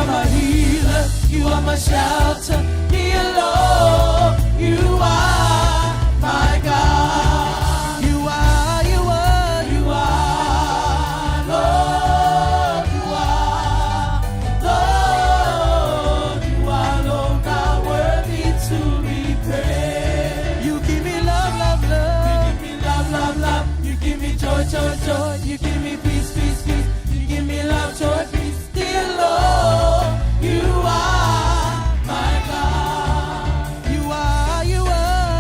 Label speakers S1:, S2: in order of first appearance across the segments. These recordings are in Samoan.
S1: my healer, you are my shelter. Dear Lord, you are my God.
S2: You are, you are,
S1: You are, Lord, you are, Lord, you are, Lord God, worthy to be praised.
S2: You give me love, love, love.
S1: You give me love, love, love. You give me joy, joy, joy. You give me peace, peace, peace. You give me love, joy, peace. Dear Lord, you are my God.
S2: You are, you are,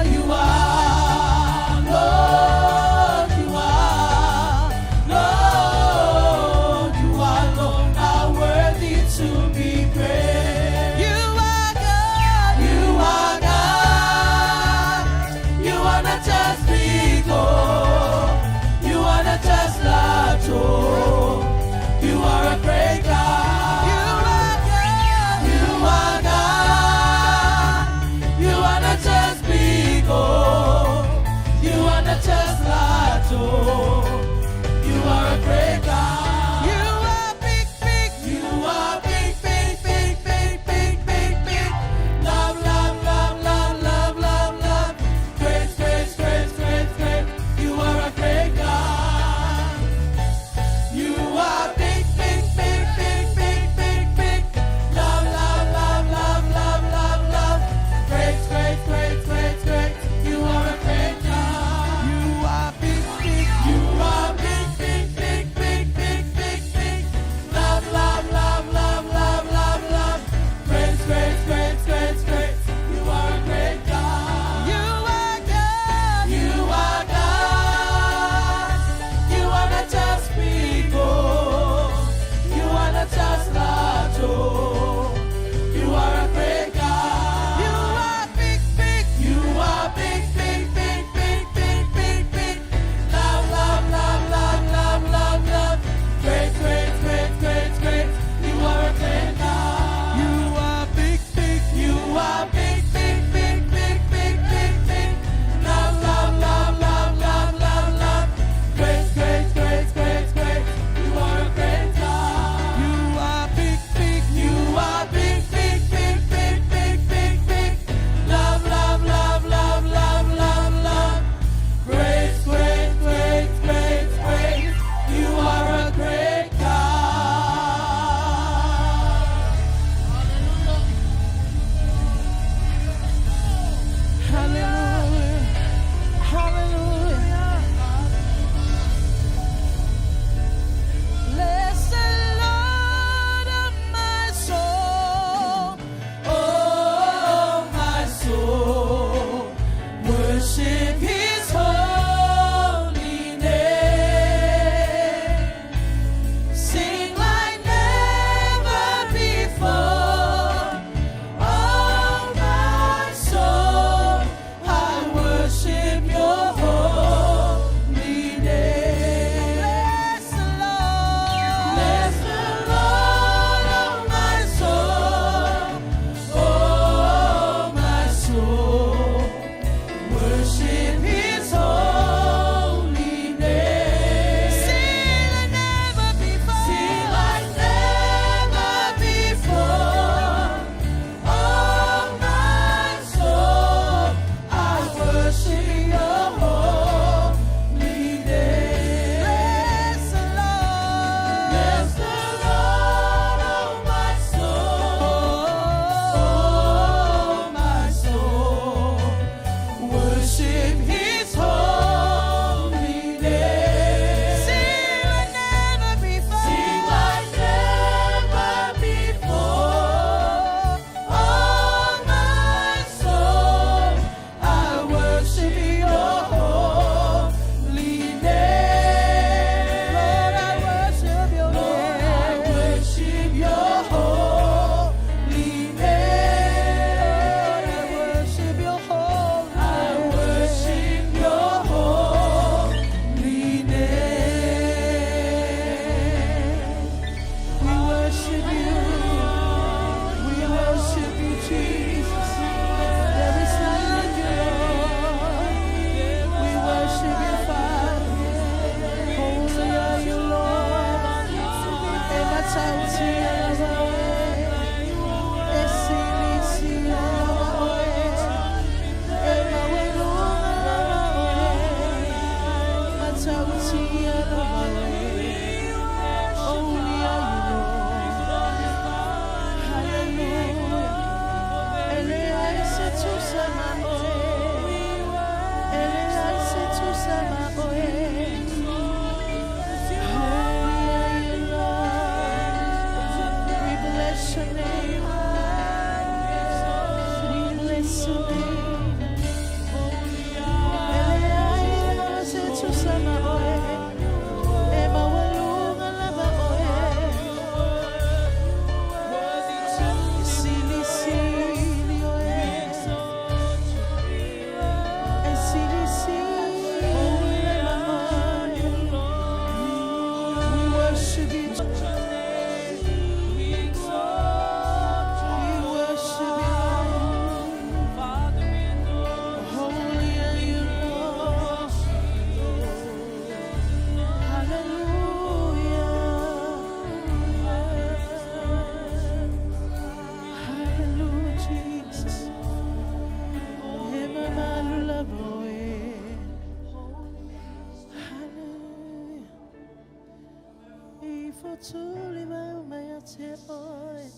S2: tuli mai uma ia te oe.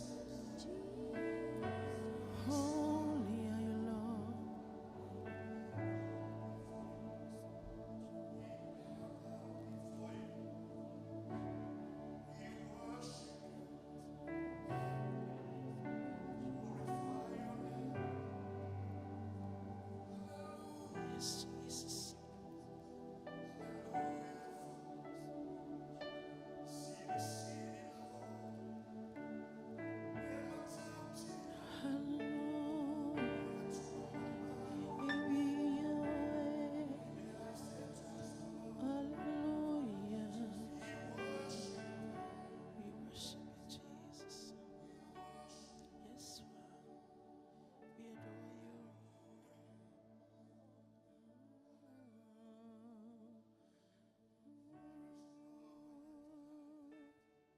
S2: Holy are you, Lord. Yes, Jesus. Hallelujah. We worship you, Jesus. Yes, we adore you. Be Yahweh. Hallelujah, Jesus.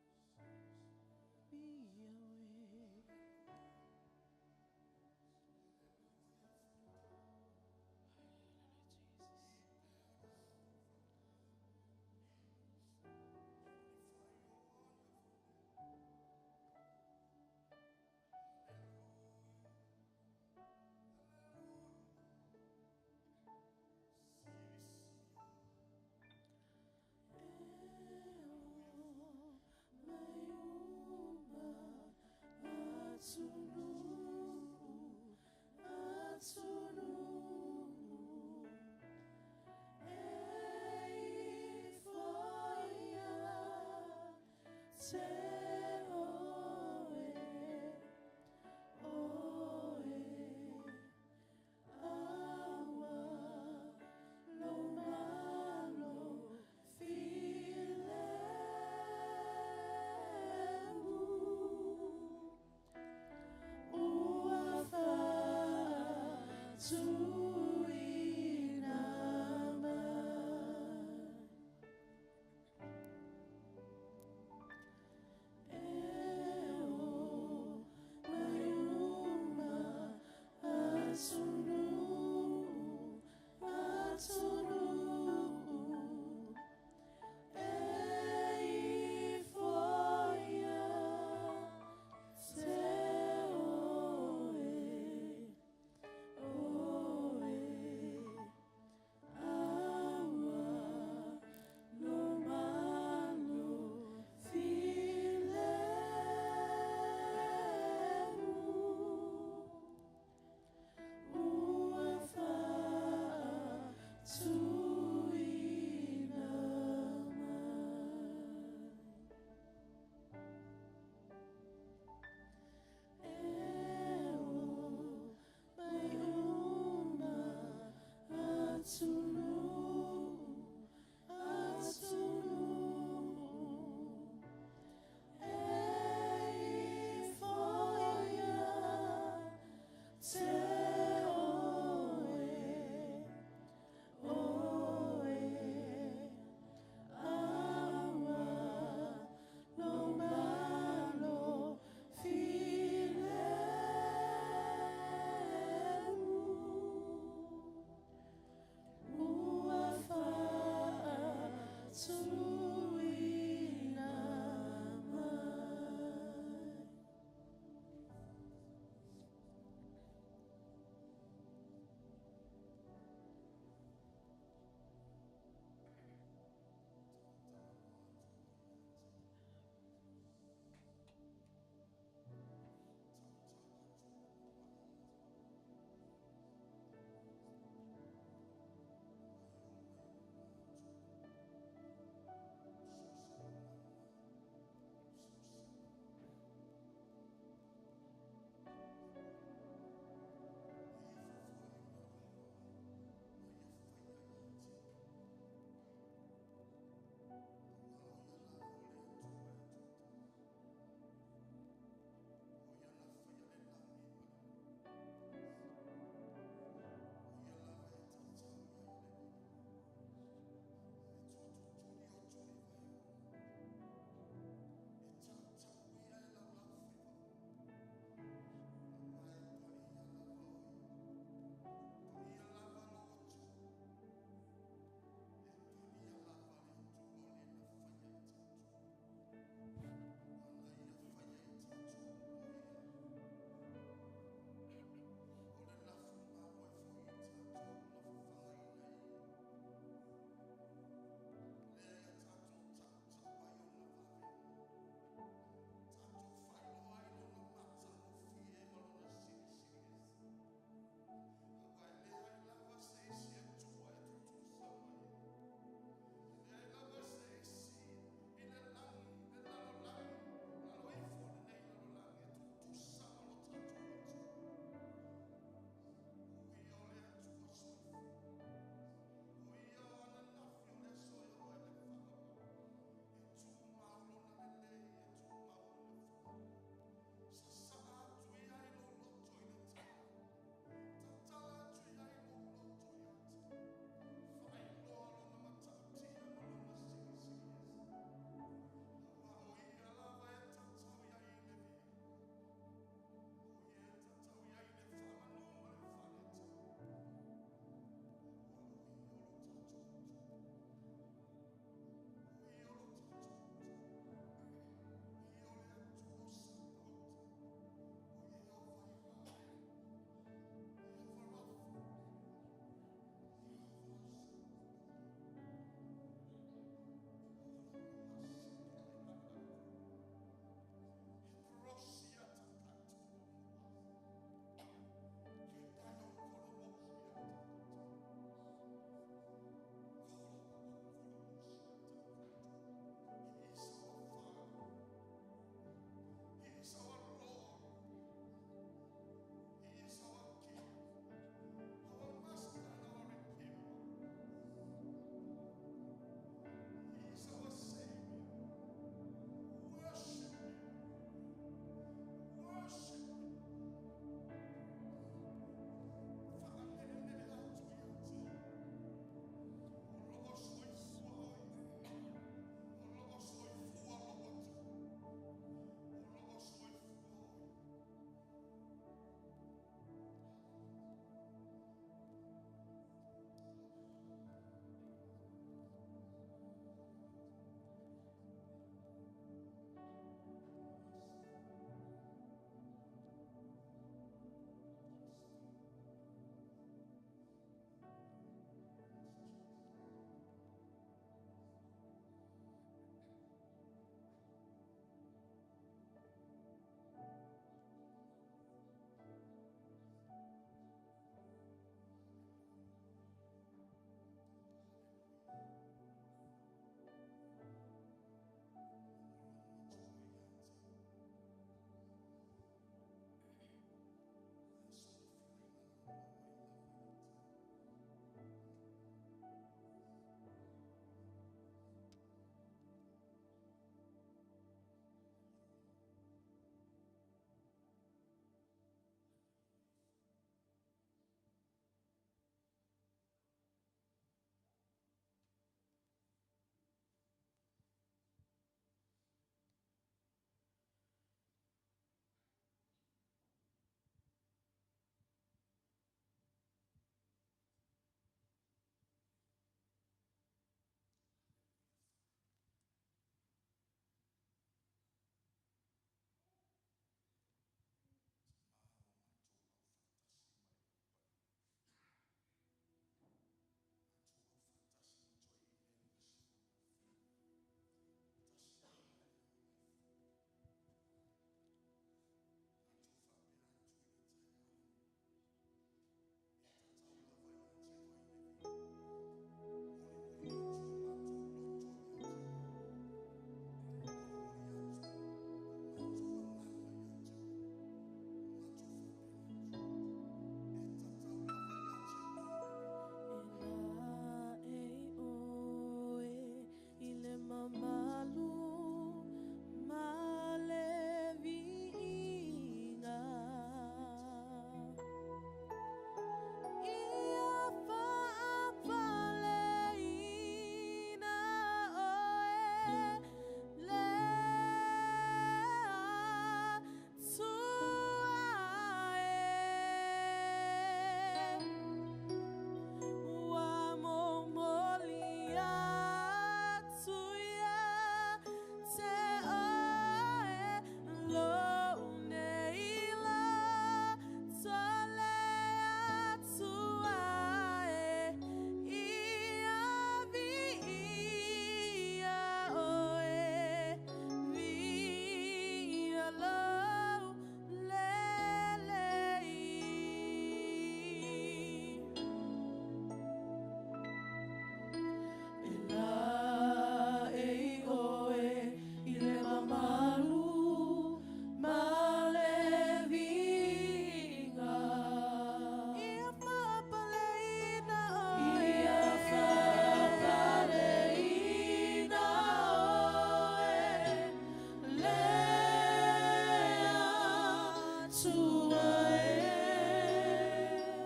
S1: Atua e.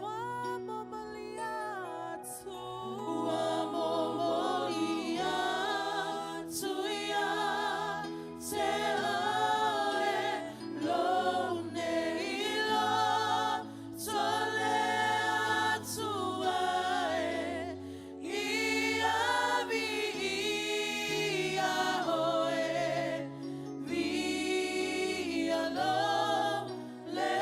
S3: Ua momoli atu.
S1: Ua momoli atu ia te oe lou nei loto le Atua e. Ia viia oe, viia lou le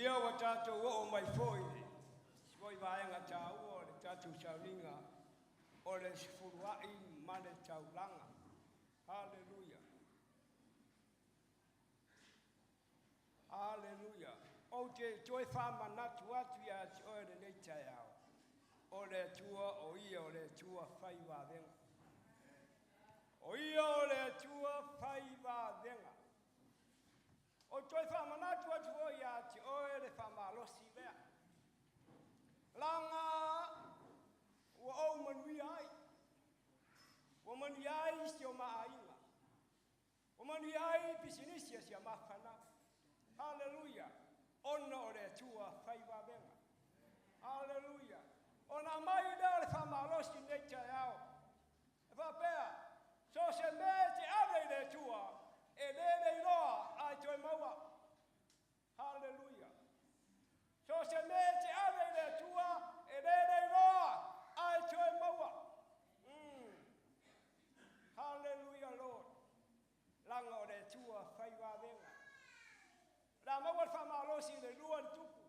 S4: Ia ua tatou oo mai foi i le isi foi vaega taua o le tatou sauniga o le sefuluai ma le taulaga. Haleluia! Haleluia! Ou te toe faamanatu atu ia te oe lenei taeao, o le Atua o Ia o le Atua fai vavega. O Ia o le Atua fai vavega. Ou te toe faamanatu atu foi ia te oe le faamalosi lea. Laga ua ou manuia ai, ua manuia ai si o ma aiga, ua manuia ai pisinisi a si a ma fanau. Haleluia! Ona o le Atua fai vavega. Haleluia! Ona aumai lea o le faamalosi i lenei taeao. E faapea, so o se mea e te ave i le Atua, e le leiloa ae toe maua. Haleluia! So o se mea e te ave i le Atua, e le leiloa ae toe maua. Haleluia, Lord. Laga o le Atua fai vavega. O le a maua le faamalosi i le 2 le tupu.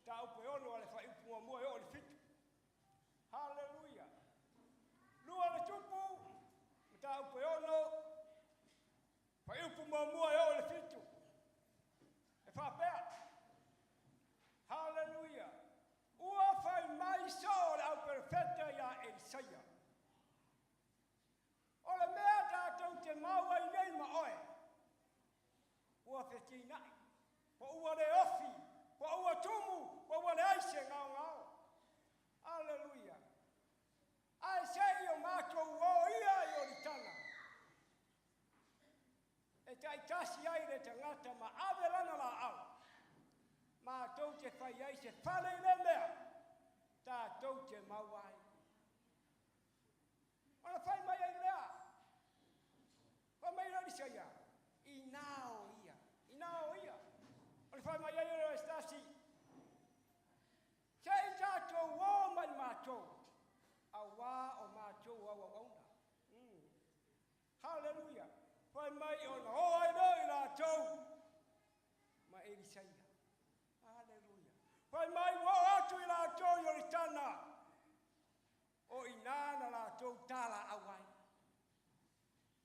S4: Mataupu e 6 a le fuaiupu 1 e oo i le 7. Haleluia. 2 le tupu, mataupu e 6, fuaiupu 1 e oo i le 7. E faapea, Haleluia, ua fai mai soo le auperofeta ia Elisaia. O le mea tatou te mau ai nei ma oe, ua fetinai, po ua le ofi, po ua tumu, po ua leai se gaogao. Aleluia. Ae se i o matou o ia i Ioritana, e taitasi ai le tagata ma ave lana laau, matou te fai ai se fale i lea mea, tatou te mau ai. Ona fai mai ai lea, fai mai lea o Elisaia, ina o ia, ina o ia. Ona fai mai ai lea o se tasi, se i tatou o mai matou, auā o matou au auauna. Haleluia. Fai mai ona o ai lea i latou ma Elisaia. Haleluia. Fai mai ua oo atu i latou i Ioritana, o i ina na latou talaau ai.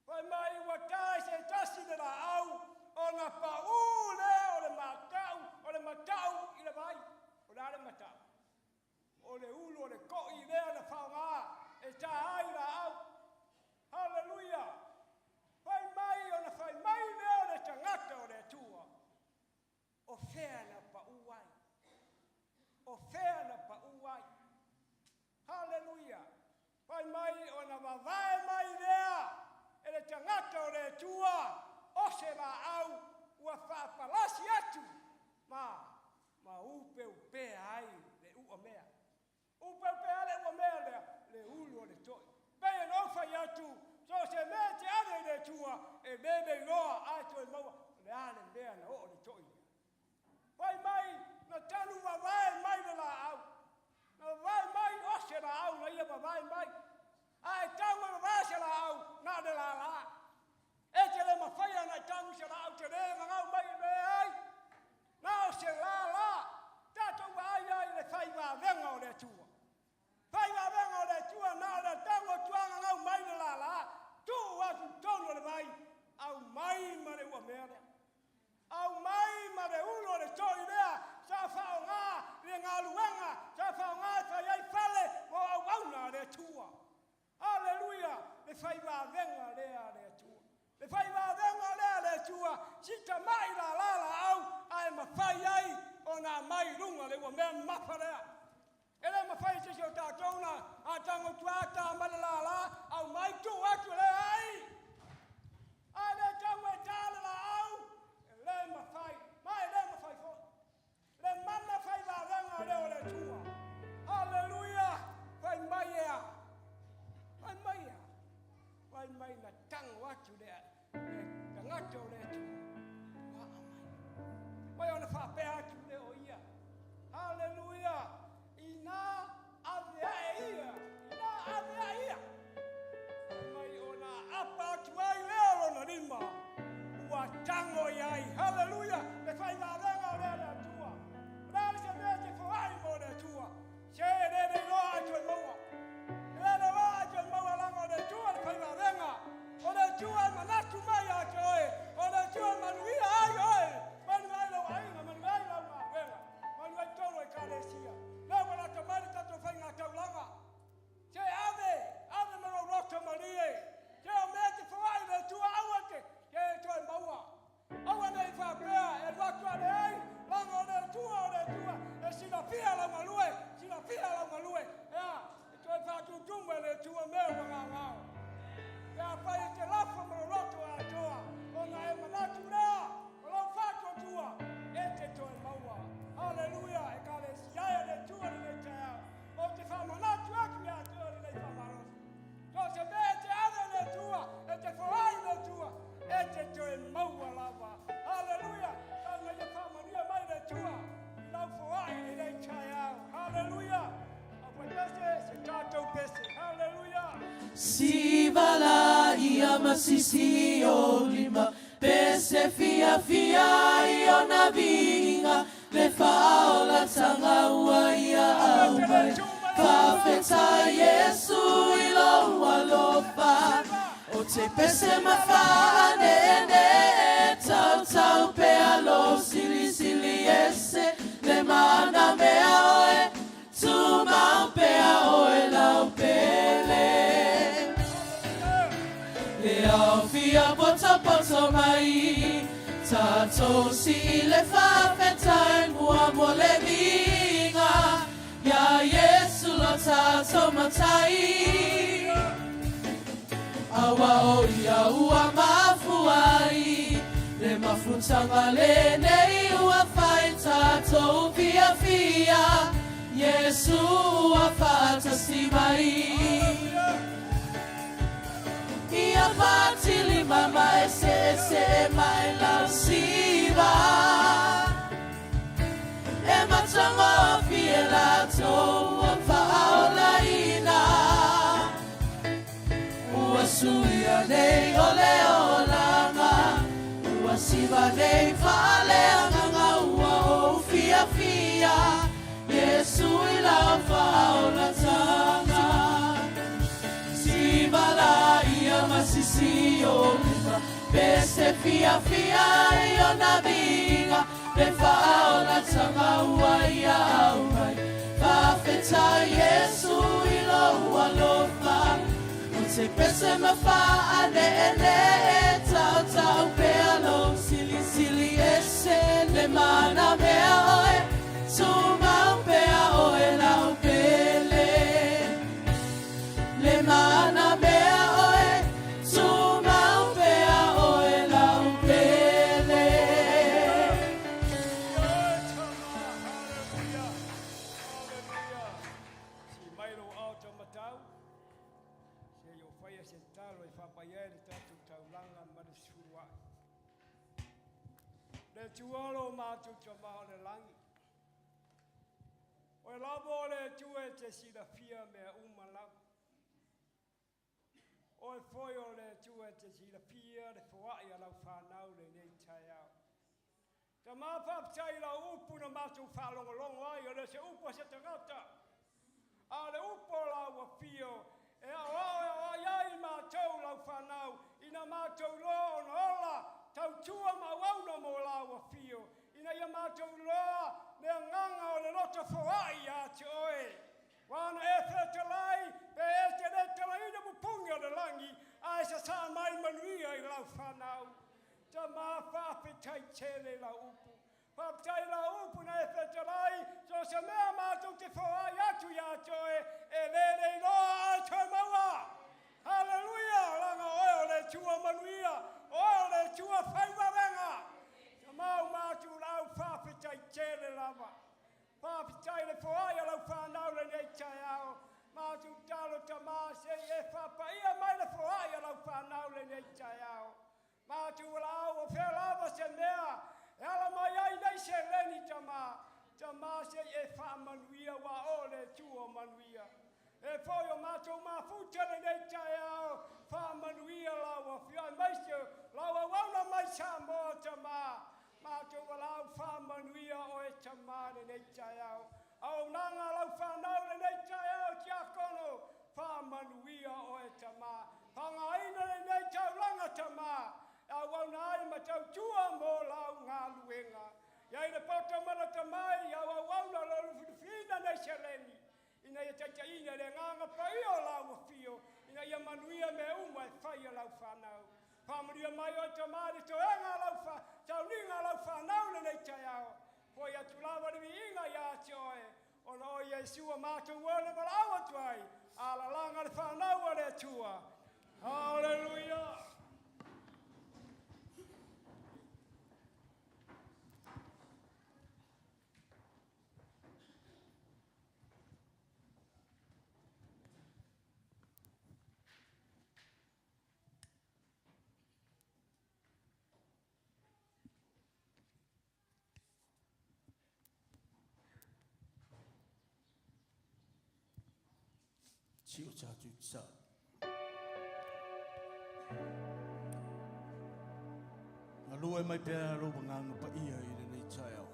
S4: Fai mai ua tae se tasi le laau, ona pau lea o le matau, o le matau i le vai. O le a le matau? O le ulu o le to'i lea na faaaoga e ta ai laau. Haleluia. Fai mai ona fai mai lea o le tagata o le Atua, o fea na pau ai? O fea na pau ai? Haleluia. Fai mai ona vavae mai lea e le tagata o le Atua o se laau ua faapalasi atu ma upeupea ai le uamea. Upeupea le uamea lea, le ulu o le to'i. Pei ona ou fai atu, so o se mea e te ave i le Atua, e le leiloa ae toe maua. O le a le mea na oo le to'i lea? Fai mai na tanu vavae mai le laau. Na vavae mai o se laau na ia vavae mai. Ae tau e vavae se laau na o le lala. E te le mafai ona e tagu se laau te le gagau mai e le ai. Na o se lala. Tatou vaai ai i le fai vavega o le Atua. Fai vavega o le Atua na o le tagu atu gagau mai le lala. Tuu atu tonu o le vai, aumai ma le uamea lea. Aumai ma le ulu o le to'i lea sa faaaoga i le galuega, sa faaaoga e fai ai fale mo auauna a le Atua. Haleluia, le fai vavega lea a le Atua. Le fai vavega lea a le Atua, si tamai lala laau ae mafai ai ona aumai i luga le uamea mamafa lea. E le mafai e se isi o tatou na atago tua ta ma le lala, aumai tuu atu le ai. A le tago e ta le laau, e le mafai, ma e le mafai foi. Le mana fai vavega lea o le Atua. Haleluia, fai mai ea, fai mai ea, fai mai na tango atu le tagata o le Atua. Ua aumai. Mai ona faapea atu lea o ia. Haleluia.
S1: Siva la ia masisi o lima Pese fiafia i ona viiga Le faaolatanga ua ia aumai Faafetai Iesu i lou alofa Ou te pese ma faaneenee Tautau pea lou silisili ese Le mana mea oe Tumau pea oe lau pele. Le aofia potopoto mai Tatou sii le faafetai mua mo le viiga Iā Iesu lo tatou Matai. Aua o ia ua mafua ai le mafutaga lenei ua fai tatou fiafia Iesu ua faatasi mai. Ia fatilima ma eseese mai lau siva E matagofie latou ua faaolaina Ua suia nei o le olaga Ua siva nei faaleagaga Ua ou fiafia Iesu i lau faaolataga Siva la ia masisi o lima Pese fiafia i ona viiga Le faaolataga ua ia aumai Faafetai Iesu i lou alofa Ou te pese ma faaneenee Tautau pea lou silisili ese Le mana mea oe Tumau pea oe lau pele Le mana mea oe Tumau pea oe lau pele.
S4: Hallelujah. Hallelujah. Si mai lou ao taumatau, se i ou faia se tatalo e faapaia ai le tatou taulaga ma le sefuluai. Le Atua lo matou Tama o le lagi, Oe lava o le Atua e te silafia mea uma lava. Oe foi o le Atua e te silafia le foai a lau fanau lenei taeao. Tama, faafetai i lau upu na matou faalogologo ai, e le o se upu a se tagata, a o le upu o lau afio e aoao e aoai ai matou lau fanau ina matou iloa ona ola tautua ma auauna mo lau afio, ina ia matou iloa le agaga o le loto foai ia te oe. Ua na e fetalai, pe e te le talaina pupugi o le lagi, ae sasaa mai manuia i lau fanau. Tama, faafetai tele i lau upu. Faafetai i lau upu na e fetalai, so o se mea matou te foai atu ia te oe, e le leiloa ae toe maua. Haleluia! Leaga oe o le Atua manuia, oe o le Atua faivalega. Tama, uma atu lau faafetai tele lava. Faafetai le foai a lau fanau lenei taeao. Matou tatalo Tama se i e faapaia mai le foai a lau fanau lenei taeao. Matou valaau o fea lava se mea e ala mai ai nei seleni Tama. Tama se i e faamanuia ua o le Atua o manuia. E foi o matou mafuta lenei taeao, faamanuia lau afioga aemaise lau auauna mai Samoa Tama. Matou valaau faamanuia oe Tama lenei taeao. Auaunaga a lau fanau lenei taeao Tiakono, faamanuia oe Tama. Faaaogaina lenei taulaga Tama e auauna ai ma tautua mo lau galuega. Iai le poto ma le tamai i au auauna o lo o lufilufiina nei seleni ina ia taitaiina i le Agaga Paia o lau afio, ina ia manuia mea uma e fai a lau fanau. Faamanuia mai oe Tama i le toega a lau fa, sauniga a lau fanau lenei taeao. Foi atu lava le viiga ia te oe, ona o Iesu a matou oe le valaau atu ai, alalaga le fanau a le Atua. Haleluia!
S5: Si o tatou tatalo.
S1: Galue mai pea lou agaga paia i lenei taeao.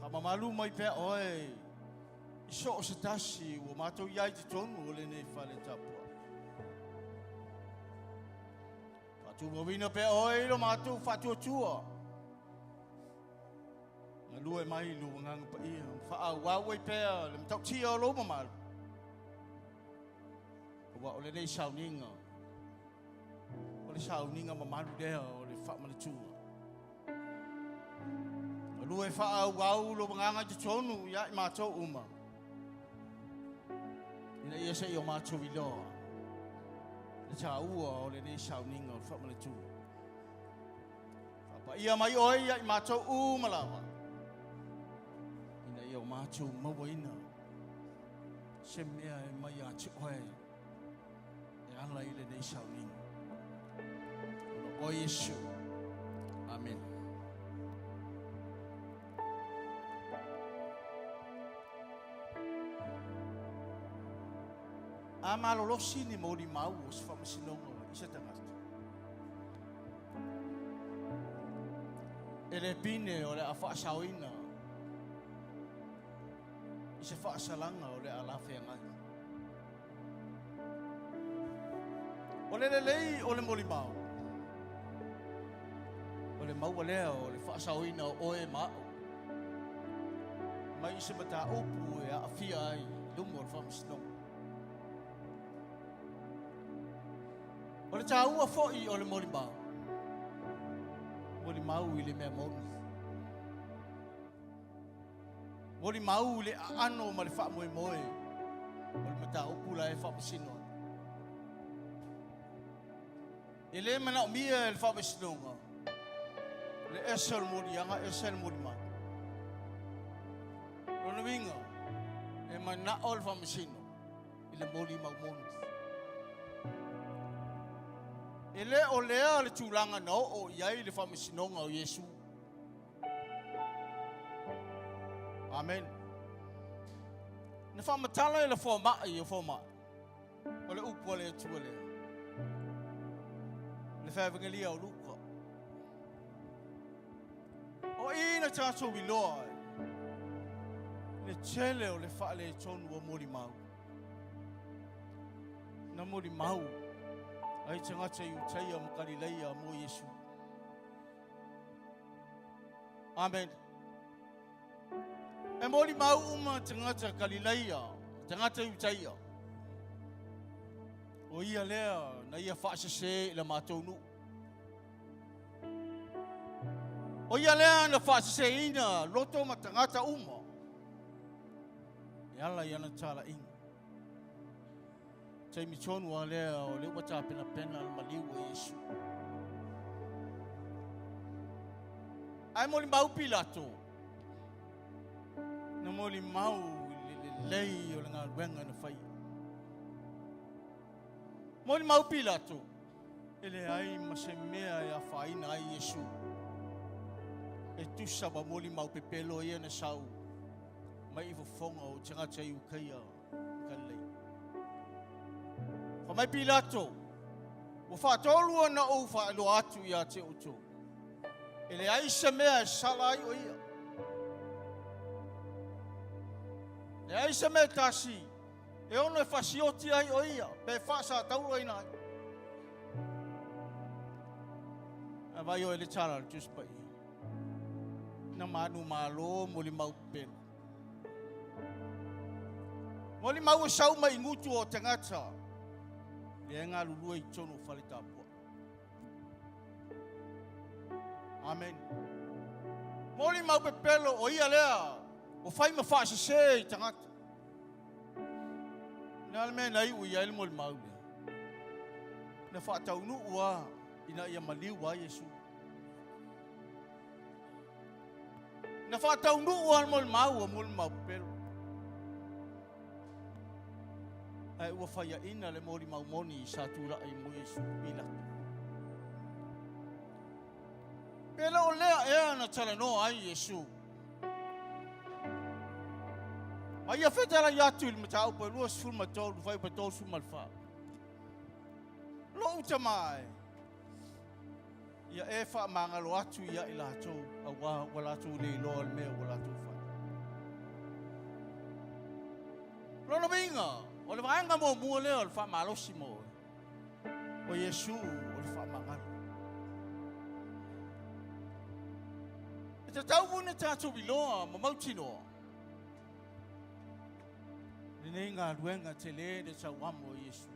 S1: Faamamalu mai pea oe i so o se tasi ua matou i ai i totonu o lenei fale tapuai. Faatumauina pea oe i lo matou faatuatua. Galue mai lou agaga paia, faaauau ai pea le matautia o lou mamalu. Aua o lenei sauniga, o le sauniga mamalu lea o le faamanatuga. Galue faaauau lou agaga i totonu ia i matou uma, ina ia se i o matou iloa le taua o lenei sauniga o le faamanatuga. Faapaia mai oe ia i matou uma lava, ina ia o matou mauaina se mea e mai ia te oe e ala i lenei sauniga. Ona oe Iesu. Amen. A malolosi ni molimau o se faamasinoga i se tagata. E le pine o le a faasaoina i se faasalaga o le a lafeagai. O le lelei o le molimau, o le maua lea o le faasaoina o oe ma au mai i se mataupu e aafia ai i luma o le faamasinoga. O le taua foi o le molimau, molimau i le mea moni. Molimau i le aano ma le faamoemoe o le mataupu la e faamasino ai. E le manaomia e le faamasinoga le ese o le moliaga, ese le molimau. Lona uiga, e manao le faamasino i le molimau moni. E le o lea le tulaga na oo i ai le faamasinoga o Iesu. Amen. Na faamatala e le fomai o fomai. O le upu a le Atua lea. Le Faevagelia o Luka. O i na tatou iloa ai le tele o le faaletonu o molimau. Na molimau ai tagata Iutaia ma Kalileia mo Iesu. Amen. E molimau uma tagata Kalileia, tagata Iutaia. O ia lea na ia faasese i la matou nuu. O ia lea na faaseseina loto ma tagata uma e ala i ana talaiga. Taimi tonu a lea o le ua tapenapena le maliu o Iesu. Ae molimau Pilato, na molimau i le lelei o le galuega na faia. Molimau Pilato, e leai ma se mea e afaina ai Iesu. E tusa ma molimau pepelo ia na sau mai i fofoga o tagata i Ukaia Galilei. Fai mai Pilato, ua faatolu ona ou faailoa atu ia te outou, e leai se mea e sala ai o ia. Leai se mea e tasi e ono e fasioti ai o ia, pe faasatauroina ai. A vai o e le tala le Tusi Paia. Na manu malo molimau pepelo. Molimau e sau mai i gutu o tagata lea e galulue i totonu o fale tapuai. Amen. Molimau pepelo o ia lea ua fai ma faasese i tagata. Le a le mea na iu i ai le molimau lea? Na faataunuu a ina ia maliu ai Iesu. Na faataunuu lava le molimau a molimau pepelo. Ae ua faiaina le molimau moni sa tulai mo Iesu Pilato. Pe le o lea ea na talanoa ai Iesu. Ma ia fetalai atu i le mataupu e 23, fuaiupu e 34. Lou tama e, ia e faamagalo atu ia i latou, auā ua latou le iloa le mea ua latou fai. Lona uiga, o le vaega muamua lea o le faamalosi mo oe, o Iesu o le faamagalo. E tatau foi ona tatou iloa ma mautinoa lenei galuega tele le tauamo o Iesu.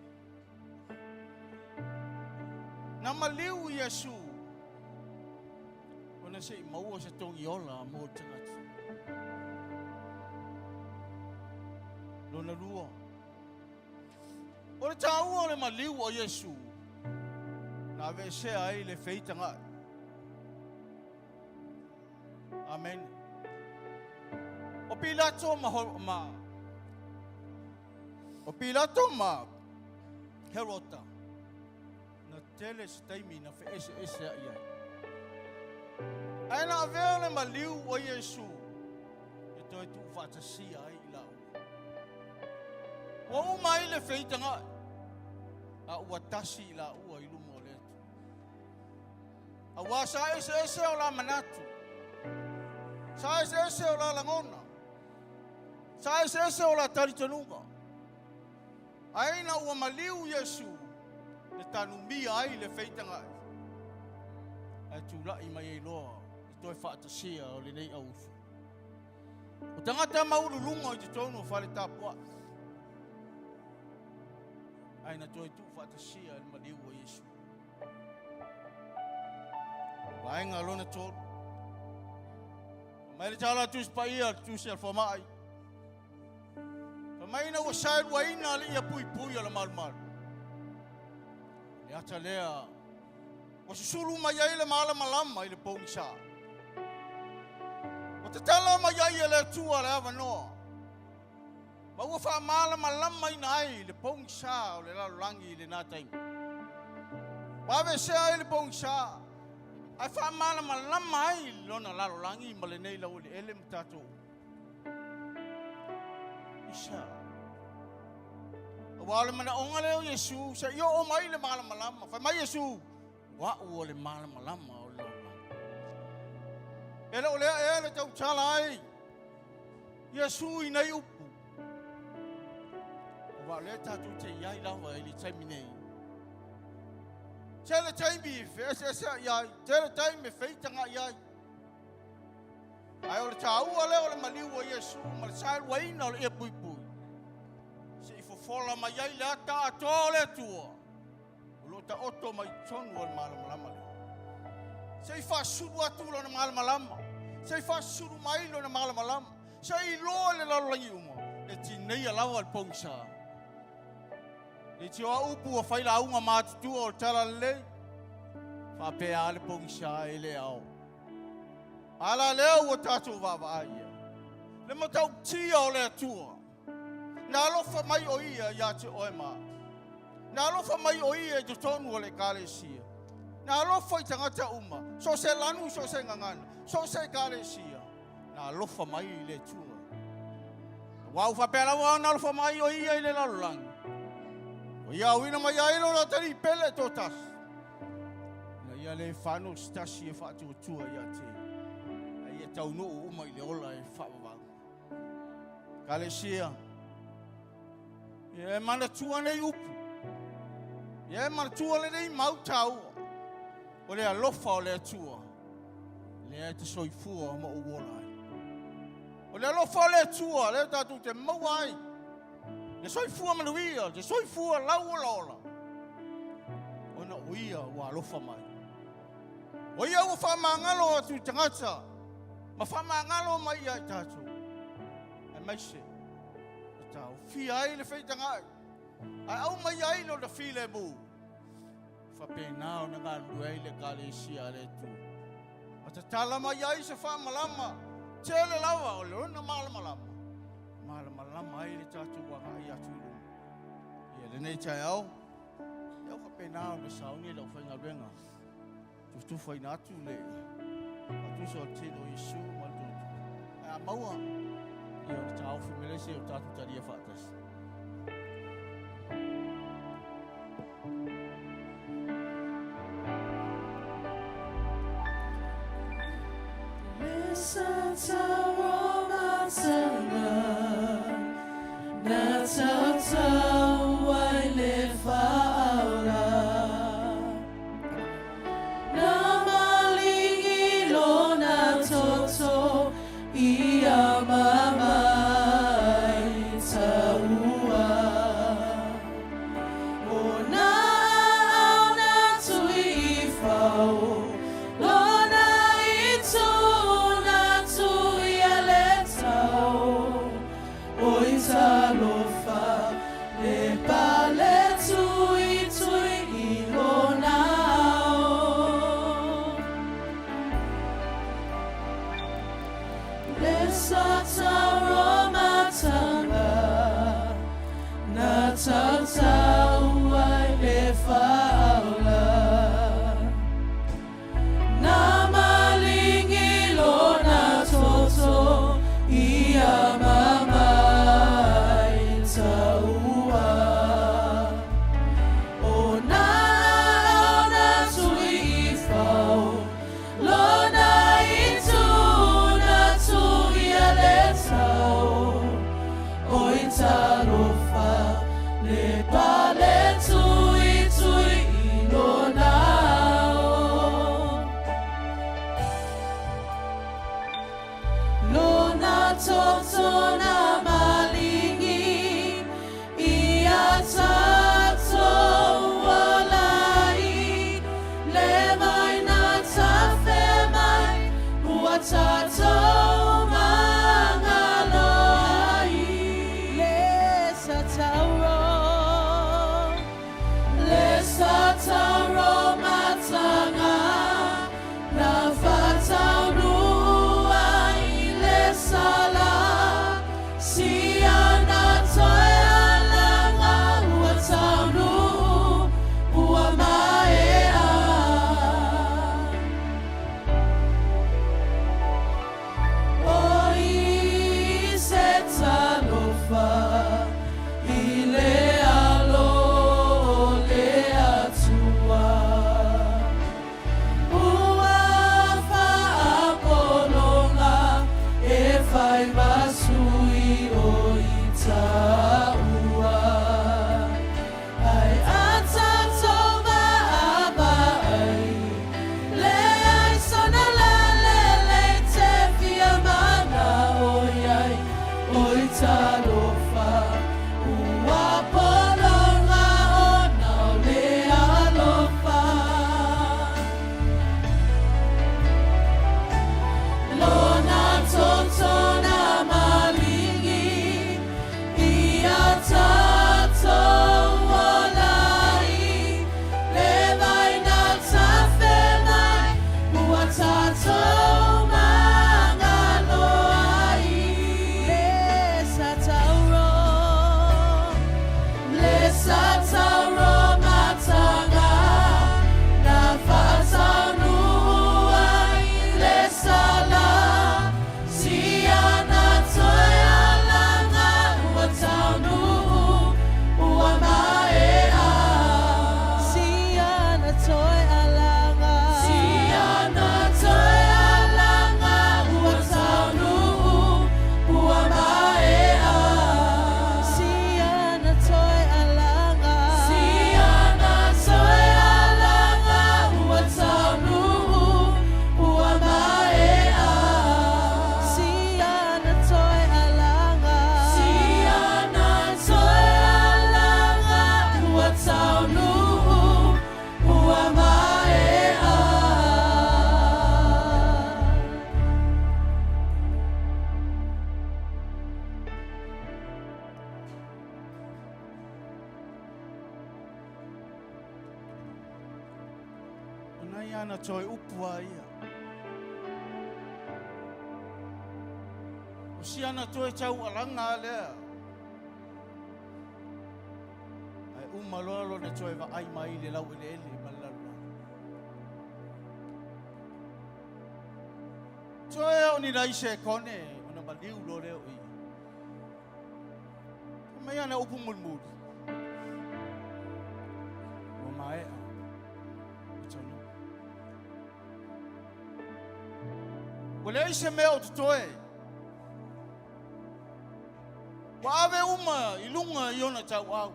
S1: Na maliu Iesu ona se i maua se togiola mo le tagata. Lona lua, o le taua o le maliu o Iesu na aveesea ai le feitagai. Amen. O Pilato ma, ma o Pilato ma Herota na tele se taimi na feeseesea'i ai. Ae na avea le maliu o Iesu e toe tuufaatasia ai i laua. Ua uma ai le feitaga'i, a ua tasi i laua i luma o le Atua. Auā sa eseese o la manatu, sa eseese o la lagona, sa eseese o la talitonuga. Ae ina ua maliu Iesu, le tanumia ai le feitaga'i, ae tula'i mai ai loa le toe faatasia o lenei auuso. O tagata maualuluga i totonu o fale tapua'i, ae na toe tuufaatasia e le maliu o Iesu. Vaega lona tolu. Mai le tala Tusi Paia, le Tusi a le Fomai. Fai mai ina ua saeluaina le ia puipui o le malumalu. Le ata lea ua susulu mai ai le malamalama i le pogisa. Ua tatala mai ai e le Atua le avanoa ma ua faamalamalamaina ai le pogisa o le lalolagi i lena taimi. Ua aveesea ai le pogisa ae faamalamalama ai lona lalolagi ma lenei laueleele ma tatou isa. Aua o le manaoga lea o Iesu, se i oo mai le malamalama. Fai mai Iesu, o a'u o le malamalama o le lalolagi. E le o lea ea le tautala ai Iesu i nei upu. Aua o lea tatou te i ai lava i le taimi nei. Tele taimi e feeseesea'i ai, tele taimi e feitaga'i ai. Ae o le taua lea o le maliu o Iesu ma le saeluaina o le ie puipui, se i fofola mai ai le ata atoa o le Atua o lo o taoto mai totonu o le malamalama lea. Se i faasulu atu lona malamalama, se i faasulu mai lona malamalama, se i iloa i le lalolagi uma e tineia lava le pogisa. Le tio a upu ua fai lauga matutua o le tala lelei, faapea a le pogisa e le ao. A la lea ua tatou vaavaai i ai le matautia o le Atua. Na alofa mai o ia ia te oe ma au. Na alofa mai o ia i totonu o le ekalesia. Na alofa i tagata uma, so o se lanu, so o se gagana, so o se ekalesia. Na alofa mai i le Atua. Aua ua faapea lava ona alofa mai o ia i le lalolagi. O ia auina mai ai lona Atalii pele e toatasi. Ina ia le fano se tasi e faatuatua ia te ia, a ia taunuu uma i le ola e faavavau. Ekalesia, ia e manatua nei upu, ia e manatua lenei mau taua, o le alofa o le Atua, lea e te soifua ma ou ola ai. O le alofa o le Atua, lea tatou te maua ai le soifua manuia, le soifua lau olaola, ona o ia ua alofa mai. O ia ua faamagalo atu i tagata ma faamagalo mai ia i tatou. Aemaise, e taofia ai le feitaga'i, ae aumai ai lona filemu. Faapena ona galulue ai le Ekalesia a le Atua. Ma tatala mai ai se faamalama tele lava o lona malamalama, malamalama ai le tatou agai atu i luma. Ia lenei taeao, ia ua faapena ona sauni le aufaigaluega, tufutufaina atu le faatusa o le tino o Iesu ma le tuatua. Ae a maua, ia o le taofi mai lea se o tatou talia faatasi.
S3: Le pale tuitui i lona ao. Lona toto na maligi ia tatou ola ai. Le mai na tafe mai ua tatou magalo ai. Le sa tauro, le sa tauro matanga na fataunuu ai le sala. Si ana toe alaga ua taunuu ua maea. Oi se talofa i le alo o le Atua. Ua faapologa e fai ma sui o itaua. Ae a tatou vaavaai, leai sona la lelei te fia manao i ai. Oi talofa, ua pologa ona o le alofa. Lona toto na maligi ia tatou ola ai. Le vai na tafe mai ua tatou magalo ai. Le sa tauro, le sa tauro matanga na fataunuu ai le sala. Si ana toe alaga ua taunuu ua maea. Si ana toe alaga, si ana toe alaga ua taunuu ua maea. Si ana toe alaga, si ana toe alaga ua taunuu ua maea. Si ana toe alaga, si ana toe alaga ua taunuu ua maea.
S1: O nai ana toe upu a ia. O si ana toe taualaga lea. Ae uma loa lona toe vaai mai i le laueleele ma le lalolagi. Toe o ni lai sekone ona maliu loa lea o ia. Fai mai ana upu mulimuli. Ua maea ua taunuu. Ua leai se mea o totoe. Ua ave uma i luga i ona tauau.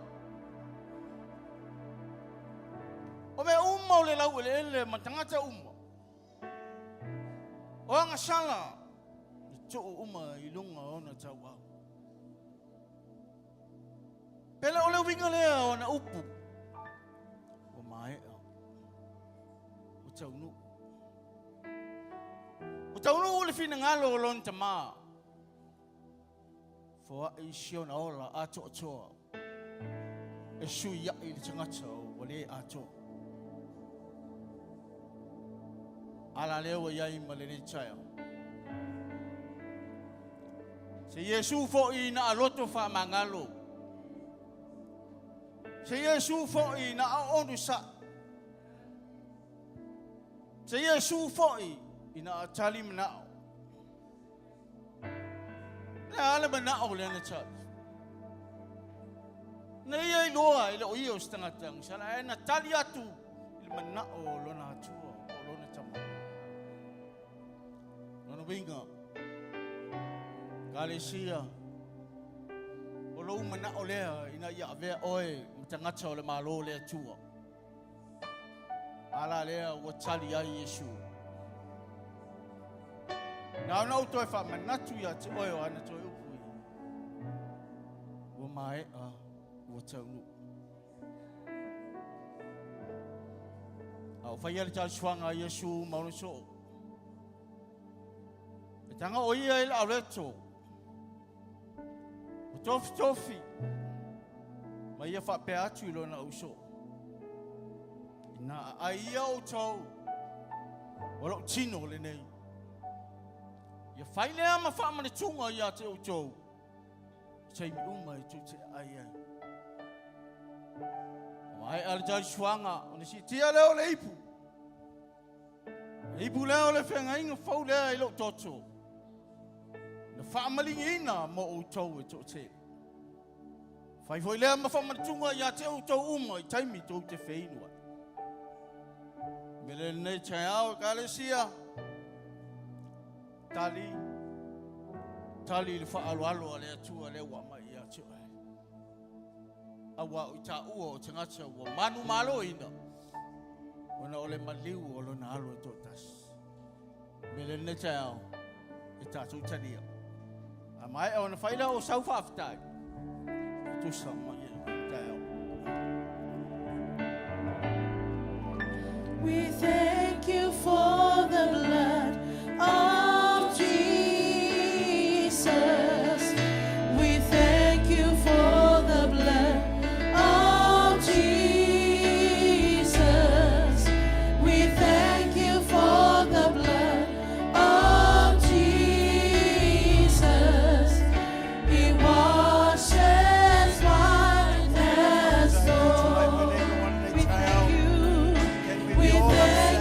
S1: O mea uma o le laueleele ma tagata uma. O agasala na tuu uma i luga o ona tauau. Pe le o le uiga lea o ana upu, ua maea, ua taunuu. Ua taunuu le finagalo o lona Tama, foai si ona ola atoatoa e suiai le tagata ua le atoa. A la lea ua i ai ma lenei taeao. Se Iesu fo'i na aloto faamagalo. Se Iesu fo'i na onosa'i. Se Iesu fo'i ina atali manao. Le a le manao le na tali. Na ia iloa e le o ia o se tagata agasala, ae na tali atu i le manao o lona Atua, o lona Tama. Lona uiga, Ekalesia, o lou manao lea ina ia avea oe ma tagata o le Malo o le Atua. A la lea ua tali ai Iesu. Na ona ou toe faamanatu ia te oe o ana toe upu ia. Ua maea, ua taunuu. A o faia le tausuaga a Iesu ma ona soo. E taga o ia i le auleto. Ua tofitofi ma ia faapea atu i lona uso. Ina aai ia outou o lou tino lenei. Ia fai lea ma faamanatuga ia te outou i taimi uma e tou te aai ai. Maea le tausuaga ona siitia lea o le ipu. Le ipu lea o le feagaiga fou lea i lou toto, na faamaligiina mo outou e toatele. Fai foi lea ma faamanatuga ia te outou uma i taimi tou te feinu ai. Mele lenei taeao Ekalesia, tali, tali i le faaaloalo a le Atua lea ua aumai ia te oe. Aua o i taua o tagata ua manumaloina ona o le maliu o lona alo e toatasi. Mele lenei taeao e tatou talia. A maea ona fai lea o sau faafetai, tusa mai e taeao.
S3: We thank you for the blood of Jesus. We thank you for the blood of Jesus. We thank you for the blood of Jesus. It washes white as snow. We thank you. We thank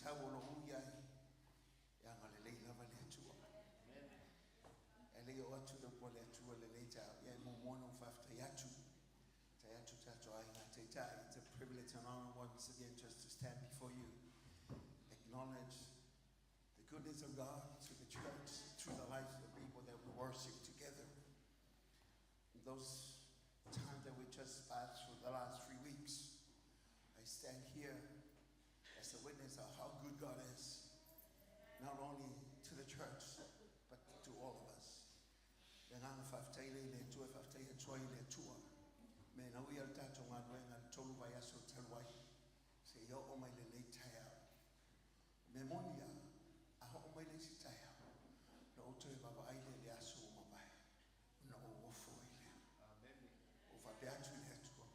S5: vaitau o lou ui ai, e agalelei lava le Atua. E le i oo atu le upu a le Atua i lenei taeao, ia e muamua ona ou faafetai atu. Faafetai atu tatou aiga taitai. It's a privilege and honor once again just to stand before you, acknowledge the goodness of God to the church through the lives of the people that we worship together. Those times that we just passed for the last 3 weeks, I stand here as a witness of how good God is, not only to the church, but to all of us. Le agaga faafetai le i le Atua e faafetai atu ai i le Atua. Me na ui a le tatou galuega le 3 vaiaso talu ai. Seia oo mai lenei taeao. Me moni a, a oo mai le isi taeao. Na ou toe vaavaai lea i le aso ua mavae. Ona ou ofo ai lea. Ou faapea atu i le Atua.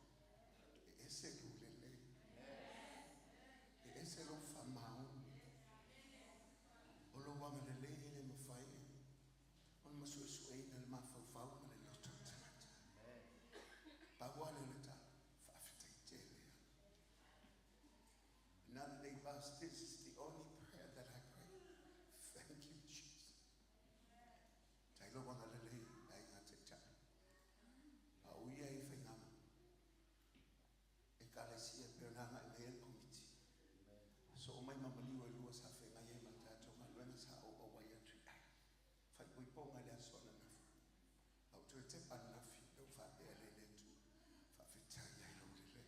S5: E ese lou lelei. E ese lou faamaoni. O lou agalelei e le mafai. Ona masuesueina le mafaufau ma le loto o tagata. Pau lava lea o le tala. Faafetai tele. Another day, boss, this is the only prayer that I pray. Thank you, Jesus. Tai lou agalelei aiga taitai. A o ia i faigama. Ekalesia pe o nanga i mea le komiti. So o mai mamaliu e lua sa whenga i ma tātou galuega sa o o wai atu i ai. Fai pui ponga le aso ananafi. Au toe te ananafi lau whaapea le le Atua. Faafetai ai lou lelei.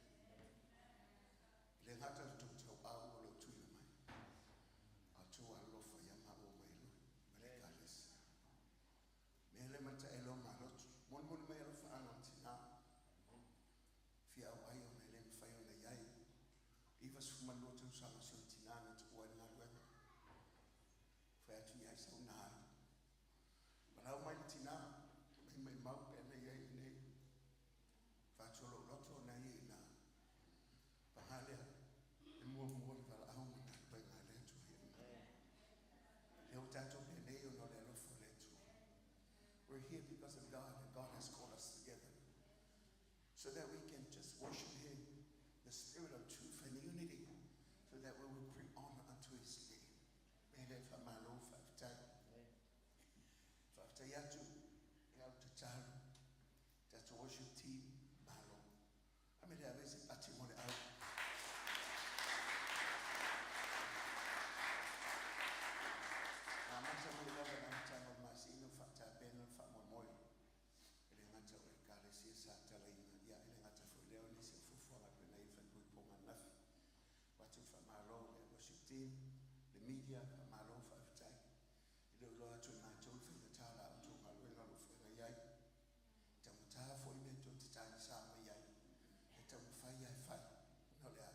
S5: I le gata le tou tauau o lou tuina mai. A tou alofa ia maua mai loi. Ma le ekalesia. Mea le mataelo malotu. Molimoli mai alofaaga o tinā. Fia au ai ona e le mafai ona i ai. 92 tausaga si ona tinā na tuua ai le galuega. Fai atu i ai sau na alu. Malau mai le tinā. Mai mai mau pe na i ai nei. Fatu o lou loto na ia i na. Pagalea. E muamua le valaau ma galuega a le Atua ia mai. Le o tatou penei ona o le alofa o le Atua. We're here because of God, and God has called us together so that we can just worship Him, the spirit of truth and unity, so that we will bring honor unto His name. Me le faamalo faafetai. Faafetai atu e au tatalo, tatou worship team, malo. A me le ave se pati mo le au. Amata mai lava le amataga o le masina o faatapena le faamoemoe. E le gata o ekalesia sa talaina, ia e le gata foi lea o nisi o fuafuaga pena i faaipoipoga ananafi. O atu faamalo le worship team, le media, faamalo faafetai. E le o iloa atu e matou le faigata la outou galuega o lo o feagai ai. Taugata foi mea tou te tagisa mai ai. E taumafai lava e fai. Ona o le a,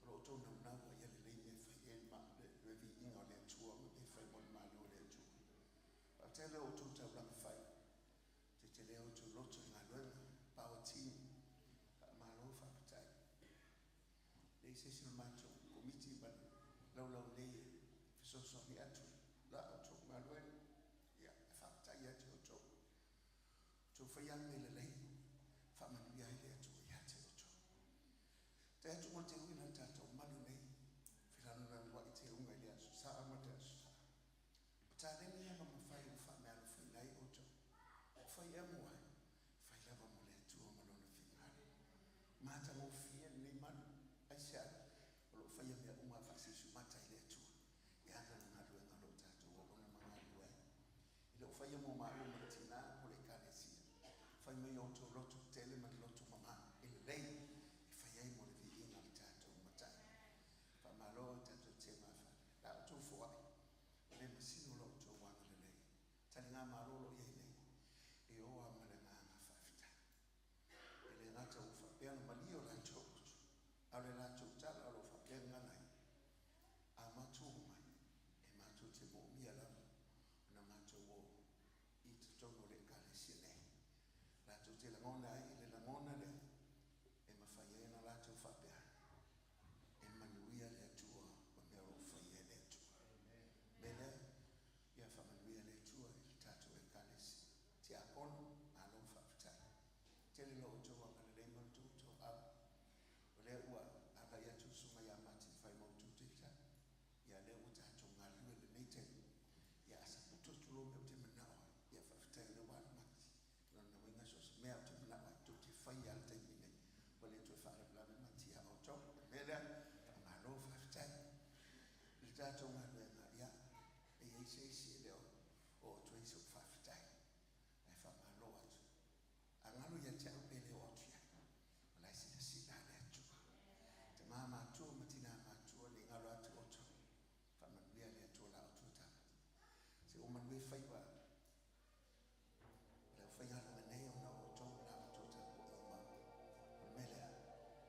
S5: o lo outou naunau ai ia lelei mea e fai ai le le viiga o le Atua ma mea e fai mo le Malo o le Atua. Faafetai le outou taulaga fai. Tetele outou loto i galuega, power team, faamalo faafetai. Leai se isi o le matou komiti ma le laulau nei e fesoasoani atu la outou galuega. Ia, e faafetai ia te outou. Outou faia mea lelei, faamanuia ai le Atua ia te outou. Te atu mo le teuina le tatou malu nei, felanulanuai teuga i le aso Sa ma le aso Sa. O taleni ia ma mafai ona faameaalofaina ai outou. O fai ea mo ai, fai lava mo le Atua ma lona finagalo. Matagofie lenei malu, aisea, o loo faia mea uma faasilisumata i le Atua. E ana le galuega o loo tatou auauna ma galulue ai. E le o faia mo maua ma le tinā po le ekalesia. Fai mai outou loto tele ma le loto mamā. E lelei e fai ai mo le viiga o le tatou matai. Faamalo i tatou te mafale. La outou foai. O le masino lo outou agalelei. Taliga malo lo i ai nei. E oa ma le agaga faafetai. E le gata ua faapea ona malie o latou utu. A o le latou tala o lo o faapea gagana ai. A matou omai, e matou te moomia lava ona matou o i totonu o le ekalesia nei. Latou te lagona ai le lagona lea e mafai ai ona latou faapea. E manuia le Atua ma mea o lo o faia e le Atua. Me lea, ia faamanuia le Atua i le tatou ekalesia. Tiakono, malo faafetai. Tele lo outou agalelei ma le tou tauau. O lea ua agai atu le susuga ia Martin fai ma outou taitai. loa mea ou te manao ai. Ia faafetai o lea ua alu Mati. O lona uiga so o se mea ou te manao ai, tou te faia lava i le taimi nei, ua le toe faalavelave Mati ia outou. O le mea lea, faamalo faafetai. I le tatou galuega, ia, e i ai se isi e le o oo atu ai sou faafetai, ae faamalo atu. A galo ia te au pe le oo atu i ai, o la e silasila lava le Atua. Tama matua ma tina matua, ne i galo atu outou, faamanuia le Atua la outou tapuaiga. Se ua manuia faiva o le aufaigaluega nei ona o outou ma la outou tapuaiga mau. O le mea lea,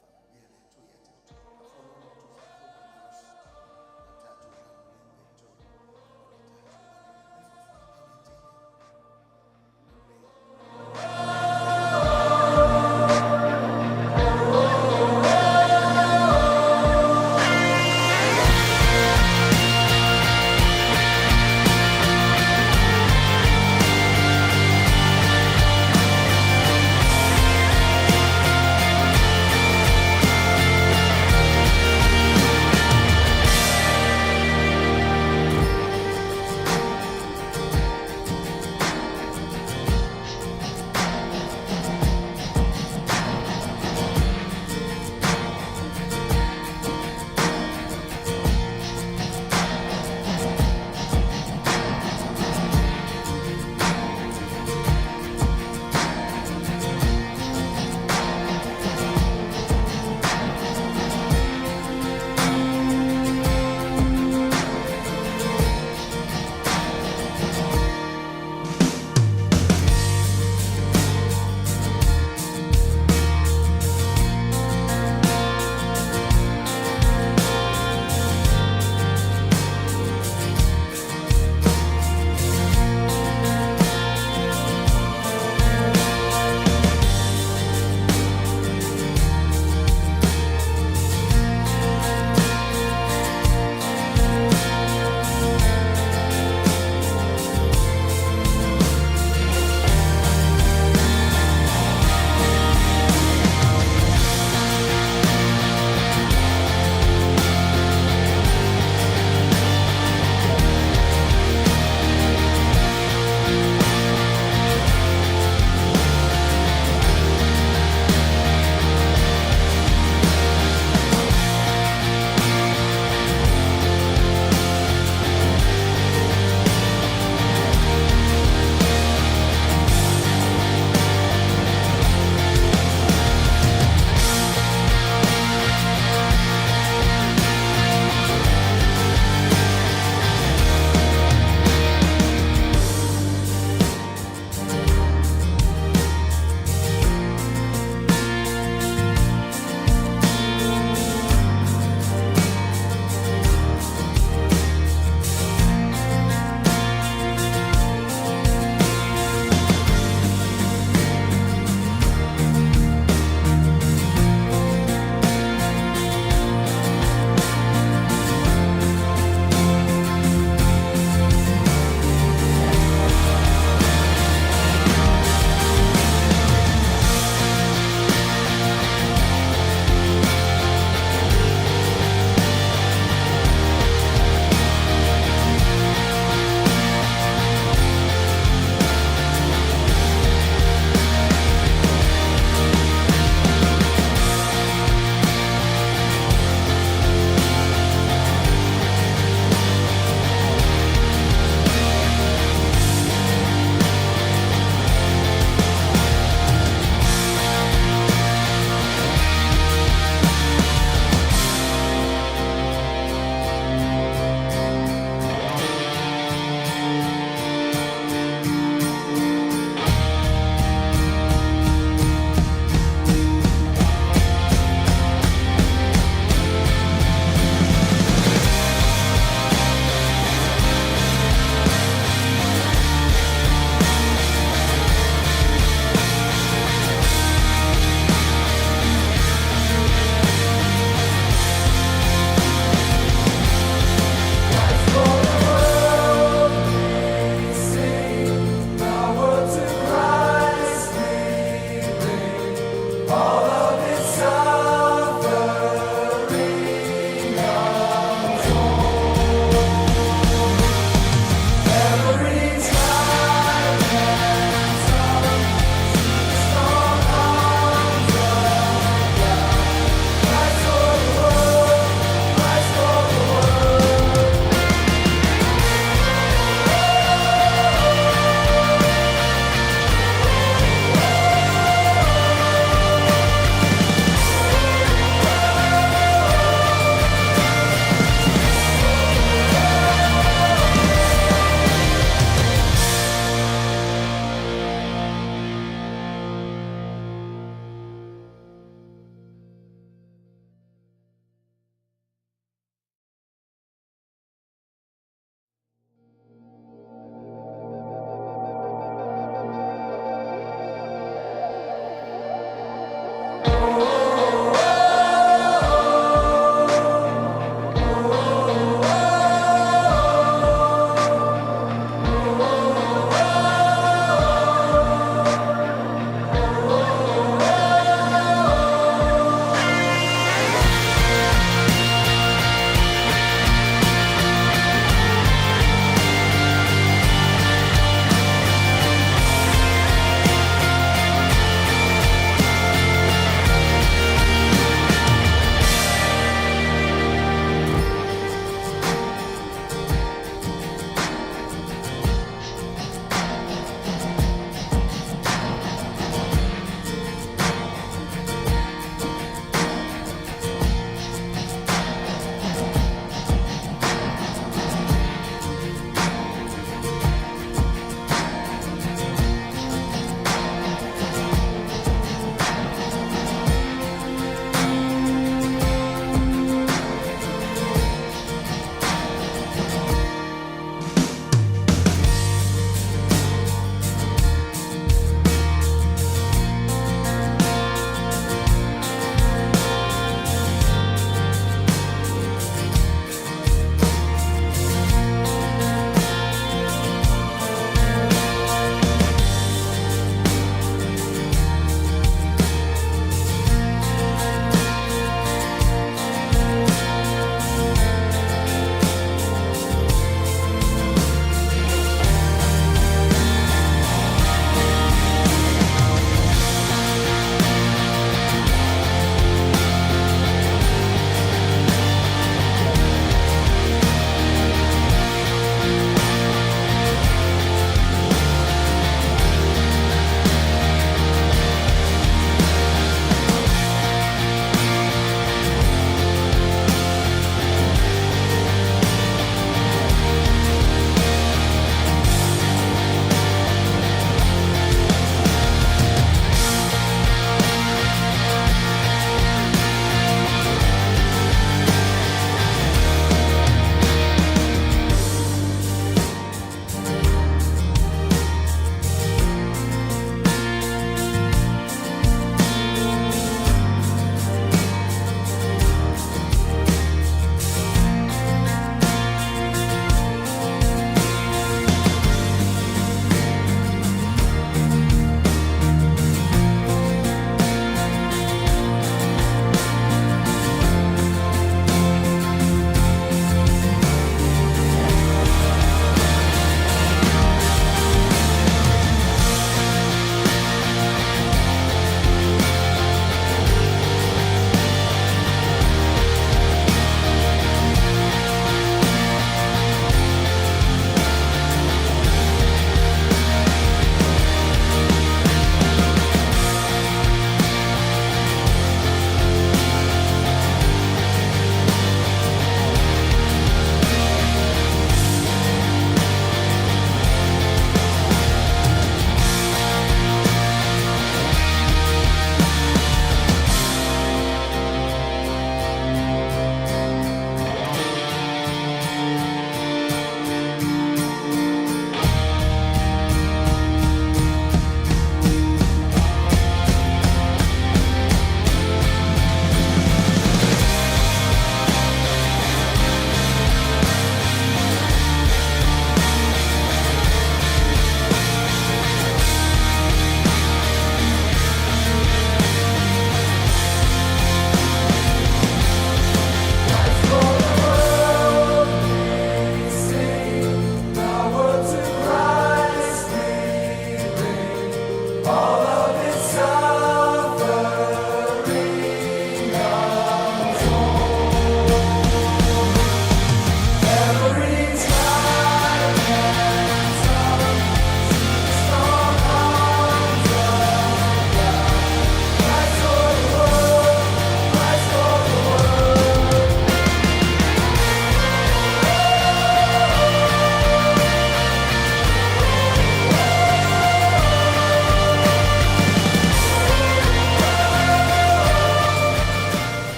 S5: faamanuia le Atua ia te outou. Faafofoga lo outou faafofoga i le malosi o le tatou galulue pea i totonu o le tatou galuega. Mai fuafua mai le tele. Manuia.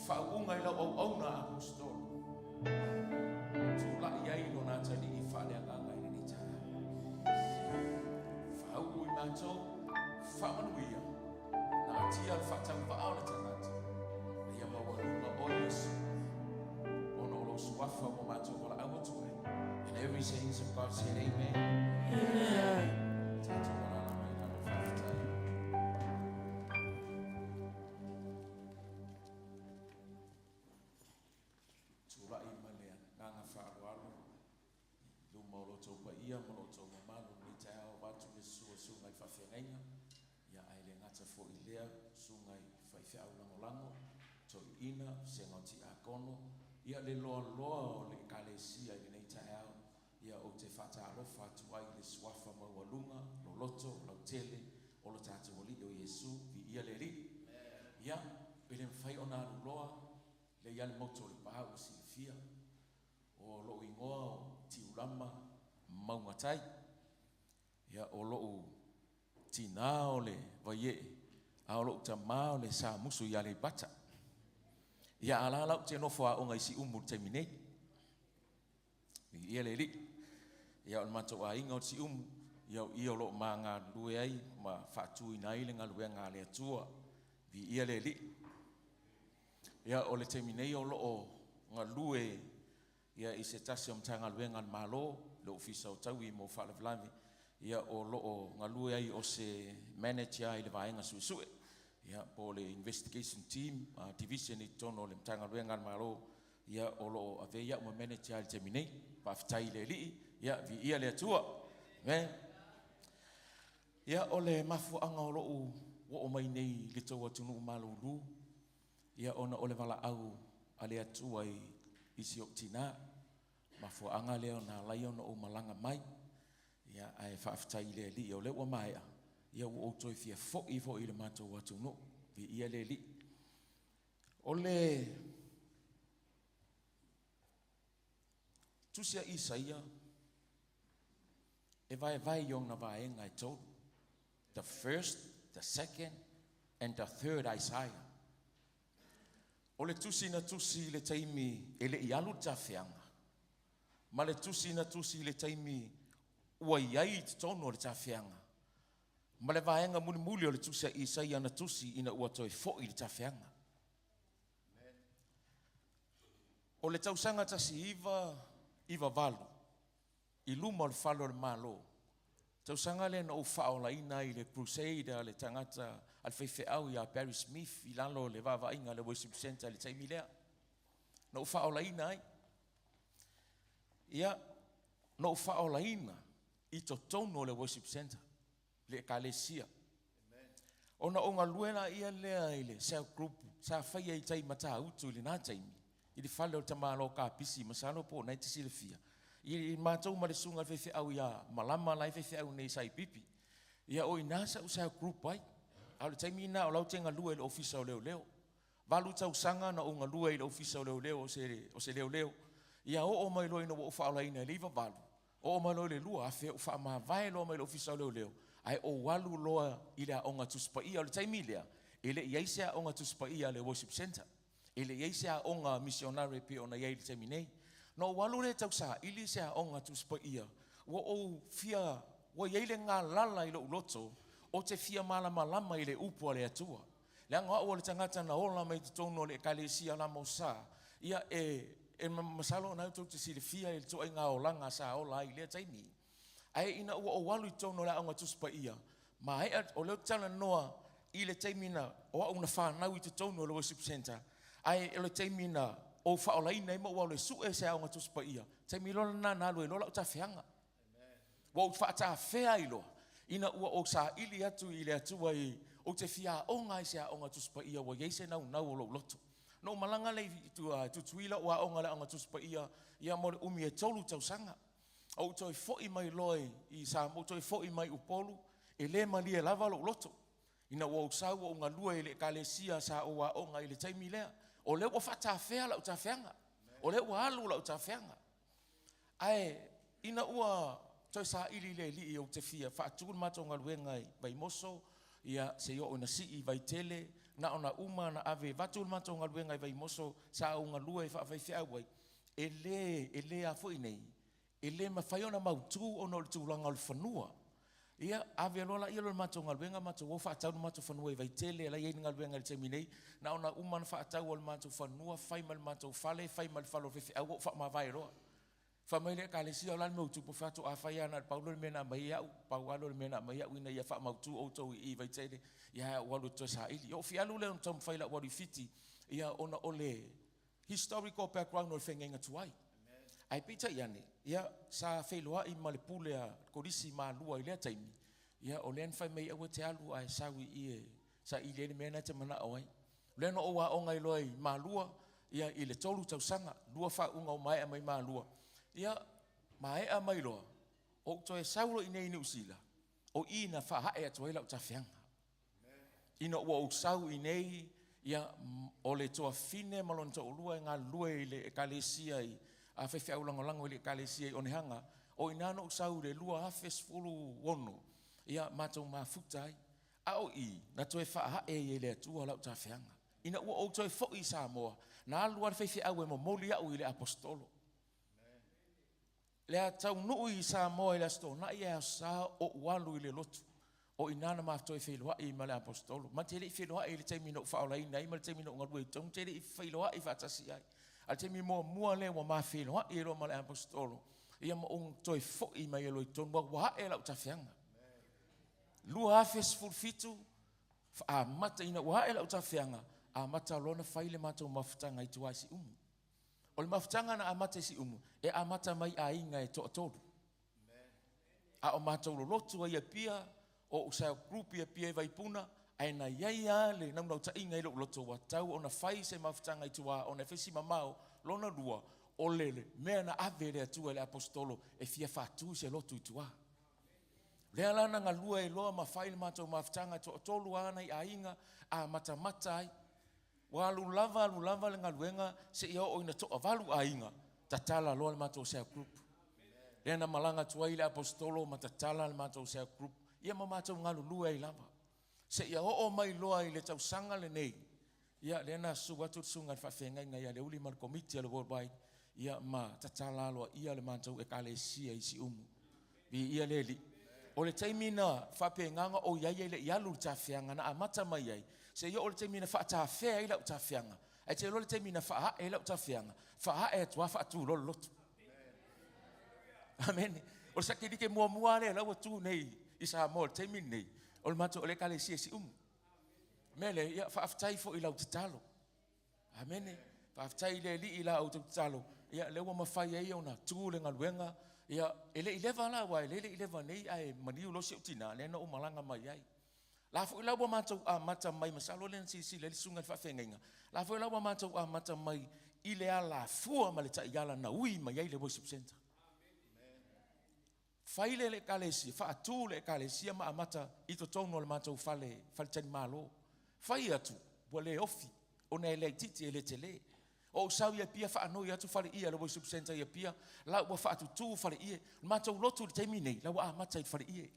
S6: faauuga i lau auauna Aposetolo, tulai ai Lona atalii faaleagaga i lenei taeao. Faauu i matou, faamanuia, naatia le faatauvaa o le tagata, a ia maualuga oe Iesu, ona o lou suafa ua matou valaau atu ai. And every saints of God said amen. Amen. Tatou alaala mai lalo faafetai. Tulai ma le agaga faaaloalo i luma o lo outou paia ma lo outou mamalu i lenei taeao vaeatu le susu o susuga i faafeagaiga, ia ae le gata foi i lea, susuga i faifeau lagolago, toeaiina, vasega o tiakono, ia le loaloa o le Ekalesia i lenei taeao, ia ou te faatalofa atu ai i le suafa maualuga, loloto, lautele o lo tatou Alii o Iesu, viia le Alii. Ia, e le mafai ona aluloa, lea i ai le motu o Lepa ua silafia, O lou igoa o Tiulama Maugatai. Ia, o lou tinā o le Vaiee, a o lou tamā o le Samusu i Aleipata. Ia, a la la ou te nofo aoga i Siumu i le taimi nei. Viia le Alii. Ia, o le matou aiga o le Siumu, ia o i o lo o ma galulue ai ma faatuina ai le galuega a le Atua. Viia le Alii. Ia, o le taimi nei o lo o galue ia i se tasi o Matagaluega a le Malo, le Ofisa o Taui mo Faalavelave, ia o lo o galue ai o se manager i le vaega suesue, ia po o le investigation team division i totonu o le Matagaluega a le Malo, ia o lo o avea ai au ma manager i le taimi nei. Faafetai i le Alii, ia viia le Atua. Amen. Ia, o le mafuaaga o lou oo mai nei i le tou atunuu malulu, ia ona o le valaau a le Atua i si ou tinā. Mafuaaga lea na ala ai ona ou malaga mai. Ia, ae faafetai i le Alii o lea ua maea, ia ua ou toe fia foi foi i le matou atunuu. Viia le Alii. O le Tusi a Isaia e vaevae i ona vaega e tolu. The first, the second and the third Isaiah. O le tusi na tusi i le taimi e le i alu le tafeaga, ma le tusi na tusi i le taimi ua i ai i totonu o le tafeaga, ma le vaega mulimuli o le tusi a Isaia na tusi ina ua toe foi le tafeaga. O le tausaga 1998 i luma o le fale o le Malo, tausaga lea na ou faaolaina ai i le crusade a le tagata a le faifeau ia Barry Smith i lalo o le vaavaaiga a le Worship Centre i le taimi lea. Na ou faaolaina ai. Ia, na ou faaolaina i totonu o le Worship Centre, le Ekalesia. Ona ou galue laia lea i le cell group sa faia i tai Matautu i lena taimi, i le fale o le tamaloa Kapisi, masalo po o na e te silafia, i matou ma le susuga i le faifeau ia Malama la e faifeau nei sa i Pipi. Ia o i ina sa ou cell group ai. A o le taimi lena o la ou te galue i le Ofisa o Leoleo. 8 tausaga na ou galue ai i le Ofisa o Leoleo o se, o se leoleo. Ia oo mai loa ina ua ou faaolaina i le 98, Oo mai loa i le 2000, ou faamavae loa mai le Ofisa o Leoleo, ae ou alu loa i le Aoga Tusi Paia. O le taimi lea, e le i i ai se Aoga Tusi Paia a le Worship Centre. E le i i ai se aoga misionare e pei ona i ai i le taimi nei. Na ou alu lea e tausaili se Aoga Tusi Paia, ua ou fia, ua i ai le galala i lou loto, ou te fia malamalama i le Upu a le Atua. Leaga o au o le tagata na ola mai totonu o le Ekalesia Lamosa, ia e, e masalo o na tou te silafia i le ituaiga olaga sa ola ai i lea taimi. Ae ina ua ou alu i totonu o le Aoga Tusi Paia, maea, o lea ou te talanoa i le taimi na, o au na fanau i totonu o le Worship Centre, ae o le taimi na ou faaolaina ai ma ou alu e sue se Aoga Tusi Paia, taimi loa lena na alu ai loa lau tafeaga. Ua ou faatafea ai loa, ina ua ou saili atu i le Atua i, ou te fia aoga ai i se aoga Tusi Paia ua i ai se naunau o lou loto. Na ou malaga lea i Tutuila ou aoga i le aoga Tusi Paia ia mo le umi e 3 tausaga. Ou toe foi mai loa i Samoa, ou toe foi mai i Upolu, e le malie lava lou loto. Ina ua ou sau ou galue i le ekalesia sa ou aoga i le taimi lea, o lea ua faatafea lau tafeaga. O lea ua alu lau tafeaga. Ae ina ua toe saili le Alii ou te fia faatu le matou galuega i Vaimoso, ia se i oo ina sii i Vaitele. Na ona uma na ave vatu le matou galuega i Vaimoso sa ou galue faafaifeau ai, e le, e le a foi nei, e le mafai ona mautu ona o le tulaga o le fanua. Ia, ave loa laia o le matou galuega matou o faatau le matou fanua i Vaitele, la e i ai le galuega i le taimi nei. Na ona uma ona faatau o le matou fanua, fai ma le matou fale, fai ma le fale o le faifeau, ou faamavae loa. Fai mai le ekalesia, o le a le mea ua tupu? Ou fai atu, afai lava na o le pau lea o le mea na aumai ai au, pau lava lea o le mea na aumai au ina ia faamautu outou i i i Vaitele, ia ae ou alu e toe saili. Ou fia alu lea ona taumafai lau alu i Fiti, ia ona o le historical background o le feagaiga tuai. Ae peitai ane, ia, sa feiloai ma le pule a Kolisi Malua i lea taimi, ia, o lea na fai mai aua e te alu ae sau i i e saili ai le mea lena e te manao ai. O lea na ou aoga ai loa i Malua, ia, i le 3 tausaga, 2 faauuga ua maea mai Malua. Ia, maea mai loa, ou toe sau loa i inei i Niu Sila, o i na faaae atu ai lau tafeaga. Ina ua ou sau i inei, ia, o le tuafafine ma lona toalua e galulue i le ekalesia i a faifeau lagolago i le ekalesia i Onehaga, o i ina na ou sau i le 2016, ia matou mafuta ai. A o i, na toe faaae ai e le Atua lau tafeaga. Ina ua ou toe foi i Samoa, na alu lava le faifeau e momoli au i le Aposetolo. Le a taunuu i Samoa i le Aso Toonai ae Aso Sa ou alu i le lotu. O i ina na ma toe feiloai ma le Aposetolo. Ma te le i feiloai i le taimi na ou faaolaina ai ma le taimi na ou galue i totonu, te le i feiloai faatasi ai. A le taimi muamua lea ua ma feiloai ai loa ma le Aposetolo, ia ma ou toe foi mai ai loa i totonu, ua ae lau tafeaga. 2017, amata ina ua ae lau tafeaga, amata loa ona fai le matou mafutaga i tua i Siumu. O le mafutaga na amata i Siumu, e amata mai aiga e toatolu. A o matou lolotu ai i Apia, o ou cell group i Apia i Vaipuna, ae na i ai lava le naunautaiga i lou loto ua tatau ona fai se mafutaga i tua ona e fai si mamao. Lona lua, o le mea na ave e le Atua i le Aposetolo e fia faatu se lotu i tua. O lea la na galue ai loa ma fai le matou mafutaga e toatolu lava nai aiga amatamata ai. Ua alu lava alu lava le galuega seia oo ina toavalu aiga, tatala loa le matou cell group. Lea na malaga atu ai le Aposetolo ma tatala le matou cell group, ia ma matou galulue ai lava. Seia oo mai loa i le tausaga lenei, ia lea na susu atu le susuga i le faafeagaiga ia Leuli ma le komiti a le Worldwide, ia ma tatala aloaia le matou ekalesia i Siumu. Viia le Alii. O le taimi na faapena ona ou i ai e le i alu i le tafeaga na amata mai ai, seia oo i le taimi na faatafea ai lau tafeaga. Ae te iloa le taimi na faaae ai lau tafeaga, faaae atu lava faatu loa le lotu. Amene. O le satelite muamua lava lea la ua tu nei i Samoa i le taimi lenei, o le matou o le ekalesia i Siumu. O le mea lea, ia faafetai foi i lau tatalo. Amene. Faafetai i le Alii i la outou tatalo, ia lea ua mafai ai ona tu le galuega. Ia e le i leva la, aua e le i leva nei ae maliu loa si ou tina lea na ou malaga mai ai. La foi la ua matou amata mai, masalo lea na silasila i ai le susuga i le faafeagaiga, la foi la ua matou amata mai i le alafua ma le taiala na ui mai ai le worship center. Fai le ekalesia, faatu le ekalesia ma amata i totonu o le matou fale, faletalimalo. Fai atu, ua le ofi, ona e laitiiti e le tele. O ou sau i Apia faanoi atu faleie a le Worship Centre i Apia, la ua faatutu faleie. O le matou lotu i le taimi nei, la ua amata i le faleie.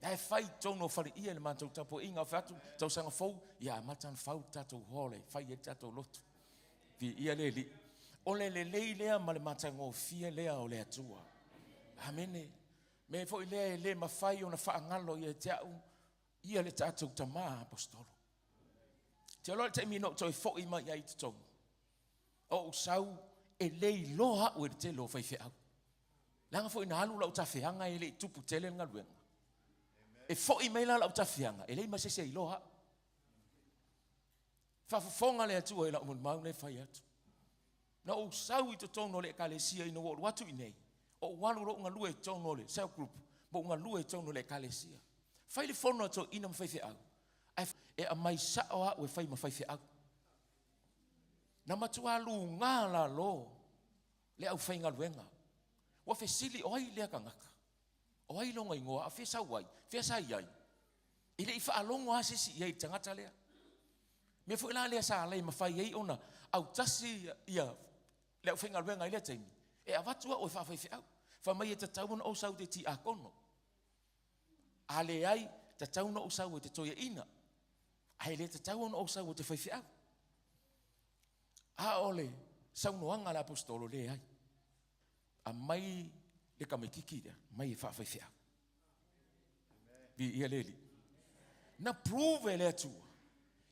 S6: La e fai i totonu o faleie le matou tapuaiga. O fai atu, tausaga fou, ia amata ona fau le tatou hall e fai ai le tatou lotu. Viia le Alii. O le lelei lea ma le matagofie lea o le Atua. Amene. Mea foi lea e le mafai ona faagalo ia te au ia le tatou tama apostolo. Te iloa le taimi na ou toe foi mai ai i totonu, o ou sau e le iloa au e le tele o faifeau. Leaga foi na alu lau tafeaga e le i tupu tele le galuega. E foi mai la lau tafeaga, e leai ma se isi e iloa au. Faafofoga le Atua i lau molimau lea e fai atu. Na ou sau i totonu o le ekalesia ina ua ou alu atu i inei, ou alu loa ou galue i totonu o le cell group, ma ou galue i totonu o le ekalesia. Fai le fono a toeaiina ma faifeau, ae e aumai sao au e fai ma faifeau. Na matua luga lalo le aufaigaluega. Ua fesili, o ai lea tagata? O ai lona igoa? A o fea sau ai? Fea sa i ai? E le i faalogo lava se isi i ai i le tagata lea. Mea foi la lea sa le mafai ai ona autasi ia le aufaigaluega i lea taimi, e avatu au e faafaifeau. Fai mai e tatau ona ou sau i te tiakono. A leai, tatau ona ou sau e te toeaina. Ae le tatau ona ou sau ou te faifeau. A o le saunoaga a le aposetolo, leai. Aumai le tamaititi lea, mai e faafaifeau. Viia le Alii. Na prove e le Atua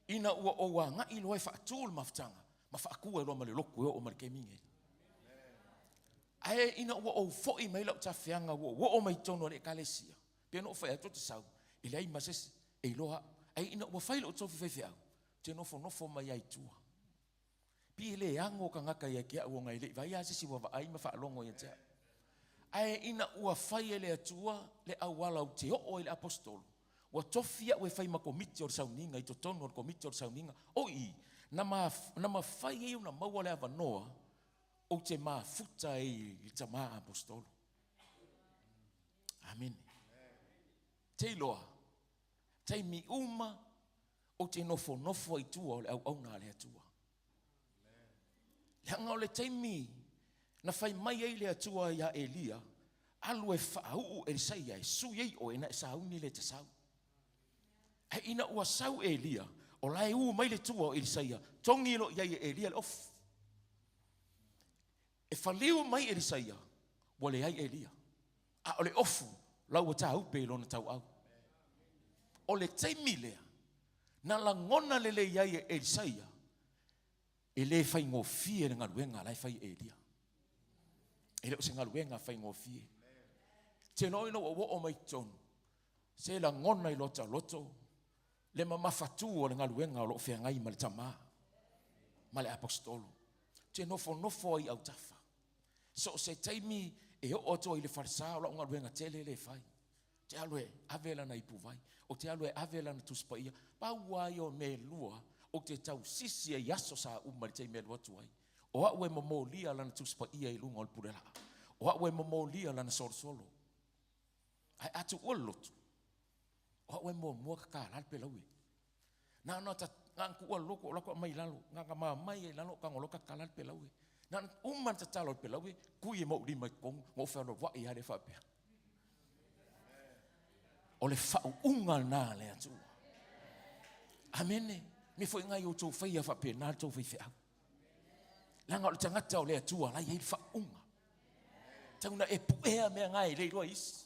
S6: ina ua ou agai loa e faatu le mafutaga ma faatu ai loa ma le lotu e oo mai le taimi lenei. Ae ina ua ou foi mai lau tafeaga ua ou oo mai totonu o le ekalesia, pei ona ou fai atu ou te sau, e leai ma se isi e iloa au. Ae ina ua fai lou tofi faifeau, ou te nofonofo mai lava i tua. Pei e le ano tagata ia te au ona e le i vaai lava se isi ua vaai ma faalogo ia te au. Ae ina ua fai e le Atua le auala ou te oo ai i le Aposetolo, ua tofi au e fai ma komiti o le sauniga i totonu o le komiti o le sauniga. O i, na na mafai ai ona maua le avanoa ou te mafuta ai i le tama Aposetolo. Amene. Te iloa, taimi uma ou te nofonofo ai i tua o le auauna a le Atua. Leaga o le taimi na fai mai ai le Atua iā Elia, alu e faauu Elisaia e sui ai oe na e sauni le ta sau. Ae ina ua sau Elia, o la e u mai le tua o Elisaia, togi loa i ai e Elia le ofu. E faliu mai Elisaia, ua leai Elia. A o le ofu, la ua tāupe i lona tauau. O le taimi lea, na lagona lelei ai e Elisaia, e le faigofie le galuega la e fai e Elia. E le o se galuega faigofie. Te iloa ina ua oo mai totonu, se lagona i lota loto le mamafatu o le galuega o lo o feagai ma le tama ma le aposetolo. Te nofonofo ai autafa. So o se taimi e oo atu ai i le falesa o lau galuega tele lea e fai. Te alu e ave lana ipuvai, o te alu e ave lana Tusi Paia. Pau lava ia o mea e lua ou te tausisi ai i aso sa uma i le taimi e alu atu ai. O au e momolia lana Tusi Paia i luga o le pulelaa. O au e momolia lana solosolo. Ae a tuua le lotu, o au e muamua tatala le pelaue. Na ona ta, na ona tuua le lotu ou alu atu aumai i lalo, na ona mamai lava i lalo ou tago loa tatala le pelaue. Na ona uma ona tatala o le pelaue, tui ai ma ou lima i totonu, ona ou fealualuai lava lea faapea. O le faauuga lena a le Atua. Amene. Mea foi lena ia outou faia faapena le tou faifeau. Leaga o le tagata o le Atua la e i ai le faauuga. Tau na e puea mea na e le iloa e isi.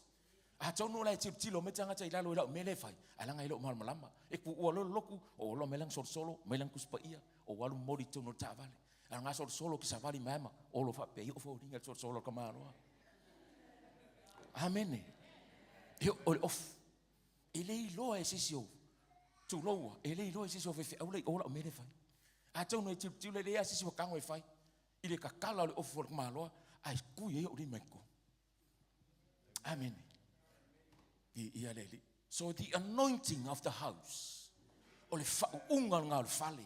S6: Atonu o la e tilotilo mai tagata i lalo i lau mea lea e fai, ae leaga e le o malamalama. E tuua loa le lotu, ou ola mai lana solosolo, mai lana Tusi Paia, ou alu momoli i totonu o le taavale. A o lena solosolo ou te savali mai lava ma olo faapea, i oo foliga le solosolo a le tamaloa. Amene. E oo le ofu. E le iloa e se isi o tuloua, e le iloa e se isi o faifeau la i o lau mea lea e fai. Atonu e tilotilo e leai lava se isi ua tago e fai i le tatala o le ofu o le tamaloa, ae tui ai ou lima i totonu. Amene. Viia le Alii. So the anointing of the house, o le faauuga lena o le fale,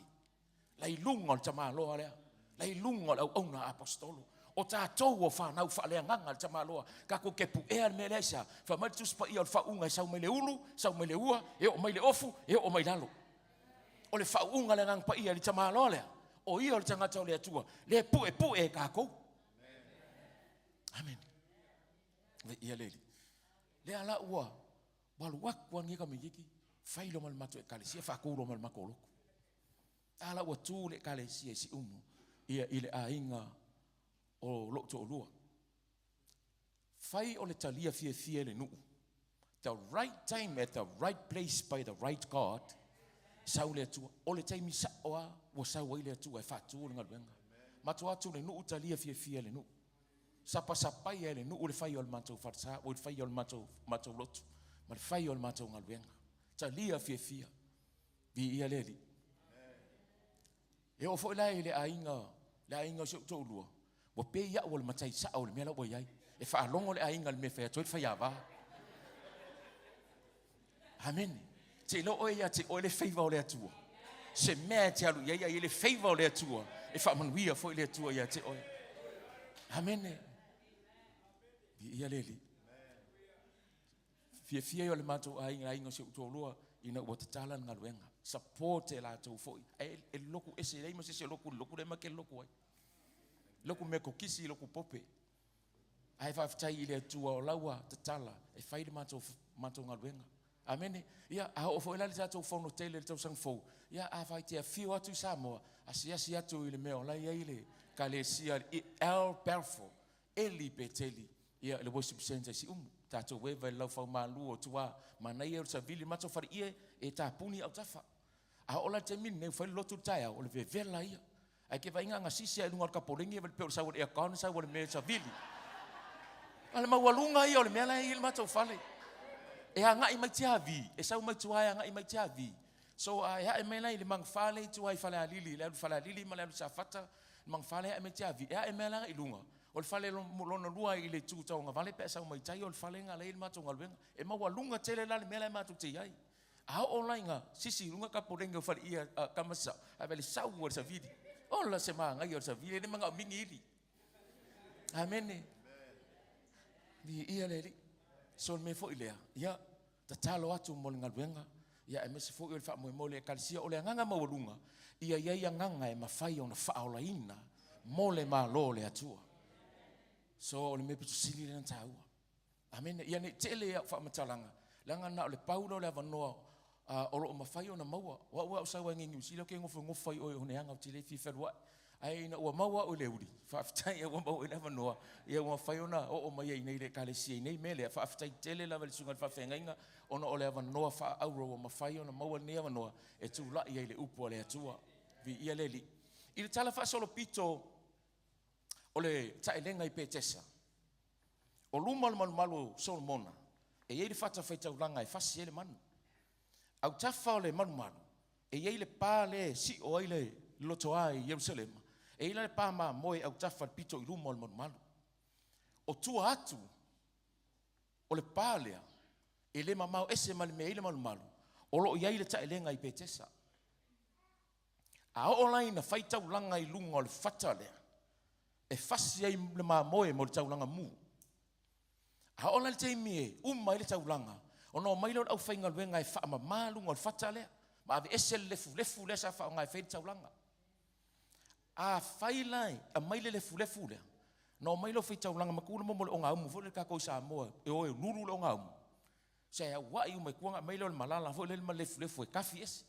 S6: la i luga o le tamaloa lea, la i luga o le auauna apostolo. O tatou o fanau faaleagaga le tamaloa, tatou te puea le mea lea aisea? Fai mai le Tusi Paia o le faauuga e sau mai le ulu, sau mai le ua, e oo mai le ofu, e oo mai lalo. O le faauuga le Agaga Paia i le tamaloa lea, o ia o le tagata o le Atua, lea e puepue e tatou. Amene. Viia le Alii. Lea la ua alu atu lava lenei tamaititi, fai loa ma le matou ekalesia, faatu loa ma le matou lotu. A la ua tu le ekalesia i Siumu, ia i le aiga o lou toalua. Fai o le talia fiafia e le nuu. The right time at the right place by the right God. Sau le Atua. O le taimi sao lava ua sau ai le Atua e faatu le galuega. Matou atu le nuu, talia fiafia e le nuu. Sapasapaia e le nuu le fai o le matou falesa, oi le fai o le matou, matou lotu, ma le fai o le matou galuega. Talia fiafia. Viia le Alii. E oo foi la i le aiga, le aiga o si ou toalua, ua pei au o le matai sao o le mea la ua i ai. E faalogo le aiga i le mea e fai atu ai le faiava. Amene. Te iloa oe ia te oe le favor o le Atua. Se mea e te alu i ai, ai le favor o le Atua. E faamanuia foi le Atua ia te oe. Amene. Viia le Alii. Fiafia ia o le matou aiga, aiga o si ou toalua, ina ua tatala le galuega. Support e latou foi. Ae e lotu ese leai ma se isi o lotu i le lotu lea ma te lotu ai. Lotu Metotisi, lotu Pope. Ae faafetai i le Atua o la ua tatala e fai le matou, matou galuega. Amene. Ia, a oo foi la le tatou fono tele i le tausaga fou, ia, afai e te afio atu i Samoa, asiasi atu i le mea o la e i ai le Ekalesia El Balfour, Eli Peteli, ia, i le Worship Centre i Siumu. Tatou eva i le laufaumalu o tua, manaia o le savili i le matou faleie e tapuni autafa. A oo la i le taimi lenei ua fai le lotu i le taeao, o le vevela ia. Ae te vaai na sisi lava i luga o le tapoleni e pei o le sau o le aircon sau o le mea e savili. A le maualuga ia o le mea la e i ai le matou fale. E agai mai Tiavi, e sau mai tua e agai mai Tiavi. So a e ae mai la i le magafa lea i tua i Falealili, le alu i Falealili ma le alu i Safata, le magafa lea e ae mai Tiavi, e ae mai la i luga, o le fale lona lua i le itu tauagavale pe a sau mai tai o le fale lena la e i ai le matou galuega. E maualuga tele la le mea la e matou te i ai. A oo la ina sisi i luga tapoleni o faleie a tama sasao, ae vaai i le sau o le savili. Ola se manaia o le savili, e le manaomia ni ili. Amene. Viia le Alii. So le mea foi lea, ia, tatalo atu mo le galuega, ia aemaise foi o le faamoemoe o le Ekalesia. O le agaga maualuga, ia i ai agaga e mafai ona faaolaina mo le Malo o le Atua. So o le mea pito sili lea ona taua. Amene. Ia ne i tele au faamatalaga, leaga na o le pau lea o le avanoa o lo o mafai ona maua. O au a ou sau ai nei i Niu Sila ou te nofonofo ai i o i Oneaga ou te le fia fealuai. Ae ina ua maua au e Leuili, faafetai ua maua ai le avanoa, ia ua mafai ona oo mai ai i nei i le Ekalesia i nei mea lea. Faafetai tele lava i le susuga i le faafeagaiga ona o le avanoa faaauro ua mafai ona maua lenei avanoa e tulai ai i le upu a le Atua. Viia le Alii. I le tala faasolopito o le taelega i Petesa, o luma o le malumalu o Solomona, e i ai le fatafaitaulaga e fasi ai le manu. Autafa o le malumalu, e i ai le pa lea e sio ai le lotoa i Ierusalema, e i ai la le pa mamoe autafa i le pito i luma o le malumalu. O tua atu o le pa lea, e le mamao ese ma le mea e i ai le malumalu, o lo o i ai le taelega i Petesa. A oo la ina fai taulaga i luga o le fata lea, e fasi ai le mamoe mo le taulaga mu. A oo la i le taimi e uma ai le taulaga, ona omai lea o le aufaigaluega e faamama luga o le fata lea, ma aveese le lefulefu lea sa faaaoga e fai ai le taulaga. Afai la e aumai le lefulefu lea, ona omai lea o faitaulaga ma tu le mo le ogaumu foi lea tatou i Samoa e o e lulu le ogaumu. Se auai uma i tua ona aumai lea o le malala foi lele ma le lefulefu e tafi ese.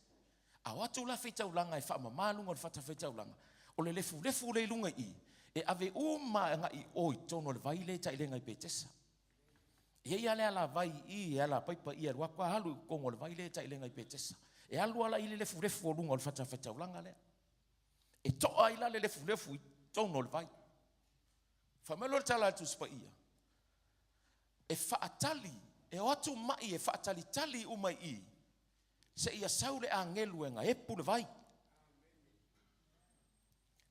S6: A o atu la faitaulaga e faamama luga o le fatafaitaulaga, o le lefulefu lea i luga i i, e ave uma agai i o i totonu o le vai lea e tailega i Petesa. E i ai lava le alavai i i, e alapaipa i i e alu atu lava alu i totonu o le vai lea e tailega i Petesa. E alu lava la i le lefulefu o luga o le fatafaitaulaga lea. E toa ai la le lefulefu i totonu o le vai. Fai mai loa le tala a le Tusi Paia, e faatali, e o atu mai e faatalitali uma i i, seia sau le agelu e gaepu le vai.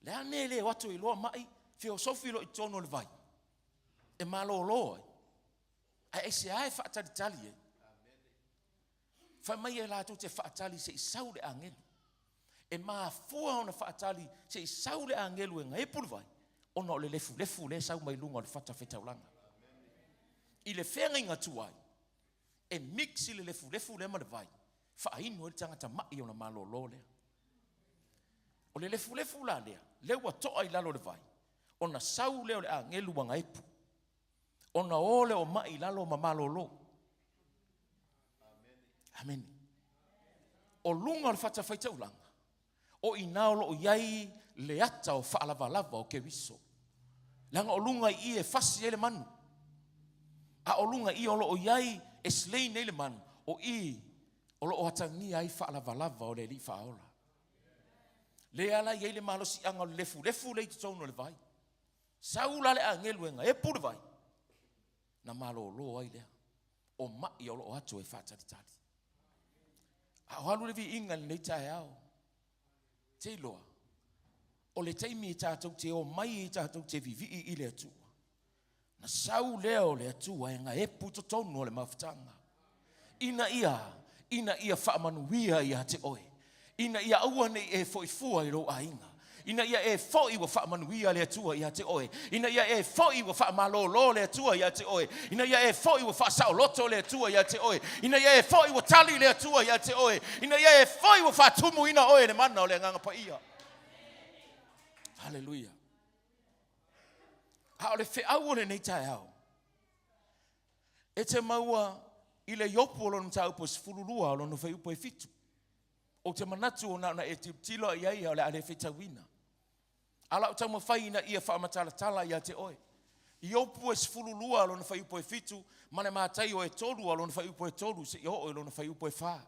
S6: Le a mea e le o atu ai loa mai, feosofi loa i totonu o le vai, e malolo ai, ae aisea e faatalitali ai? Fai mai e latou te faatali se i sau le agelu. E mafua ona faatali se i sau le agelu e gaepu le vai, ona o le lefulefu lea e sau mai luga o le fatafaitaulaga. I le feagaiga tuai, e mix le lefulefu lea ma le vai, faainu ai le tagata mai ona malolo lea. O le lefulefu la lea, lea ua toa i lalo o le vai, ona sau lea o le agelu ua gaepu. Ona o lea o mai i lalo ma malolo. Amene. O luga o le fatafaitaulaga, o i ina o lo o i ai le ata o faalavalava o Keriso. Leaga o luga i i e fasi ai le manu. A o luga i i o lo o i ai e slain ai le manu, o i o lo o atagia ai faalavalava o le Alii Faaola. Lea la i ai le malosiaga o le lefulefu lea i totonu o le vai. Sau la le agelu e gaepu le vai, na malolo ai lea. O mai o lo o atu e faatalitali. A o alu le viiga i lenei taeao, te iloa, o le taimi tatou te omai tatou te vivii i le Atua, na sau lea o le Atua e gaepu i totonu o le mafutaga, ina ia, ina ia faamanuia ia te oe, ina ia aua ne i e foi fua i lou aiga, ina ia e foi ua faamanuia le Atua ia te oe, ina ia e foi ua faamalolo le Atua ia te oe, ina ia e foi ua faasaoloto le Atua ia te oe, ina ia e foi ua tali le Atua ia te oe, ina ia e foi ua faatumuina oe e le mana o le Agaga Paia. Haleluia. A o le feau o lenei taeao, e te maua i I le Iopu o lona mataupu e 12 o lona fuaiupu e 7. Ou te manatu na ona e tilotilo i ai o le a le faitauina. A o lau taumafai ina ia faamatalatala ia te oe. Iopu e 12 lona fuaiupu e 7 ma le Mataio e 3 lona fuaiupu e 3 seia oo i lona fuaiupu e 4.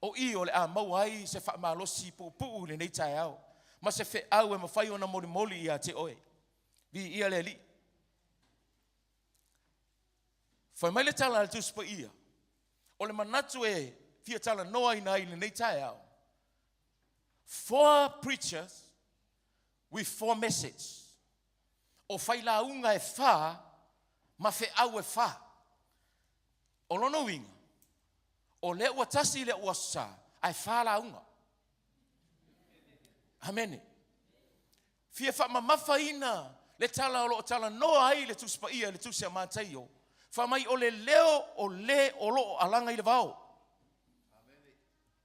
S6: O i o le a maua ai se faamalosi puupuu i lenei taeao ma se feau e mafai ona molimoli ia te oe. Viia le Alii. Fai mai le tala a le Tusi Paia, o le manatu e fia talanoaina ai i lenei taeao, four preachers with four message. O failauga e fa ma feau e fa. O lona uiga, o lea ua tasi le Aso Sa, ae fa lauga. Amene. Fia faamamafaina le tala o lo o talanoa ai le Tusi Paia i le Tusi a Mataio, fai mai o le leo o le o lo o alaga i le vao.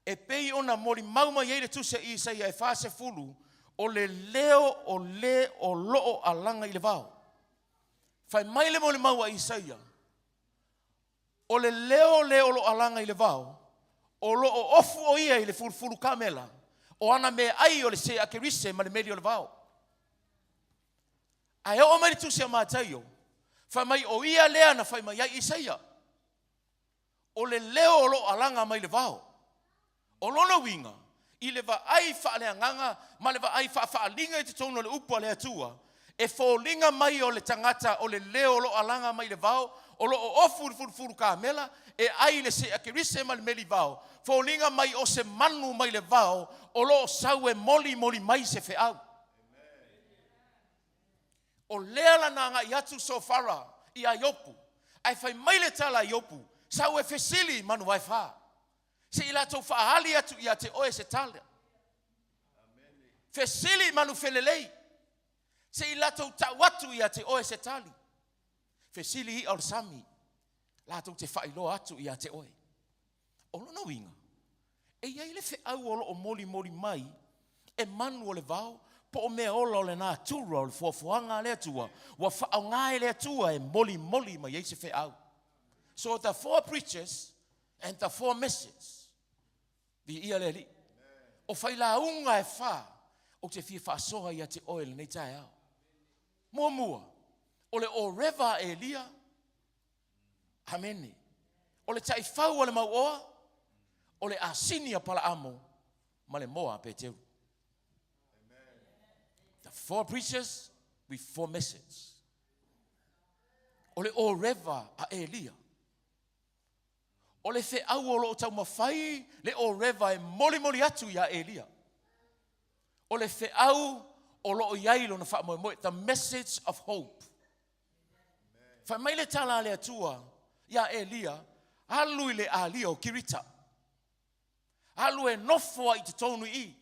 S6: E pei ona molimau mai ai le Tusi a Isaia e 40, o le leo o le o lo o alaga i le vao. Fai mai le molimau a Isaia, o le leo le o lo o alaga i le vao, o lo o ofu o ia i le fulufulu kamela, o ana meaai o le sea kerise ma le meli o le vao. Ae oo mai le Tusi a Mataio, fai mai o ia lea na fai mai ai Isaia, o le leo o lo o alaga mai le vao. O lona uiga, i le vaai faaleagaga ma le vaai faafaaaliga i totonu o le upu a le Atua, e foliga mai o le tagata o le leo o lo o alaga mai le vao, o lo o ofu i le fulufulu kamela, e ai i le sea kerise ma le meli vao, foliga mai o se manu mai le vao o lo o sau e molimoli mai se feau. O lea la na agai atu Sofara ia Iopu, ae fai mai le tala a Iopu, sau e fesili i manu vaefa, se i latou faaali atu ia te oe se tala. Fesili i manu felelei, se i latou tau atu ia te oe se tali. Fesili i'a o le sami, latou te faailoa atu ia te oe. O lona uiga, e i ai le feau o lo o molimoli mai e manu o le vao po o mea ola o le natura o le foafoaga a le Atua ua faaaoga e le Atua e molimoli mai ai se feau. So the four preachers and the four message. Viia le Alii. O failauga e fa ou te fia faasoa ia te oe lenei taeao. Muamua, o le Oreva a Elia. Amene. O le taifau a le mauoa, o le asini a Palaamo ma le moa a Peteru. The four preachers with four message. O le Oreva a Elia. O le feau o lo o taumafai le Oreva e molimoli atu iā Elia. O le feau o lo o i ai lona faamoemoe, the message of hope. Fai mai le tala a le Atua iā Elia, alu i le alia o Kirita. Alu e nofo ai i totonu i i.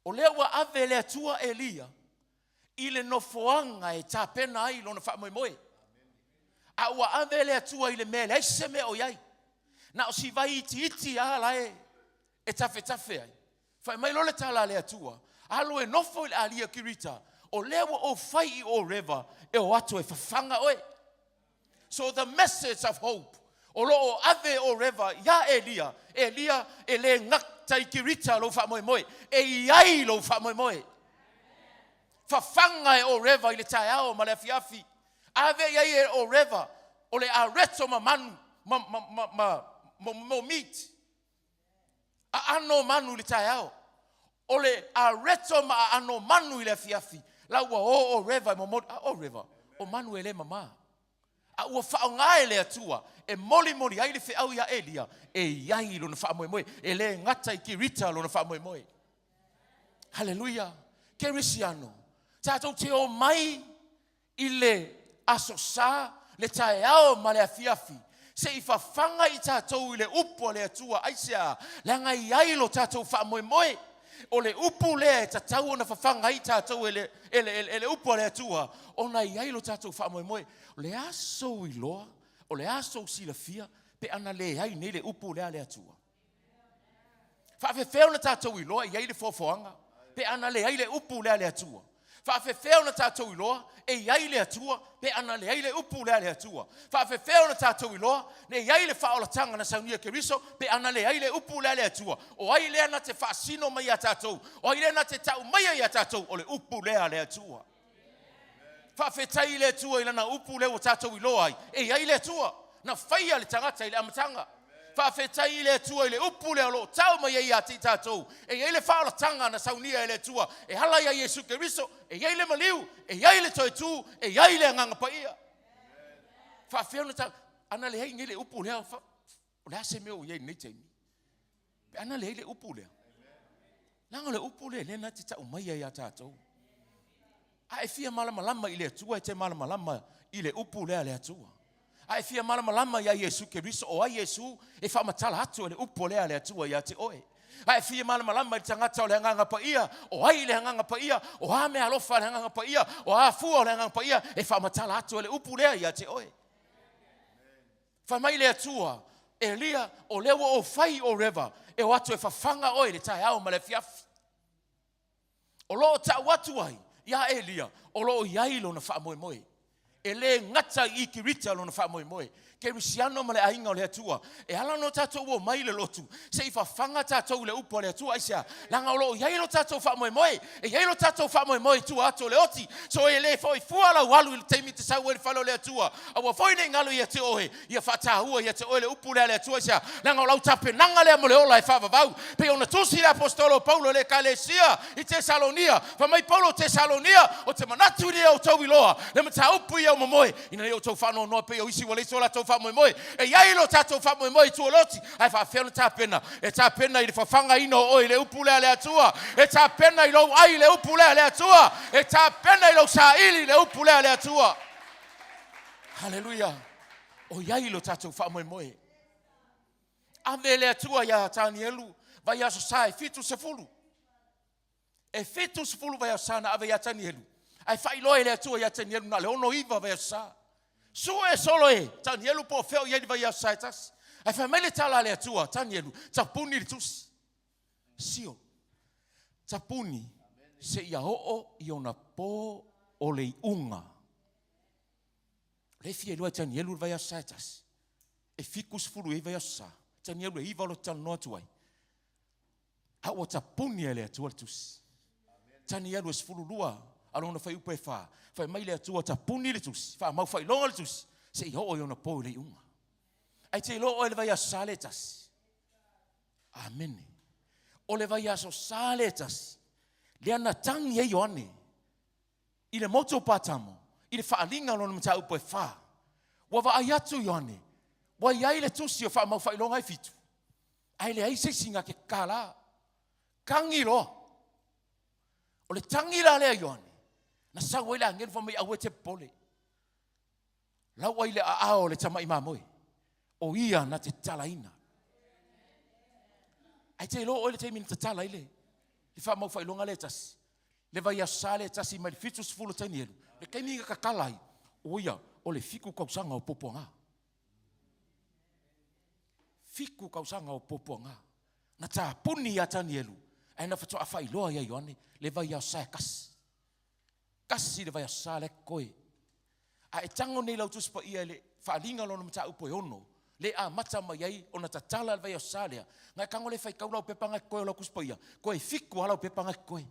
S6: O lea ua ave e le Atua Elia i le nofoaga e tapena ai lona faamoemoe. A ua ave e le Atua i le mea e leai se mea o i ai. Na o si vai itiiti lava la e tafetafe ai. Fai mai loa le tala a le Atua, alu e nofo i le alia Kirita, o lea ua ou fai i Oreva e o atu e fafaga oe. So the message of hope o lo o ave e Oreva iā Elia, Elia e le gata i Kirita lou faamoemoe, e i ai lou faamoemoe. Fafaga e Oreva i le taeao ma le afiafi. Ave i ai e Oreva o le areto ma manu ma, ma, ma, ma, ma, ma meat. Aano o manu i le taeao. O le areto ma aano o manu i le afiafi. La ua o o Reva e momoli. A o Reva, o manu e le mamā. A ua faaaoga e le Atua e molimoli ai le feau iā Elia e i ai lona faamoemoe, e le gata i Kirita lona faamoemoe. Haleluia! Kerisiano, tatou te omai i le Aso Sa, le taeao ma le afiafi, se i fafaga i tatou i le upu a le Atua. Aisea? Leaga e i ai lo tatou faamoemoe. O le upu lea e tatau ona fafaga ai tatou e le, e le, e le upu a le Atua, ona e i ai lo tatou faamoemoe. O le a sou iloa, o le a sou silafia, pe ana leai nei le upu lea a le Atua? Faafefea ona tatou iloa e i ai le foafoaga pe ana leai le upu lea a le Atua? Faafefea ona tatou iloa e i ai le Atua pe ana leai le upu lea a le Atua? Faafefea ona tatou iloa e i ai le faaolataga na saunia e Keriso pe ana leai le upu lea a le Atua? O ai lea na te faasino mai ia tatou? O ai lea na te tau maia ia tatou? O le upu lea a le Atua. Faafetai i le Atua i lana upu lea ua tatou iloa ai e i ai le Atua na faia le tagata i le amataga. Faafetai i le Atua i le upu lea o lo o tau mai ai ia te i tatou e i ai le faaolataga na saunia e le Atua e ala ia Iesu Keriso, e i ai le maliu, e i ai le toe tu, e i ai le Agaga Paia. Faafefea ona ta ana leai nei le upu lea, o le a se mea ua i ai i lenei taimi? Pe ana leai le upu lea. Leaga o le upu lea lea na te tau mai ai ia tatou. A e fia malamalama i le Atua, e te malamalama i le upu lea a le Atua. A e fia malamalama ia Iesu Keriso, o ai Iesu, e faamatala atu e le upu lea a le Atua ia te oe. A e fia malamalama i le tagata o le Agaga Paia, o ai le Agaga Paia, o a meaalofa a le Agaga Paia, o a fua o le Agaga Paia, e faamatala atu e le upu lea ia te oe. Fai mai le Atua, Elia, o lea ua ou fai o Reva, e o atu e fafaga oe i le taeao ma le afiafi. O lo o tau atu ai ia Elia, o lo o i ai lona faamoemoe. E le gata i Kirita lona faamoemoe. Kerisiano ma le aiga o le Atua, e ala ona tatou omai i le lotu, se i fafaga tatou i le upu a le Atua. Aisea? Leaga o lo o i ai lo tatou faamoemoe. E i ai lo tatou faamoemoe i tua atu o le oti. So e le foi fua lau alu i le taimi e te sau ai i le fale o le Atua. Aua foi ne i galo ia te oe, ia faataua ia te oe le upu lea a le Atua. Aisea? Leaga o lau tapenaga lea mo le ola e faavavau. Pei ona tusi le Aposetolo o Paulo i le Ekalesia i Tesalonia, fai mai Paulo, Tesalonia, ou te manatu ina ia outou iloa le mataupu ia o momoe, ina ia outou faanoanoa pei o isi ua leai so latou faamoemoe. E i ai lo tatou faamoemoe i tua o le oti, ae faafefea ona tapena? E tapena i le fafagaina o oe i le upu lea a le Atua. E tapena i lou ai i le upu lea a le Atua. E tapena i lou saili i le upu lea a le Atua. Haleluia! O i ai lo tatou faamoemoe. Ave le Atua iā Tanielu vaiaso sa e 70. E 70 vaiaso sa na ave iā Tanielu. Ae faailoa e le Atua iā Tanielu na o le 69 vaiaso sa. Sue solo e Tanielu po o fea o i ai le vaiaso sa e tasi. Ae fai mai le tala a le Atua, Tanielu, tapuni le tusi. Sio. Tapuni seia oo i ona po o le iuga. O lea e fia iloa e Tanielu le vaiaso sa e tasi. E 70 i ai vaiaso sa. Tanielu e 9 o lo o talanoa atu ai. A ua tapuni e le Atua le tusi. Tanielu e 12 a lona fuaiupu e 4. Fai mai le Atua tapuni le tusi, faamau faailoga le tusi, seia oo i ona po i le iuga. Ae te iloa oe le vaiaso sa le tasi. Amene. O le vaiaso sa le tasi, lea na tagi ai Ioane i le motu o Patamo, i le faaaliga o lona mataupu e fa. Ua vaai atu Ioane, ua i ai le tusi o faamaufailoga e fitu, ae leai se isi na te kālā. Tagi loa. O le tagi la lea Ioane, na sau ai le agelu fai mai aua e te popole. Lau ai le aao o le tamai mamoe, o ia na te tatalaina. Ae te iloa oe le taimi na tatala ai le faamaufailoga lea e tasi, le vaiaso sa lea e tasi mai le 70 o Tanielu, le taimi na tatala ai, o ia, o le 7 tausaga o puapuaga. 7 tausaga o puapuaga. Na tapuni ia Tanielu, ae na faatoa faailoa ia Ioane le vaiaso sa e tasi. Tasi le vaiaso sa lea e totoe. A e tago nei lau Tusi Paia i le faaaliga o lona mataupu e ono, le amata mai ai ona tatala le vaiaso sa lea, na e tago lea e faitau lau pepa na e totoe o lau Tusi Paia, toe fitu lava lau pepa na e totoe.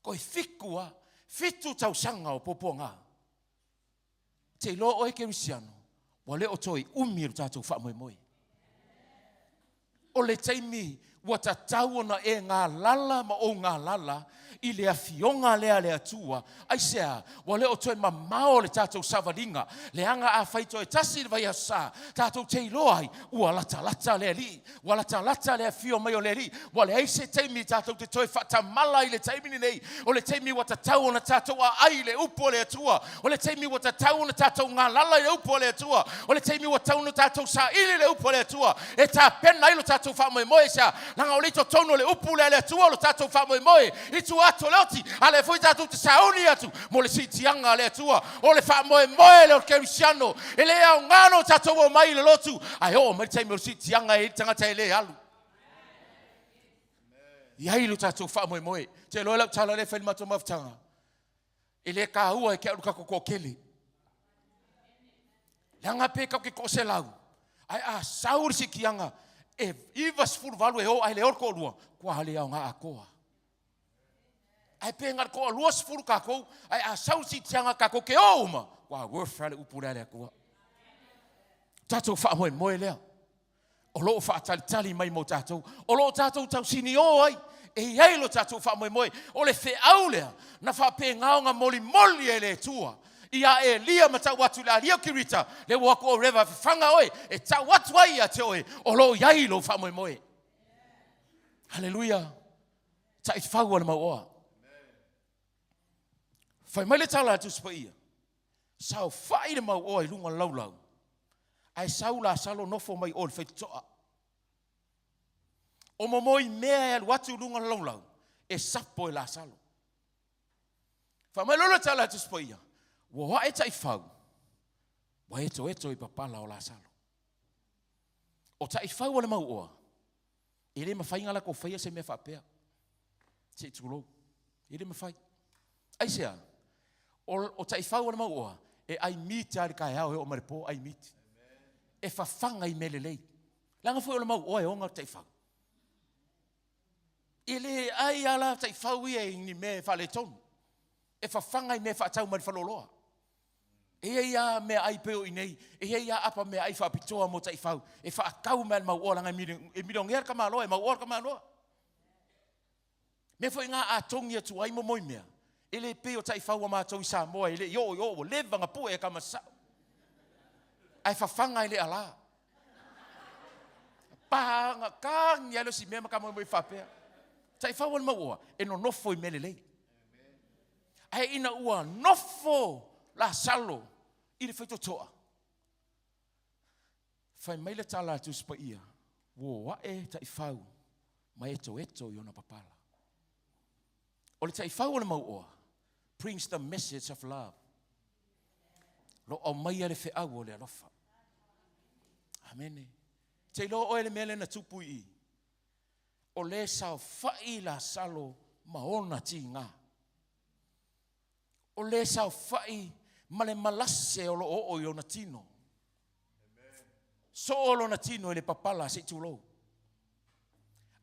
S6: Toe fitu lava. Fitu tausaga o puapuaga. Te iloa oe Kerisiano, ua le o toe umi lo tatou faamoemoe. O le taimi ua tatau ona e galala ma ou galala i le afioga lea a le Atua. Aisea? Ua le o toe mamao le tatou savaliga, leaga afai toe tasi le vaiaso sa, tatou te iloa ai ua latalata le Alii, ua latalata le afio mai o le Alii. Ua leai se taimi tatou te toe faatamala i le taimi lenei. O le taimi ua tatau ona tatou aai i le upu a le Atua. O le taimi ua tatau ona tatou galala i le upu a le Atua. O le taimi ua tatau ona tatou saili i le upu a le Atua e tapena ai lo tatou faamoemoe. Aisea? Leaga o lea i totonu o le upu lea a le Atua lo tatou faamoemoe i tua atu o le oti, a lea foi tatou te sauni atu mo le siitiaga a le Atua. O le faamoemoe lea o le kerisiano. E le aoga ona tatou omai i le lotu, ae oo mai le taimi o le siitiaga e i ai le tagata e le alu. I ai lo tatou faamoemoe. Te iloa lau tala lea e fai i le matou mafutaga, e le taua e te au le tatou toatele. Leaga pe tatou te toaselau, ae a sau le siitiaga e 98 e o ae le o le toalua, ua le aoga atoa. Ae pe na o le toalua sefulu tatou, ae a sau le siitiaga tatou te o uma, ua worth lava le upu lea a le Atua. Tatou faamoemoe lea. O lo o faatalitali mai mo tatou. O lo o tatou tausinio ai. E i ai lo tatou faamoemoe. O le feau lea na faapena ona molimoli e le Atua ia Elia ma tau atu i le alia o Kirita, le ua o atu o Reva fafaga oe, e tau atu ai ia te oe, o lo o i ai lou faamoemoe. Haleluia! Taifau a le mauoa. Fai mai le tala a Tusi Paia, saofai le mauoa i luga o le laulau, ae sau Lasalo nofo mai o i le faitotoa. O momoi mea e alu atu i luga o le laulau, e sapo e Lasalo. Fai mai loa le tala a Tusi Paia, ua o ae taifau, ua etoeto i papala o Lasalo. O taifau a le mauoa, e le mafai ona latou faia se mea faapea. Se i tulou. E le mafai. Aisea? O taifau a le mauoa, e ai miti lava i le taeao e oo mai le po, ai miti. E fafaga i mea lelei. Leaga foi o le mauoa e ona le taifau. E le ai lava la taifau ia i ni mea e faaletonu. E fafaga i mea e faatau mai le faleoloa. E i ai lava meaai pei o i inei, e i ai lava apa meaai faapitoa mo taifau e faatau mai e le mauoa leaga e milionea le tamaloa, e mauoa le tamaloa. Mea foi na a togi atu ai momoi mea, e le pei o taifau a matou i Samoa e le i oo i o ua leva ona pue e tama sasao. Ae fafaga e le ala. Pa na tagi lava le isi mea ma tamoemoe faapea. Taifau a le mauoa e nonofo i mea lelei. Ae ina ua nofo Lasalo i le faitotoa, fai mai le tala a Tusi Paia, ua o ae taifau ma etoeto i ona papala. O le taifau o le mauoa, brings the message of love. Lo aumaia le feau o le alofa. Amene. Te iloa oe le mea lea na tupu i i. O le saofai Lasalo ma ona tiga. O le saofai ma le malase o lo o oo i ona tino. Soo lona tino i le papala se i tulou.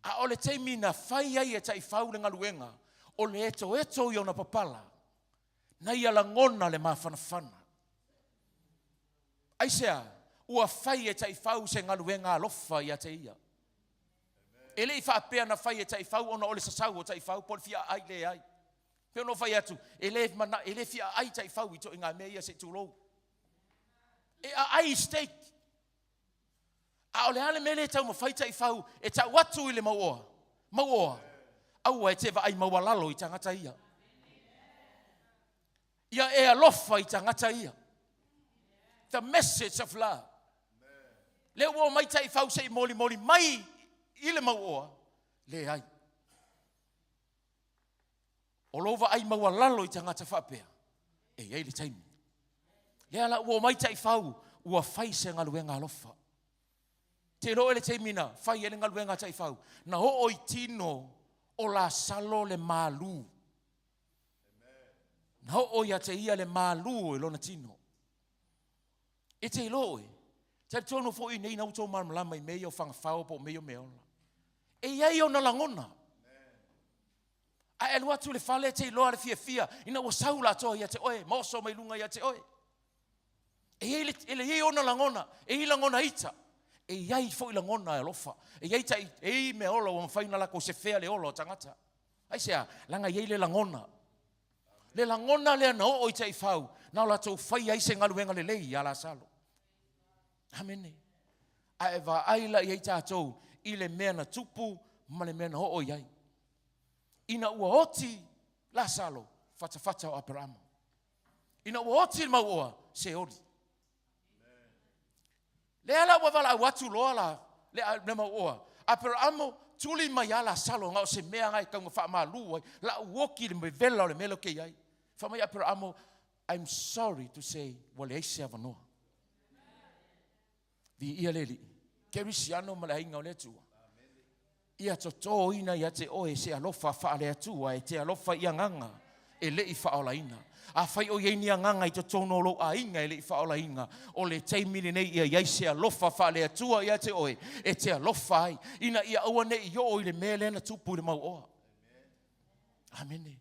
S6: A o le taimi na fai ai e taifau le galuega, o le etoeto i ona papala, na ia lagona le mafanafana. Aisea? Ua fai e taifau se galuega alofa ia te ia. E le i faapea na fai e taifau ona o le sasau o taifau po o le fia aai, leai. Pei ona ou fai atu, e le, mana, e le fia aai taifau i ituaiga mea ia se i tulou. E aai i steak. A o le a le mea lea e taumafai taifau e tau atu i le mauoa? Mauoa, aua e te vaai maualalo i tagata ia. Ia e alofa i tagata ia. The message of love. Lea ua omai taifau se i molimoli mai i le mauoa, leai. O lou vaai maualalo i tagata faapea, e i ai le taimi. Lea la ua omai taifau, ua fai se galuega alofa. Te iloa oe le taimi na fai ai le galuega a taifau, na oo i tino o Lasalo le malu. Na oo ia te ia le malu i lona tino. E te iloa oe, talitonu foi nei na outou malamalama i mea ia o fagafao po o mea ia o meaola. E i ai ona lagona. A e alu atu i le fale e te iloa le fiafia ina ua sau latou ia te oe ma oso mai luga ia te oe. E i ai, le, e i ai ona lagona, e i ai lagona ita, e i ai foi lagona e alofa. E i ai, tai, e i ai meaola ua mafai ona latou sefea le ola o tagata. Aisea? Leaga e i ai le lagona. Le lagona lea na oo i taifau, na o latou faia ai se galuega lelei ia Lasalo. Amene. A e vaai la i ai tatou i le mea na tupu ma le mea na oo i ai. Ina ua oti Lasalo, fatafata o Aperama. Ina ua oti le mauoa, seoli. Lea la ua valaau atu loa la le, le mauoa. Aperamo, tuli mai lava Lasalo, na o se mea na e tau na faamalu ai. Lau oti le vevela o le mea lea ou te i ai. Fai mai Aperamo, I'm sorry to say, ua leai se avanoa. Viia le Alii. Kerisiano ma le aiga o le Atua. Ia totōina ia te oe se alofa faale-Atua e te alofa i agaga e le i faaolaina. Afai o i ai ni agaga i totonu o lou aiga e le i faaolaina, o le taimi lenei ia i ai se alofa faale-Atua ia te oe e te alofa ai, ina ia aua ne i oo i le mea lea na tupu i le mauoa. Amene.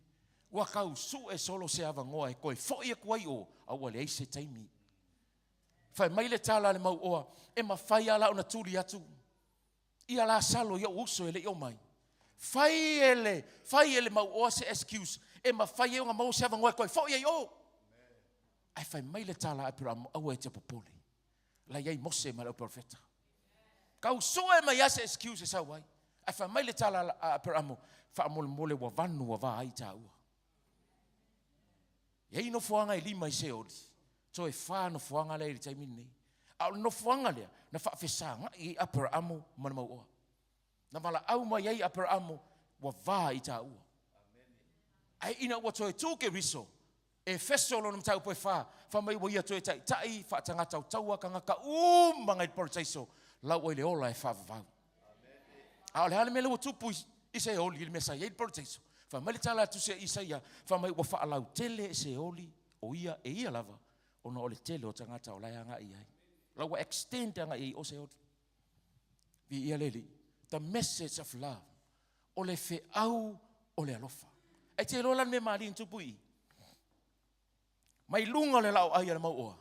S6: Ua tau sue solo se avanoa e toe foi atu ai o, a ua leai se taimi. Fai mai le tala a le mauoa, e mafai lava la ona tuli atu ia Lasalo i ou uso e le i omai. Fai e le, fai e le mauoa se excuse e mafai ai ona maua se avanoa e toe foi ai o. Ae fai mai le tala a Aperamo, aua e te popole. La i ai Mose ma le au perofeta. Tau sue mai lava se excuse e sau ai. Ae fai mai le tala a Aperamo, faamolemole ua vanu ua va ai taua. E i ai nofoaga e lima i Seoli, toe fa nofoaga lea i le taimi lenei. A o le nofoaga lea, na faafesagai ai Aperaamo ma le mauoa. Na valaau mai ai Aperaamo, ua va i taua. Ae ina ua toe tu Keriso, Efeso lona mataupu e fa, fai mai ua ia toe taitai faatagatautaua tagata uma ngai le parataiso, lau ai le ola e faavavau. A o le a le mea lea ua tupu i Seoli i le mea sa i ai le parataiso? Fai mai le tala a Tusi a Isaia, fai mai ua faalautele e Seoli o ia e ia lava ona o le tele o tagata o la e agai i ai. La ua extend agai i o Seoli. Viia le Alii. The message of love. O le feau o le alofa. Ai te iloa la le mea malie na tupu i i? Mai luga o le laoai a le mauoa,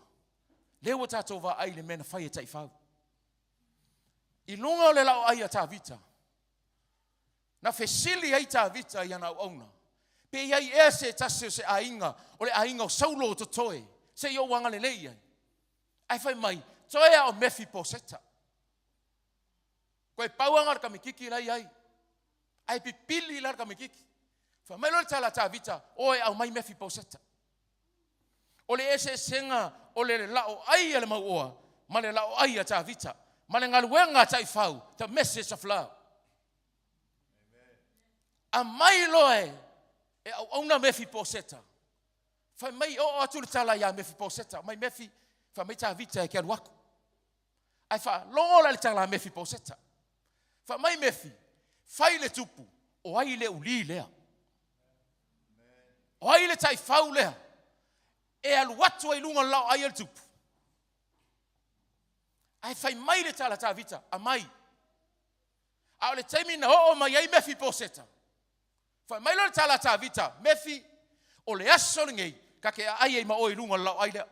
S6: lea ua tatou vaai i le mea na fai e taifau. I luga o le laoai a Tavita, na fesili ai Tavita i ana auauna, pe i ai ea se tasi o se aiga o le aiga o Saulo o totoe, se i ou agalelei ai. Ae fai mai, toe a o Mefiposeta. Toe pau lava na o le tamaititi la e i ai. Ae pipili la le tamaititi. Fai mai loa le tala a Tavita, o e aumai Mefiposeta. O le eseesega o le laoai a le mauoa ma le laoai a Tavita, ma le galuega a taifau, the message of love. Aumai loa e auauna Mefiposeta. Fai mai, oo atu le tala ia Mefiposeta, mai Mefi, fai mai Tavita e te alu atu. Ae faalogo la i le tala a Mefiposeta. Fai mai Mefi, fai le tupu, o ai le uli lea? O ai le taifau lea e alu atu ai i luga o le laoai a le tupu? Ae fai mai le tala a Tavita, aumai. A o le taimi na oo mai ai Mefiposeta, fai mai loa le tala a Tavita, Mefi, o le aso lenei ta te aai ai ma oe i luga o le laoai lea.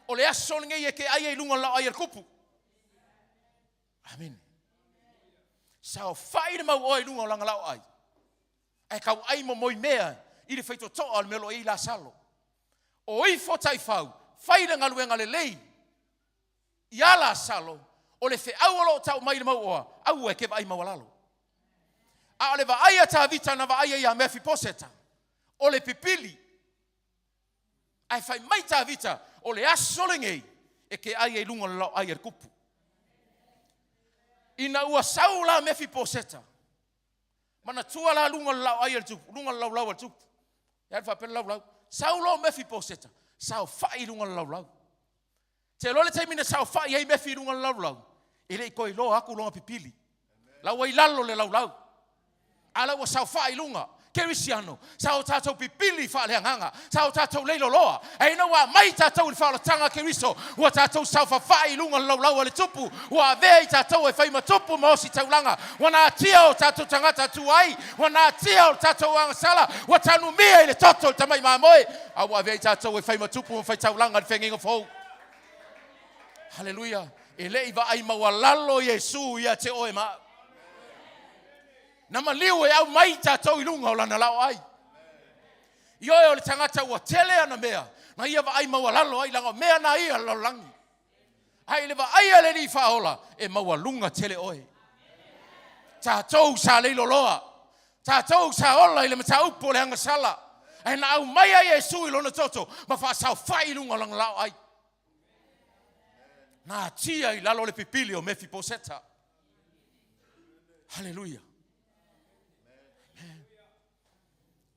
S6: O le aso lenei e te ai ai i luga o le laoai a le tupu. Amene. Saofai le mauoa i luga o lana laoai, ae tauai momoi mea i le faitotoa o le mea o lo o i ai Lasalo. O ifo taifau, fai le galuega lelei iā Lasalo, o le feau o lo o tau mai i le mauoa, aua e te vaai maualalo. A o le vaai a Tavita na vaai ai ia Mefiposeta, o le pipili. Ae fai mai Tavita, o le aso lenei e te ai ai i luga o le laoai a le tupu. Ina ua sau la Mefiposeta, manatua la luga o le laoai a le tupu, luga o le laulau a le tupu. E alu faapea le laulau. Sau loa Mefiposeta, saofai i luga o le laulau. Te iloa le taimi na saofai ai Mefi i luga o le laulau, e le i toe iloa atu lona pipili. La ua i lalo le laulau. A la ua saofai i luga. Kerisiano, sa o tatou pipili faaleagaga, sa o tatou leiloloa, ae ina ua aumai tatou i le faaolataga a Keriso, ua tatou saofafai i luga o le laulau a le Tupu, ua avea i tatou e fai ma tupu ma ositaulaga, ua natia o tatou tagata tuai, ua natia o tatou agasala, ua tanumia i le toto o le tamai mamoe, a ua avea i tatou e fai ma tupu ma faitaulaga i le feagaiga fou. Haleluia! E le i vaai maualalo Iesu ia te oe ma au. Na maliu e aumai tatou i luga o lana laoai. Ioe o le tagata ua tele ana mea, na ia vaai maualalo ai, leaga o mea na ia le lalolagi. Ae i le vaai a le Alii Faaola, e maualuga tele oe. Tatou sa leiloloa, tatou sa ola i le mataupu o le agasala, ae na aumai ai Iesu i lona toto ma faasaofai i luga o lana laoai. Natia i lalo le pipili o Mefiposeta. Haleluia.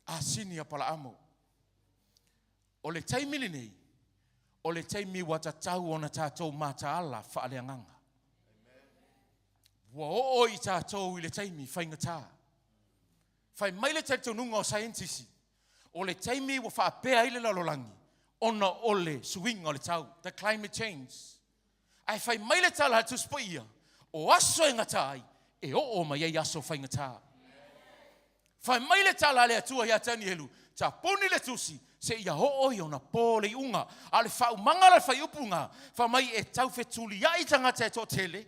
S6: Asini Apalaamo. O le taimi lenei, o le taimi ua tatau ona tatou mataala faaleagaga. Ua oo i tatou i le taimi faigata. Fai mai le talitonuga o saienitisi, o le taimi ua faapea ai le lalolagi ona o le suiga o le tau, the climate change. Ae fai mai le tala a le Tusi Paia, o aso e gata ai, e oo mai ai aso faigata. Fai mai le tala a le Atua ia Tanielu, tapuni le tusi, seia oo i ona po le iuga. A o le faaumaga la o le fuaiupu lena, fai mai e tau fetuliai tagata e toatele,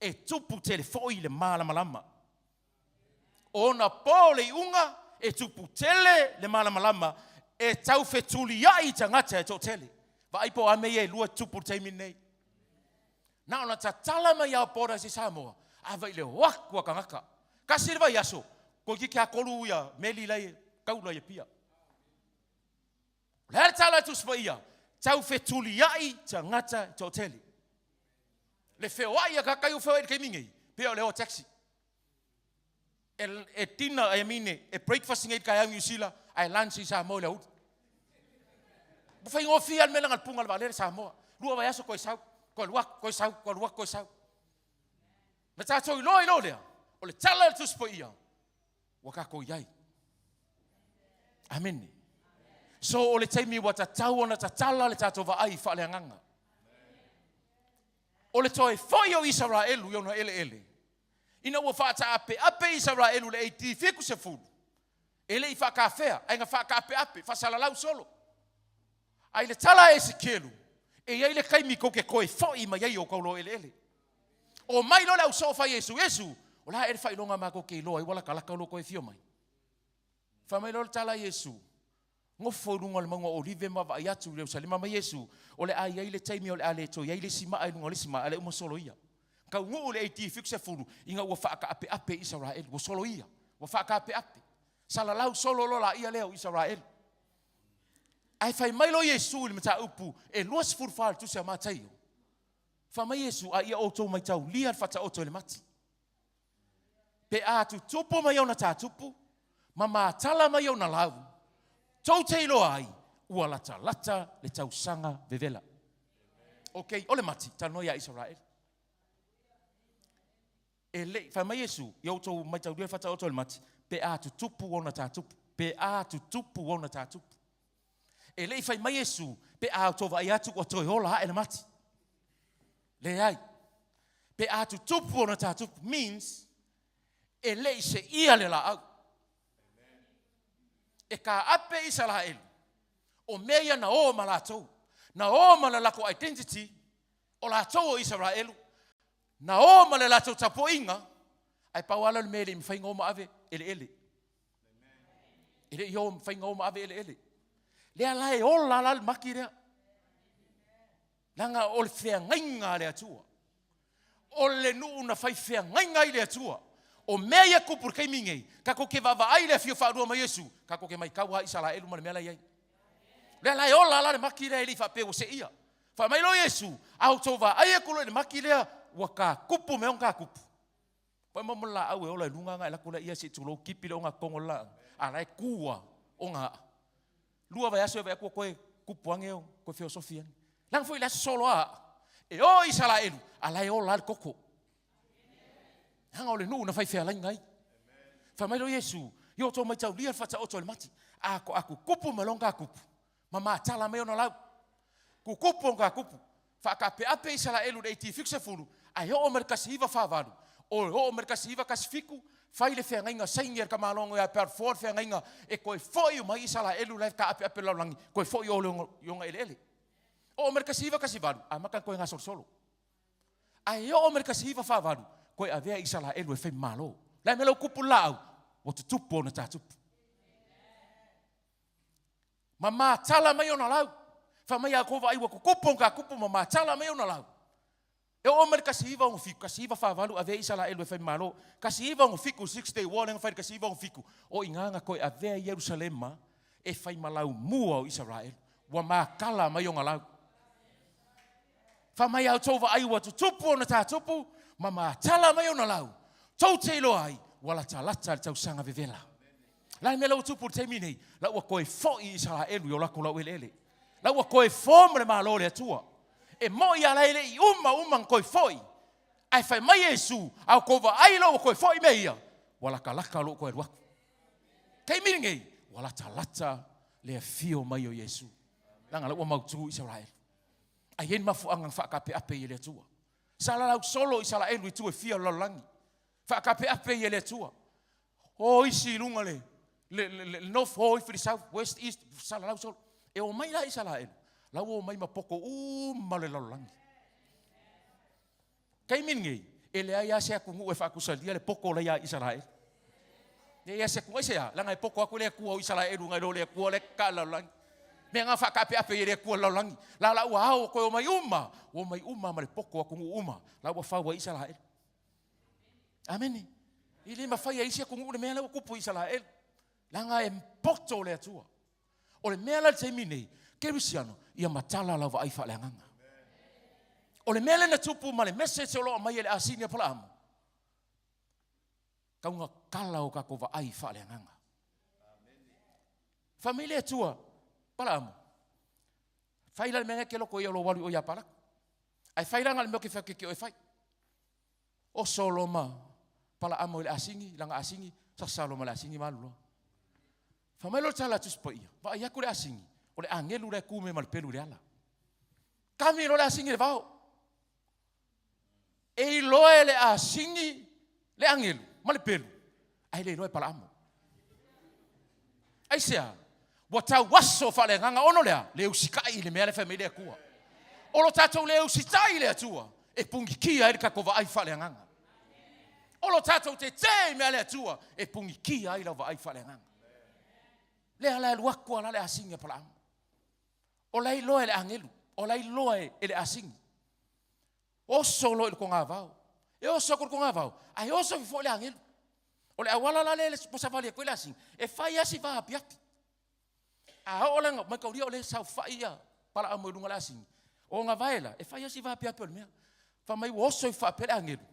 S6: e tupu tele foi le malamalama. O ona po le iuga, e tupu tele le malamalama, e tau fetuliai tagata e toatele. Vaai po o a mea ia e lua e tutupu i le taimi lenei. Na ona tatala mai lava o borders i Samoa, a vaai i le o atu a tagata. Tasi le vaiaso, toeitiiti lava tolu ia meli la e taula i Apia. O le a le tala a le Tusi Paia? Tau fetuliai tagata e toatele. Le feoai a tagata ia ua feoai i le taimi nei, pei o le o taxi. E, e dinner, I mean, e breakfast nei i le taeao i Niu Sila, ae lunch i Samoa i le aoauli. Ua faigofie lava le mea lea na le puga le vaalele Samoa. Lua vaiaso toe sau, toe alu atu, toe sau, toe alu atu, toe sau. Na tatou iloa ai loa lea, o le tala a le Tusi Paia, ua tatou i ai. Amene. So o le taimi ua tatau ona tatala le tatou vaai faaleagaga. O le toe foi o Isaraelu i ona eleele, ina ua faataapeape Isaraelu i le AD 70, e le i faatafea, ae na faataapeape, faasalalau solo. A i le tala a Esekielu, e i ai le taimi tou te toe foi mai ai i o outou eleele. Omai loa le au soo fai Iesu, Iesu, o le a ea le faailoga matou te iloa ai ua latalata lo toe afio mai? Fai mai loa le tala a Iesu, nofo i luga o le mauga o Olive ma vaai atu i Ierusalema mai Iesu, o le a i ai le taimi o le a le toe i ai le isi maa i luga o le isi maa, a le uma soloia. Taunuu i le AD 70, ina ua faataapeape Isaraelu, ua soloia, ua faataapeape. Salalau solo loa laia lea o Isaraelu. Ae fai mai loa Iesu i le mataupu e 24 o le tusi a Mataio, fai mai Iesu, a ia outou maitaulia le faataoto i le mati. Pe a tutupu mai ona tatupu ma matala mai ona lau, tou te iloa ai ua latalata le tausaga vevela. Ok, o le mati, talanoa ia Isaraelu. E le i, fai mai Iesu, ia outou maitaulia le faataoto i le mati, pe a tutupu ona tatupu, pe a tutupu ona tatupu. E le i fai mai Iesu, pe a outou vaai atu ua toe ola ae le mati. Leai. Pe a tutupu ona tatupu means e le i seia le laau. E kaape Isaraelu, o mea ia na o ma latou. Na o ma le latou identity, o latou o Isaraelu, na o ma le latou tapuaiga, ae pau lava lea o le mea e le i mafai ona o ma ave eleele. E le i o mafai ona o ma ave eleele. Lea la e ola la le mati lea. Leaga o le feagaiga a le Atua. O le nuu na fai feagaiga ai le Atua. O mea ia tupu i le taimi nei, tatou te vaavaai i le afio faalua mai o Iesu, tatou te maitau lava Isaraelu ma le mea la e i ai. Lea la e ola la le mati lea e le i faapea ua seia. Fai mai loa Iesu, a outou vaai atu loa i le mati lea, ua tatupu mai ona tatupu. Pai mo mo le laau e ola i luga ona e lako lea ia se i tulou kipi le ogatotonu o le laau, a la e tu lava ona aa. Lua vaiaso e vaai atu ua toe tupu ane o toe feosofi ane. Leaga foi le aso solo a aa. E o i Isaraelu, a la e ola lava le toto. Leaga o le nuu na fai fealaiga ai. Fai mai loa Iesu, ia outou maitaulia le faataoto e le mati. A tupu mai loa ona tupu, ma matala mai ona lau. Tutupu ona tutupu, faataapeape Isaraelu i le AD 70, ae oo mai le 1948, o oo mai le 1917, fai le feagaiga saini e le tamaloa ia Balfour le feagaiga e toe foi uma ai Isaraelu la e taapeape i le lalolagi, toe foi o i ona eleele. Oo mai le 1918, amata ona toe gasolosolo. Ae oo mai le 1948, toe avea Isaraelu e fai malo. Le a mea la ua tupu le laau? Ua tutupu ona tatupu. Ma matala mai ona lau. Fai mai a outou vaai ua tutupu ona tatupu ma matala mai ona lau. E oo mai le 1967, 1948 avea Isaraelu e fai malo. 1967, Six Day War lea na fai i le 1967, o i ina na toe avea Ierusalema e fai ma laumua o Isaraelu. Ua matala mai ona lau. Fai mai a outou vaai ua tutupu ona tatupu ma matala mai ona lau. Tou te iloa ai ua latalata le tausaga vevela. La le mea la ua tupu i le taimi nei, la ua toe foi Isaraelu i o latou laueleele. La ua toe form le Malo o le Atua. E moi lava la e le i uma uma ona toe foi. Ae fai mai Iesu, A outou vaai loa ua toe foi mea ia, ua latalata lou toe alu atu. Taimi lenei, ua latalata le afio mai o Iesu, leaga la ua mautu Isaraelu. Ae i ai le mafuaaga na faataapeape ai e le Atua. Sa lalau solo Isaraelu i itu e fia o le lalolagi. Faataapeape ai e le Atua. O isi i luga le, le, le, le north, o ifo i le south, west, east, salalau solo. E omai la Isaraelu, la ua omai ma poto uma le lalolagi. Taimi lenei, e leai lava se atunuu e faatusalia le poto la ia Isaraelu. Leai lava se atunuu, aisea? Leaga e poto atu le Atua o Isaraelu nai lo le Atua lea e tataa le lalolagi. Mea na faataapeape i le Atua o le lalolagi. La la ua ao toe omai uma, ua omai uma ma le poto o atunuu uma, la ua fau ai Isaraelu. Amene. E le mafai e isi atunuu le mea lea ua tupu i Isaraelu. Leaga e poto le Atua. O le mea la i le taimi nei, kerisiano, ia matala lau vaai faaleagaga. O le mea lea na tupu ma le message o lo o aumai e le asini a Palaamu, tau na tala o tatou vaai faaleagaga. Fai mai le Atua, Palaamu, fai la le mea e te loto ia lou alu i o ia Palaka. Ae fai la na o le mea ou te fai atu ia te oe e fai. Oso loa ma Palaamo i le asini, lana asini, sasa loa ma le asini ma alu loa. Fai mai loa le tala a Tusi Paia, vaai atu le asini, o le agelu la e tu mai ma le pelu i le ala. Kami loa le asini i le vao. E iloa e le asini le agelu ma le pelu, ae le iloa e Palaamo. Aisea? Ua tau aso faaleagaga ona o le a? Le usitai i le mea lea e fai mai le Atua. O lo tatou le usitai i le Atua e punikia ai le tatou vaai faaleagaga. O lo tatou tetee i mea a le Atua e punikia ai lau vaai faaleagaga. Lea la e alu atu lava la le asini a Palaamo. O la e iloa e le agelu, o la e iloa e le asini. Oso loa i le togavao. E oso atu i le togavao, ae oso ifo foi le agelu. O le auala la lea ua savali atu ai le asini, e fai lava si vaapiapi. A oo la ina mataulia o lea e saofai ia Palaamo i luga o le asini, o gavae la, e fai lava si vaapiapi o le mea. Fai mai ua oso ifo faapea le agelu,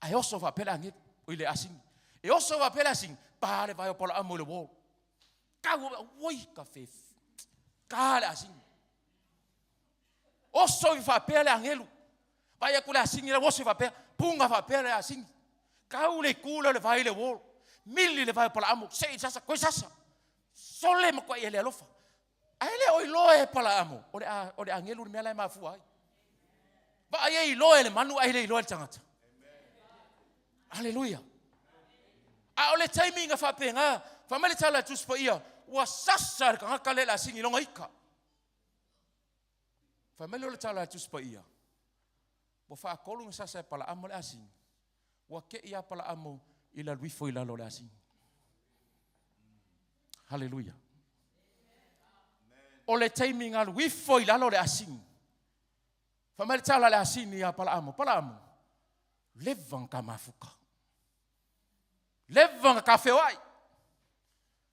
S6: ae oso faapea le agelu, i le asini. E oso faapea le asini, pa le vae o Palaamo i le wall. Tau, oi, ka fe, ka le asini. Oso i faapea le agelu. Vaai atu le asini la oso i faapea, puga faapea le asini. Kau le itu lea o le vae i le wall. Mili le vae o Palaamo, sei i sasa, toe sasa. Sole matuai e le alofa. Ae le o iloa e Palaamo, o le, a, o le agelu le mea la e mafua ai. Vaai e iloa e le manu ae le iloa e le tagata. Aleluia. A o le taimi na faapena, fai mai le tala a Tusi Paia, ua sasa le tagata lea i le asini i lona ika. Fai mai lea o le tala a Tusi Paia, ua faatolu na sasa e Palaamo le asini, ua te i a Palaamo i le alu ifo i lalo o le asini. Haleluia. O le taimi na alu ifo i lalo o le asini, fai mai le tala a le asini ia Palaamo, Palaamo, leva na ta mafuta. Leva na ta feoai.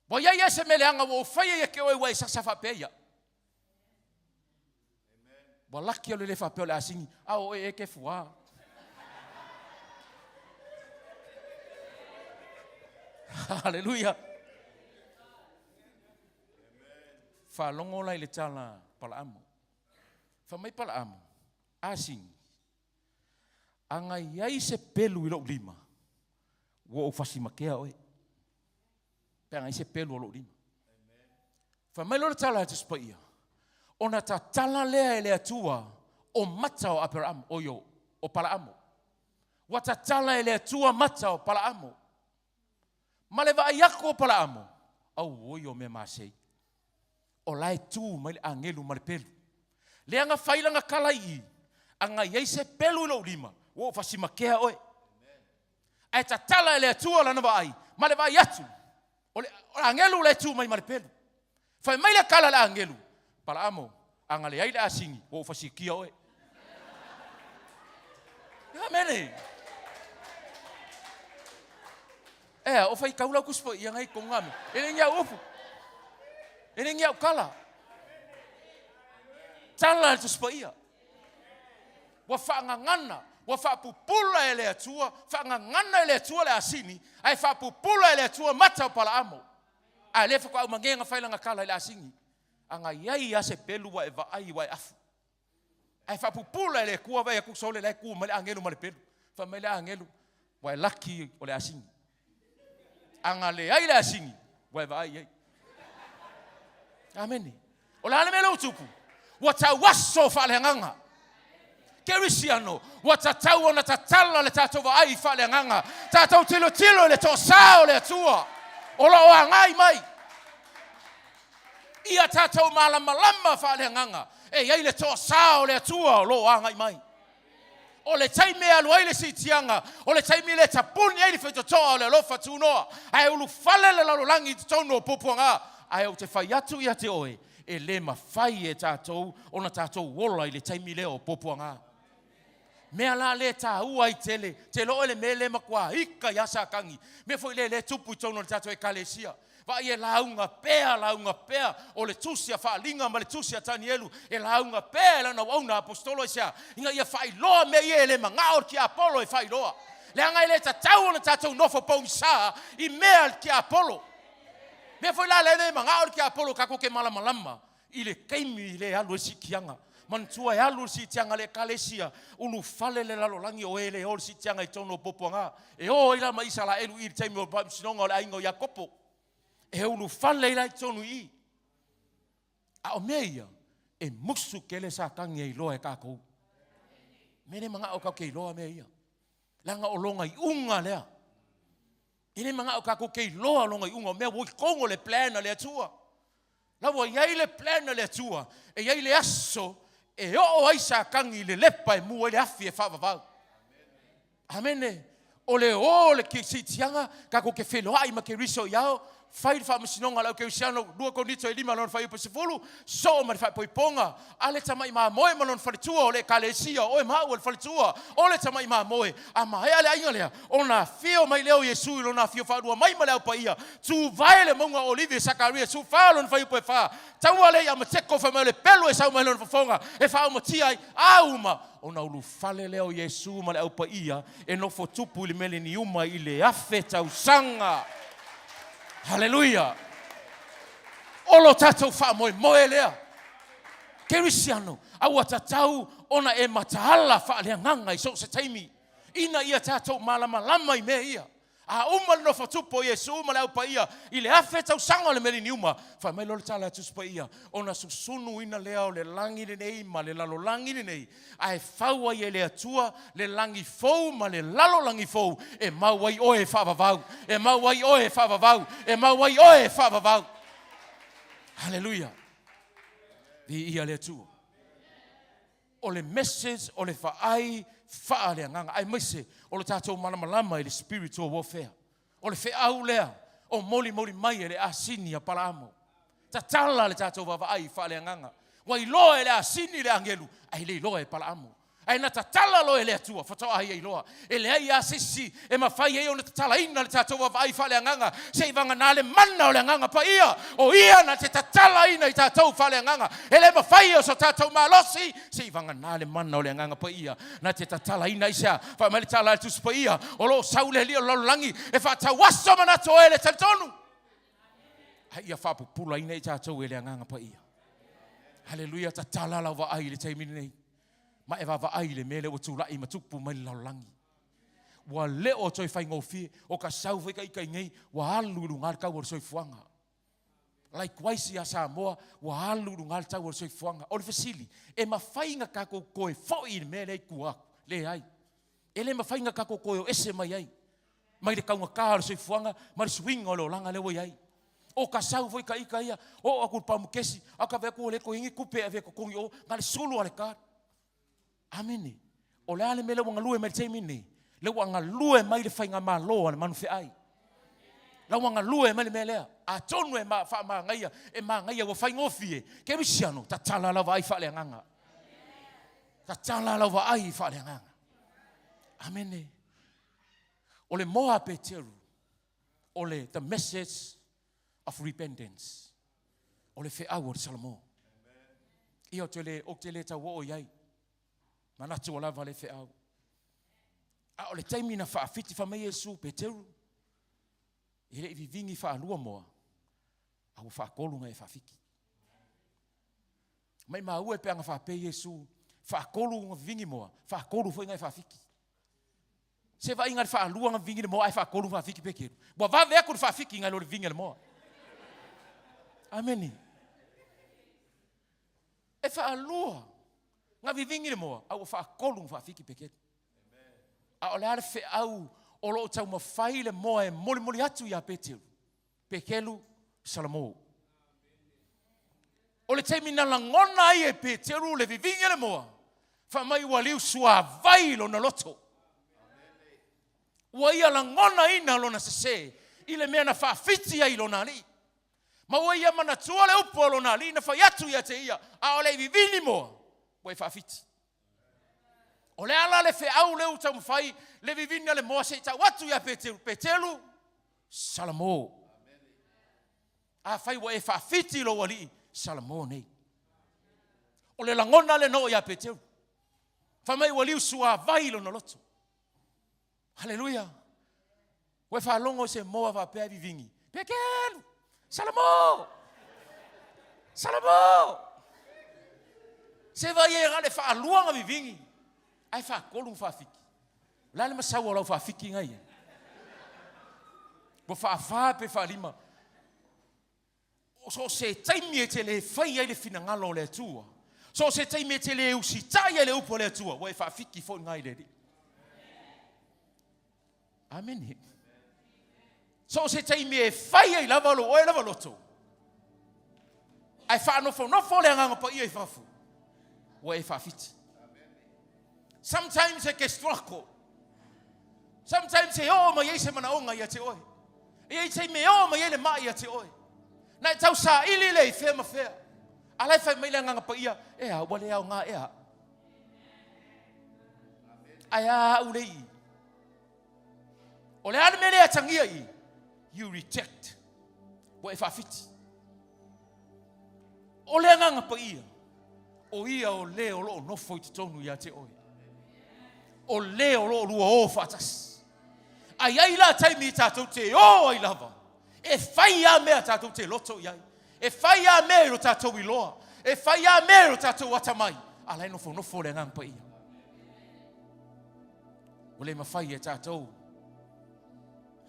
S6: Ua i ai ea se mea leaga ua ou faia ia te oe ua e sasa faapea ia? Ua laki o le le faapea o le asini, a o oe e ke fuā. Haleluia. Faalogo la i le tala Palaamo. Fai mai Palaamo, asini, a na i ai se pelu i lou lima, ua ou fasimatea oe. Pe a na i ai se pelu o lou lima. Fai mai loa le tala a Tusi Paia, ona tatala lea e le Atua o mata o Aperaamo, oi o, o Palaamo. Ua tatala e le Atua mata o Palaamo. Ma le vaai aku o Palaamo, auoi o mea masei. O la e tu mai le agelu ma le pelu. Lea na fai lana tala i i, a na i ai se pelu i lou lima, ua ou fasimatea oe. Ae tatala e le Atua lana vaai, ma le vaai atu, o le agelu la e tu mai ma le pelu. Fai mai le tala a le agelu, Palaamo, a na leai le asini, ua ou fasikia oe. Amene. Ea, o faitau lau Tusi Paia ngai tonu ame. E le ni au upu. E le ni au tala. Tala le Tusi Paia. Ua faagagana, ua faapupula e le Atua, faagagana e le Atua le asini, ae faapupula e le Atua mata o Palaamo. A lea faatoa aumagega fai lana tala i le asini. A na i ai lava se pelu ua e vaai ua e afu. Ae faapupula e le Atua vaai atu sole la e tu mai le agelu ma le pelu. Fai mai le agelu, ua e laki o le asini. A na leai le asini, ua e vaai i ai. Amene. O le a le mea lea ua tupu? Ua tauaso faaleagaga. Kerisiano, ua tatau ona tatala le tatou vaai faaleagaga. Tatou tilotilo i le toasa o le Atua o lo o agai mai. Ia tatou malamalama faaleagaga e i ai le toasa o le Atua o lo o agai mai. O le taimi e alu ai le siitiaga, o le taimi lea e tapuni ai le faitotoa o le alofa tunoa, ae ulufale le lalolagi i totonu o puapuaga. Ae ou te fai atu ia te oe, e le mafai e tatou ona tatou ola i le taimi lea o puapuaga. Mea la lea e taua ai tele, te iloa oe le mea lea e matua ika ia Satani, mea foi lea e tupu i totonu o le tatou Ekalesia. Vaai e lauga pea, lauga pea, o le tusi a Faaliga ma le tusi a Tanielu, e lauga pea e lana auauna aposetolo aisea? Ina ia faailoa mea ia e le manao le tiapolo e faailoa. Leaga e le tatau ona tatou nofo pogisa i mea a le tiapolo. Mea foi la lea e le manao le tiapolo tatou te malamalama i le taimi lea e alu ai le siitiaga. Manatua e alu le siitiaga a le Ekalesia, ulufale le lalolagi o e le o le siitiaga i totonu o puapuaga. E o ai la ma Isaraelu i le taimi o le faamasinoga o le aiga o Iakopo. E ulufale ai la i totonu i i. A o mea ia, e musu tele Satani e iloa e tatou. Mea le manao tatou te iloa mea ia. Leaga o lona iuga lea. E le manao tatou te iloa lona iuga o mea ua i totonu o le plan a le Atua. La ua i ai le plan a le Atua, e i ai le aso e oo ai Satani i le lepa e mu ai le afi e faavavau. Amene. O le o o le siitiaga, tatou te feiloai ma Keriso i ao, fai le faamasinoga a le au Kerisiano, 2 Korinito e 5 lona fuaiupu e 10, soo ma le faaipoipoga a le tamai mamoe ma lona faletua o le Ekalesia, o oe ma au o le faletua o le tamai mamoe. A maea le aiga lea, ona afio mai lea o Iesu i lona afio faalua mai ma le Au Paia, tuvae le mauga o Olive i Sakaria 14 lona fuaiupu e 4, taua lea i Amateko fai mai o le pelu e sau mai lona fofoga e faaaumatia ai a uma, ona ulufale lea o Iesu ma le Au Paia e nofo tupu i le meleniuma i le afe tausaga. Haleluia! O lo tatou faamoemoe lea. Kerisiano, a ua tatau ona e mataala faaleagaga i so o se taimi, ina ia tatou malamalama i mea ia. A uma le nofo tupu o Iesu ma le Au Paia i le afe tausaga o le meleniuma, fai mai loa le tala a Tusi Paia, ona susunuina lea o le lagi lenei ma le lalolagi lenei, ae fau ai e le Atua le lagi fou ma le lalolagi fou e mau ai oe e faavavau, e mau ai oe e faavavau, e mau ai oe e faavavau. Haleluia! Viia le Atua. O le message o le vaai faaleagaga, aemaise o le tatou malamalama i le spiritual warfare. O le feau lea o molimoli mai e le asini a Palaamo. Tatala le tatou vaavaai faaleagaga. Ua iloa e le asini le agelu, ae le iloa e Palaamo. Ae na tatala loa e le Atua, faatoa ia iloa. E leai lava se isi e mafai ai ona tatalaina le tatou vaavaai faaleagaga, seivagana le mana o le Agaga Paia, o Ia na te tatalaina i tatou faaleagaga. E le mafai e so tatou malosi, seivagana le mana o le Agaga Paia na te tatalaina. Aisea? Fai mai le tala a le Tusi Paia, o lo o sau le Alii o le lalolagi e faatauaso manatu o e le talitonu, a ia faapupulaina i tatou e le Agaga Paia. Haleluia! Tatala lau vaai i le taimi lenei, ma e vaavaai i le mea lea ua tulai ma tupu mai le lalolagi. Ua le o toe faigofie, o ka sau foi ka ika i nei, ua alu i luga le tau o le soifuaga. Likewise ia Samoa, ua alu i luga le tau o le soifuaga. O le fesili, e mafai na tatou toe foi i le mea lea i tua atu? Leai. E le mafai na tatou toe o ese mai ai, mai le taugata o le soifuaga ma le suiga o le olaga lea ua i ai. O ka sau foi ka ika ia, oo atu i le pamukesi, a ka vaai atu ua le toe i ai ni tupe e ave e totogi i o, na o le sulu lava o le card. Amene. O le a le mea lea ua galue mai i le taimi lenei? Lea ua galue mai le faigamalo a le manufeai. La ua galue mai le mea lea. Atonu e faamagaia, e magaia ua faigofie. Kerisiano, tatala lau vaai faaleagaga. Tatala lau vaai faaleagaga. Amene. O le moa a Peteru, o le the message of repentance. O le feau o le Salamo. Ia, ou te le tau oo i ai. Manatu ua lava le feau. A o le taimi na faafiti fai mai Iesu, Peteru, e le i vivini faalua moa, a ua faatolu na e faafiti. Maimau e pe ana faapea Iesu, Faatolu na vivini moa, faatolu foi na e faafiki. Se vaaiga i le faalua na vivini le moa ae faatolu na faafiki Peteru. Ua vave atu le faafiki nai lo le vivini a le moa. Amene. E faalua na vivini le moa, a ua faatolu na faafiki Peteru. A o le a le feau o lo o taumafai le moa e molimoli atu ia Peteru? Peteru, Salamo. O le taimi na lagona ai e Peteru le vivini a le moa, fai mai ua liusuavai lona loto. Ua ia lagonaina lona sesē i le mea na faafiti ai lona alii. Ma ua ia manatua le upu a lona alii na fai atu ia te ia, a o le i vivini moa, ua e faafiti. O le a la le feau lea ua taumafai le vivini a le moa se i tau atu ia Peteru, Peteru, Salamo. Afai ua e faafiti i lou alii, Salamo nei. O le lagona lea na oo ia Peteru. Fai mai ua liu suavai lona loto. Haleluia! Ua e faalogo i se moa faapea e vivini, Peteru, Salamo! Salamo! Se vaai e na o le faalua na vivini, ae faatolu na faafiki. O le a le masau o lau faafiki na ia? Ua faafa pe faalima. So o se taimi e te le fai ai le finagalo o le Atua, so o se taimi e te le usitai ai le upu a le Atua, ua e faafiki foi lena i le Alii. Amene. So o se taimi e fai ai lava lou oe lava loto, ae faanofonofo le Agaga Paia i fafo, ua e faafiti. Sometimes e te struggle. Sometimes e oo mai ai se manaoga ia te oe. E i ai taimi e oo mai ai le mai ia te oe. Na e tau saili lea i fea ma fea. A la e fai mai le Agaga Paia, e a, ua le aoga ea au. Ae a au le i. O le a le mea lea e atagia i? You reject. Ua e faafiti. O le Agaga Paia, o ia o le o lo o nofo i totonu ia te oe. O le o lo o lua o faatasi. A i ai la taimi tatou te o ai lava, e fai lava mea tatou te loto i ai. E fai lava mea i lo tatou iloa. E fai lava mea i lo tatou atamai. A la e nofonofo le Agaga Paia. Ua le mafai e tatou.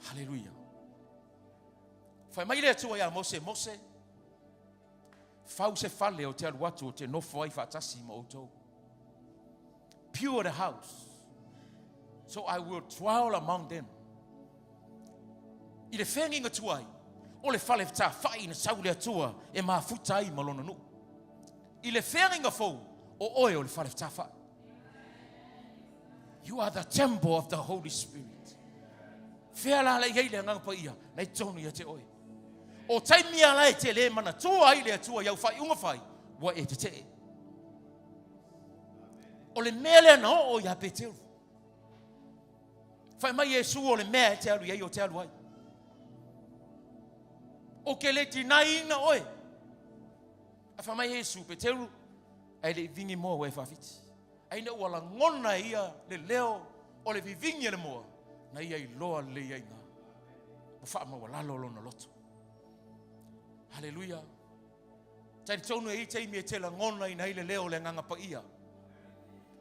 S6: Haleluia. Fai mai le Atua ia Mose, Mose, fau se fale ou te alu atu ou te nofo ai faatasi ma outou. Pure the house, so I will dwell among them. I le feagaiga tuai, o le fale tafai na sau le Atua e mafuta ai ma lona nuu. I le feagaiga fou, o oe o le fale tafai. You are the temple of the Holy Spirit. Fea la la i ai le Agaga Paia, la i totonu ia te oe. O taimi a la e te le manatua ai le Atua i au faaiuga fai, ua e tetee. O le mea lea na oo ia Peteru. Fai mai Iesu o le mea e te alu i ai o te alu ai. Ou te le deny-ina oe. A fai mai Iesu, Peteru, ae le i vigi moa ua e faafiti. Ai ina ua lagona e ia le leo o le vivigi a le moa, na ia iloa lelei ai i ina, ua faamaualalo lona loto. Haleluia! Talitonu e i ai taimi e te lagonaina ai le leo o le Agaga Paia.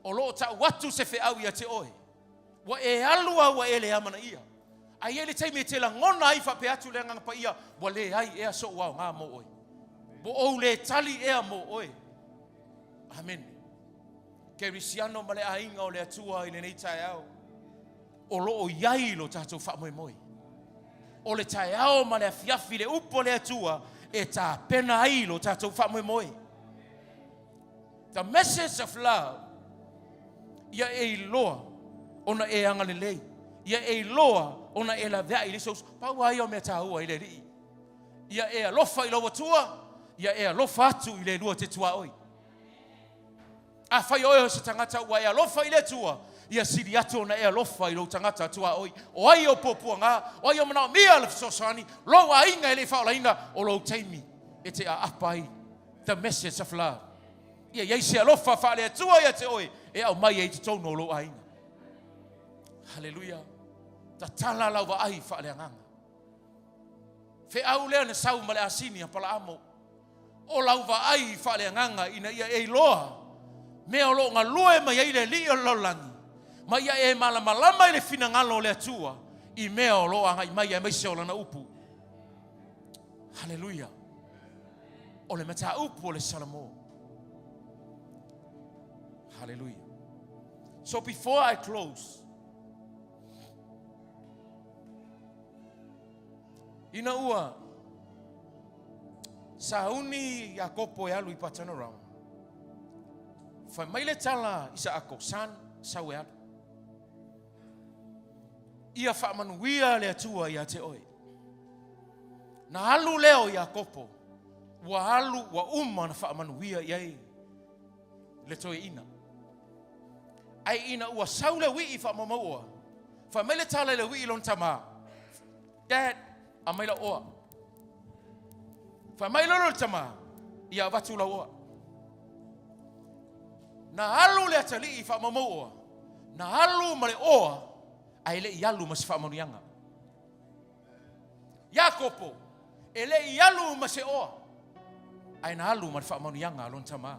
S6: O lo o tau atu se feau ia te oe. Ua e alu a ua e le amanaia. A i ai le taimi e te lagona ai faapea atu le Agaga Paia, ua leai ea sou aoga mo oe. Ua ou le tali ea mo oe. Amene. Kerisiano ma le aiga o le Atua i lenei taeao, o lo o i ai lo tatou faamoemoe. O le taeao ma le afiafi le upu a le Atua e tapena ai lo tatou faamoemoe. The message of love, ia e iloa ona e agalelei, ia e iloa ona e laveai i le isi ou uso. Pau lava ia o mea taua i le Alii. Ia e alofa i lou Atua, ia e alofa atu i le lua te tuaoi. Afai o oe o se tagata ua e alofa i le Atua, ia sili atu ona e alofa i lou tagata tuaoi. O ai ou puapuaga, o ai ou manaomia le fesoasoani, lou aiga e le i faaolaina, o lou taimi e te aapa ai. The message of love. Ia i ai se alofa faale-Atua ia te oe e aumai ai i totonu o lou aiga. Haleluia. Tatala lau vaai faaleagaga. Feau lea na sau ma le asini a Palaamo. O lau vaai faaleagaga ina ia e iloa mea o lo o galue mai ai le Alii o le lalolagi, ma ia e malamalama i le finagalo o le Atua i mea o lo o agai mai aemaise o Lana upu. Haleluia! O le mataupu o le Salamo. Haleluia. So before I close, ina ua sauni Iakopo e alu i Patanarama, fai mai le tala i Isaako, Son, sau e alu. Ia faamanuia le Atua ia te oe. Na alu lea o Iakopo, ua alu ua uma ona faamanuia i ai le toeaina. Ae ina ua sau le uii faamaumauoa, fai mai le tala i le uii lona tama, Dad, aumai lau oa. Fai mai lolo le tama, ia avatu lau oa. Na alu le atalii faamaumauoa, na alu ma le oa, ae le i alu ma se faamanuiaga. Iakopo, e le i alu ma se oa, ae na alu ma le faamanuiaga a lona tama.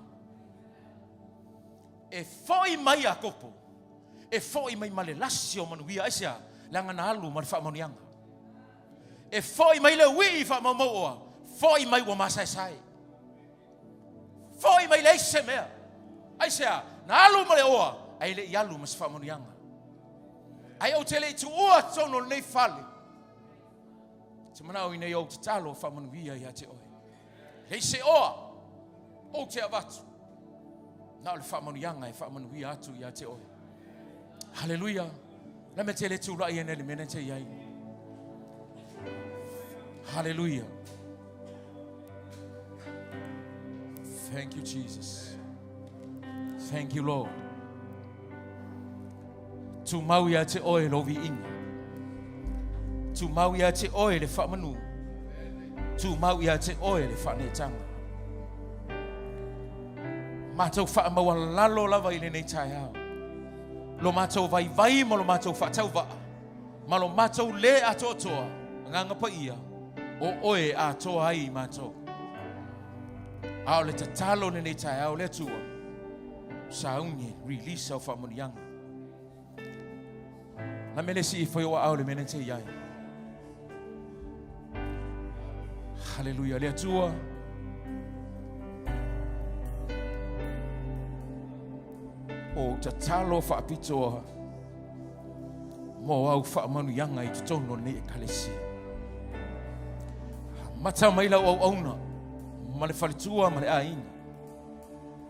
S6: E foi mai Iakopo, e foi mai ma le lasi o manuia. Aisea? Leaga na alu ma le faamanuiaga. E foi mai le uii faamaumauoa, foi mai ua masaesae. Foi mai leai se mea. Aisea? Na alu ma le oa, ae le i alu ma se faamanuiaga. Ae ou te le i tuua totonu o lenei fale, te manao ina ia ou tatalo faamanuia ia te oe. Leai se oa ou te avatu, na o le faamanuiaga e faamanuia atu ia te oe. Haleluia. La mea te le tulai ai nei le mea nei te i ai. Haleluia. Thank you, Jesus. Thank you, Lord. Tumau ia te oe lou viiga. Tumau ia te oe le faamanu. Tumau ia te oe le faaneetaga. Matou faamaualalo lava i lenei taeao. Lo matou vaivai ma lo matou faatauvaa, ma lo matou lē atoatoa, Agaga Paia, o oe e atoa ai i matou. A o le tatalo lenei taeao le Atua, sauni release au faamanuiaga. Na mele si i fai o aao le mea te iai. Haleluia le Atua. O tatalo faapitoa mo au faamanuiaga i totonu o lenei ekalesia. Mata mai lau auauna ma le faletua ma le aiga.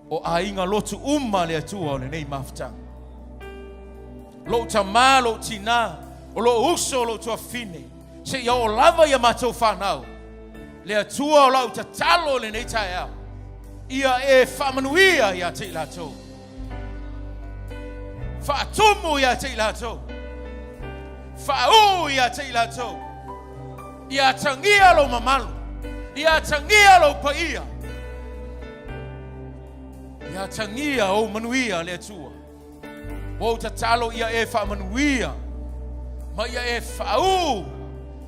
S6: O aiga lotu uma le Atua o lenei mafutaga. Lou tamā, lou tinā, o lou uso, o lou tuafafine, seia oo lava ia matou fanau. Le Atua o lau tatalo i lenei taeao, ia e faamanuia ia te i latou. Faatumu ia te i latou. Faauu ia te i latou. Ia atagia lou mamalu. Ia atagia lou paia. Ia atagia ou manuia, le Atua. Ua ou tatalo ia e faamanuia ma ia e faauu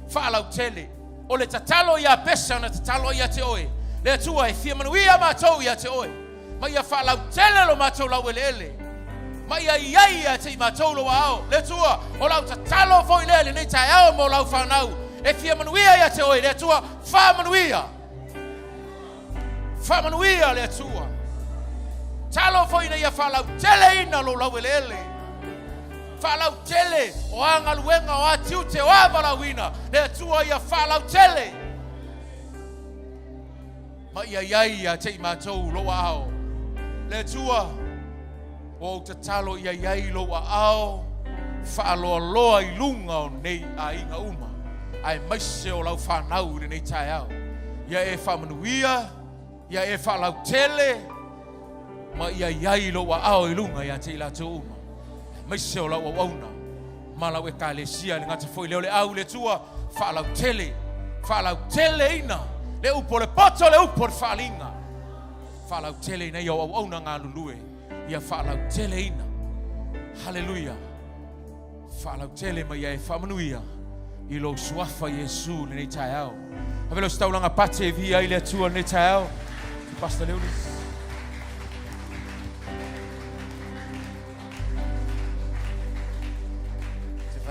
S6: faalautele. O le tatalo ia Pesa na tatalo ai ia te oe. Le Atua e fia manuia matou ia te oe. Ma ia faalautele lo matou laueleele. Ma ia i ai ia te i matou lou aao. Le Atua, o lau tatalo foi lea i lenei taeao mo lau fanau. E fia manuia ia te oe, le Atua, faamanuia. Faamanuia le Atua. Talo foi ina ia faalauteleina lou laueleele. Faalautele o a galuega, o a tiute, o a valaauina. Le Atua ia faalautele. Ma ia i ai ia te i matou lou aao. Le Atua, ua ou tatalo ia i ai lou aao faaloaloa i luga o nei aiga uma, aemaise o lau fanau i lenei taeao. Ia e faamanuia, ia e faalautele, ma ia i ai lou aao i luga ia te i latou uma, aemaise o lau auauna ma lau ekalesia. E le gata foi lea o le au i le Atua, faalautele, faalauteleina le upu o le poto, le upu o le faaaliga. Faalauteleina ia o auauna galulue, ia faalauteleina. Haleluia. Faalautele mai ia e faamanuia i lou suafa Iesu lenei taeao. Ave leo se taulaga pate e viia ai le Atua lenei taeao. Pastor Leulis.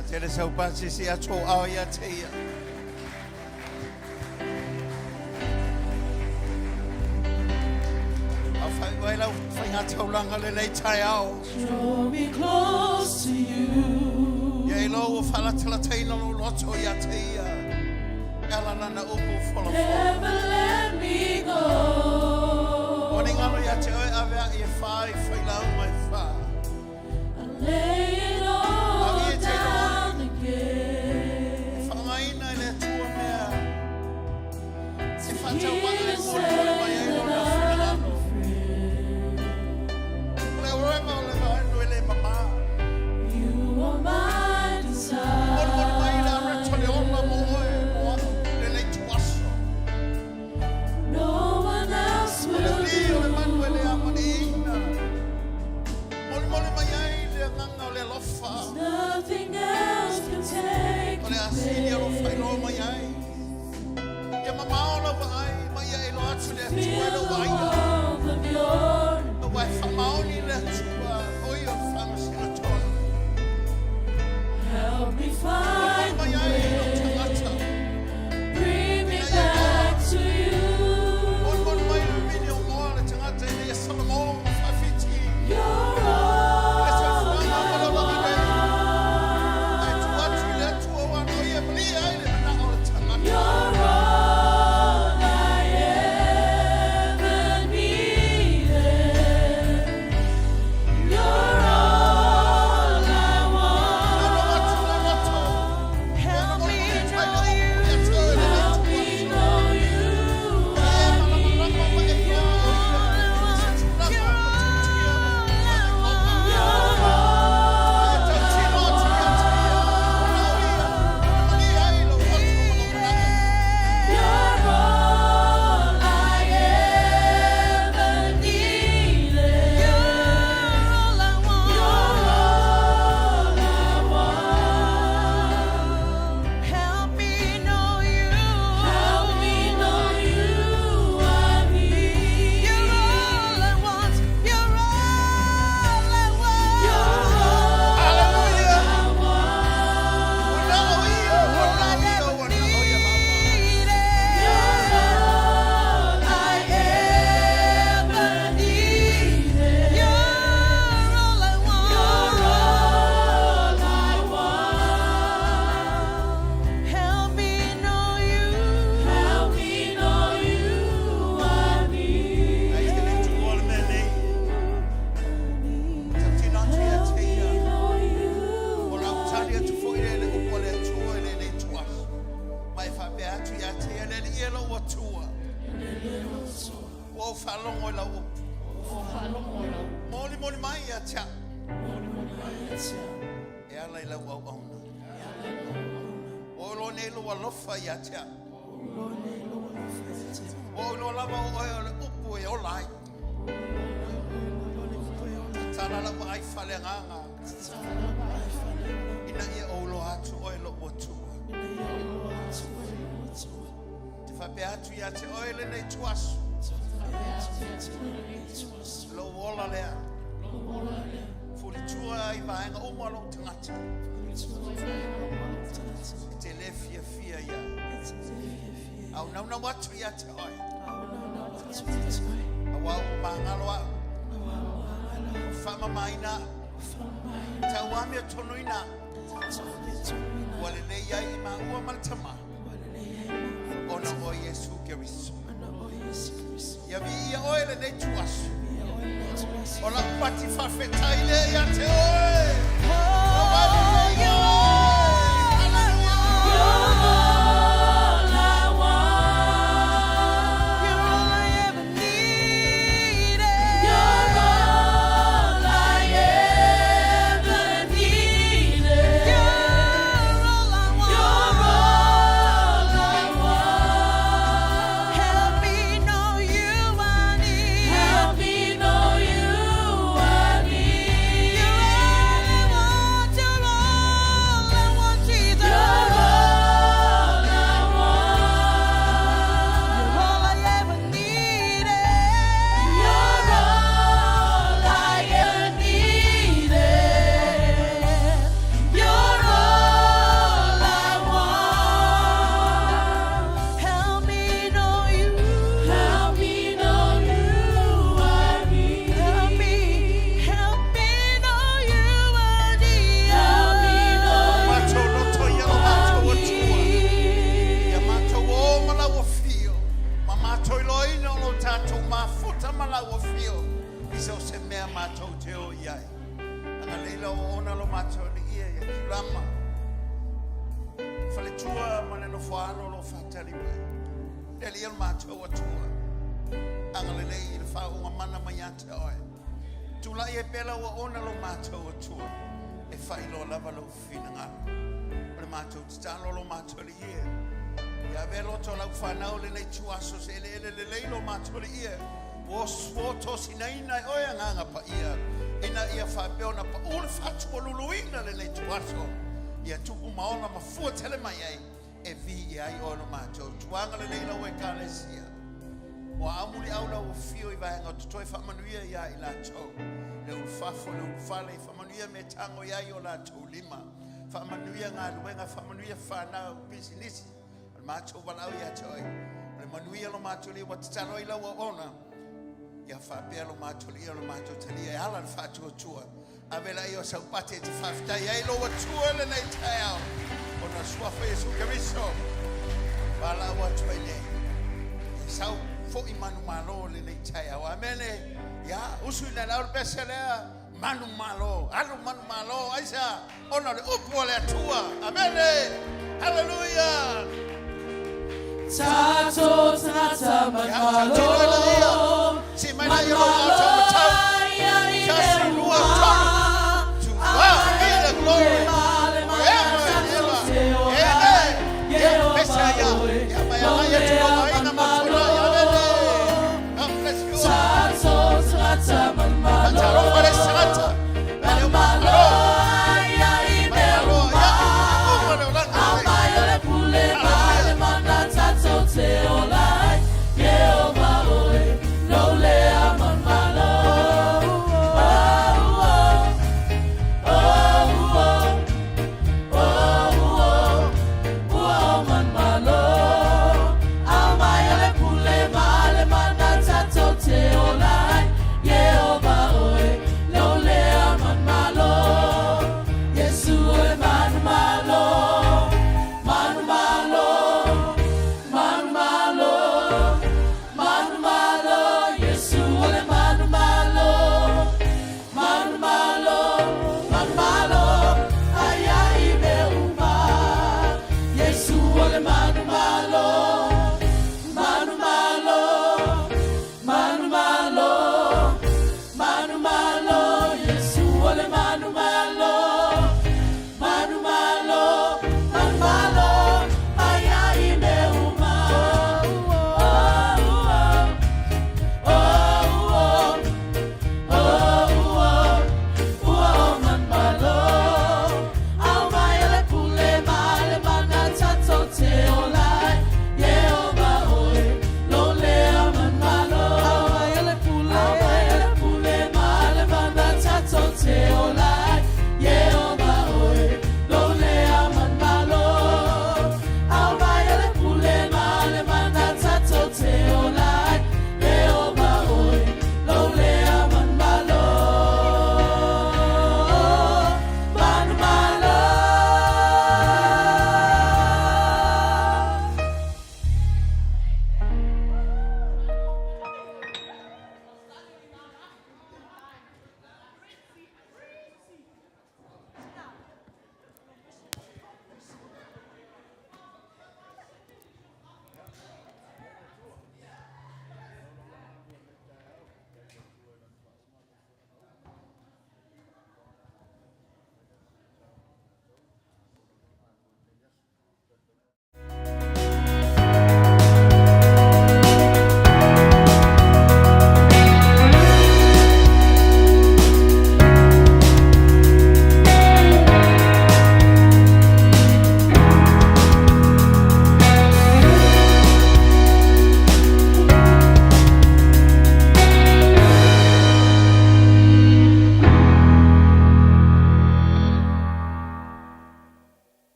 S5: Whatele sau pasi si atu o ao ia te ia. Au whai wai lau whai ngā taulanga le nei tai ao.
S3: Draw me close to you.
S5: Ia i lo o whalatala teina lo loto ia te ia. E ala nana upu fola fola.
S3: Never let me go.
S5: O ni ngalo ia te oe avea i e whai whai lau mai wha.
S3: I lay it all
S5: Au ia te roa.
S3: down again.
S5: E whangaina i le atua mea. E whatau
S3: Hear
S5: maa e
S3: you
S5: mole mole mai
S3: say
S5: ai lo
S3: that
S5: na
S3: I'm
S5: whinangano.
S3: your friend.
S5: Le orema o le vaenu e le mama.
S3: You are my
S5: Mole mole mai le
S3: desire.
S5: areto le ola mo oe mo au le nei tuaso.
S3: No one else
S5: O le
S3: will
S5: uli o le
S3: do.
S5: manu e le amani ina. Mole mole mai ai le nganga o le alofa.
S3: Nothing else can take
S5: O le
S3: your
S5: asili alofa i loa
S3: place.
S5: mai ai. Ia mamao lava ai, mai ia e loa atu le atua e
S3: Feel
S5: lau
S3: the
S5: aia.
S3: warmth of your
S5: Ua e whamaoni le atua, o ia o le whangasina tonu.
S3: Help me
S5: Mole
S3: find
S5: mai
S3: the
S5: ai i lo
S3: way.
S5: tangata.
S3: Bring me
S5: Ina ia
S3: back to you.
S5: Mole mole mai le mini o moa le tangata ina ia Solomon ma whawhiti.
S3: You're
S5: Le
S3: all
S5: taufuanga
S3: I
S5: ma le
S3: want.
S5: lagi nei. Ai tu atu i le atua ua no ia malia ai le mana o le tangata.
S3: You're all I ever needed. You're all I
S5: Nalo atu le
S3: want.
S5: loto.
S2: Help me know you.
S3: Help me know you. I need you. You're all You're all I ever needed.
S2: You're all I want.
S3: You're all I want.
S2: Help me know you.
S3: Help me know you. I need.
S2: You're all I want. You're all I want.
S3: You're all
S5: Hallelujah.
S3: I want. You're all I ever needed.
S2: You're all I want.
S3: You're all I want.
S2: Help me know you.
S3: Help me know you. I need. Help me know you.
S5: Ua whalongo i lau upu. Moli moli mai ia tia. E ala i lau au auna. O lo nei lo alofa ia tia. O lo lava o oe o le upu e ola ai. Tala lau ai whale nganga. Ina ia o lo atu oe lo atua. Te whapea atu ia te oe le nei tuaso. Lo ola lea. Fulitua i vaenga uma lo tangata. E te le fia fia ia. Au nau nau atu ia te oe. Au au mangalo au. O whamamaina. Tau amia tonuina. Ua le nei ai i maua ma le tama. Ona o Yesu Keriso. Ia vi ia oe le nei tuaso. O la pati whawhetai le ia te oe. O mai nei oe. Hallelujah.
S3: You're all I want.
S2: You're all I ever needed.
S3: You're all I ever needed.
S2: You're all I want.
S3: You're all I want.
S2: Help me know you. I need.
S3: Help me know you. I need.
S2: You're all
S5: I so o se mea matou te o i ai. Agalelei lau auauna lo matou Alii e ia Kiulama. Faletua ma le nofoaalo o lo o faatali mai. Le Alii o le matou Atua. Agalelei i le faauuga mana mai ia te oe. Tulai ai pea lau auauna lo matou Atua e faailoa lava lou finagalo. O le matou tatalo lo matou Alii e. Ia avea loto o lau fanau lenei ituaso se eleele lelei lo matou Alii e. Ua tosinaina e oe Agaga Paia, ina ia faapea ona pau le faatualuluina lenei ituaso, ia tupu ma ola ma fua tele mai ai, e viia ai oe lo matou tuaga lelei lau Ekalesia. Ua aumuliau lau afio i vaega o totoe faamanuia ia i latou, le ulufafo, le ulufale, faamanuia me tago i ai o latou lima, faamanuia galuega, faamanuia fanau, pisinisi, O le matou valaau ia te oe, o le manuia lo matou alii ua tatalo ai lau auauna, ia faapea lo matou alii o lo matou talia e ala le faatuatua. Ave laia o sau pate e te faafetai ai lou Atua lenei taeao, ona o suafa Iesu Keriso, valaau atu ai nei. Ia sau foi manumalo lenei taeao. Amene. Ia, usu ina lau le pese lea. Manumalo, alu manumalo, aisea? Ona o le upu a le Atua. Amene! Haleluia!
S3: Tatou tagata
S5: Ia,
S3: manumalo.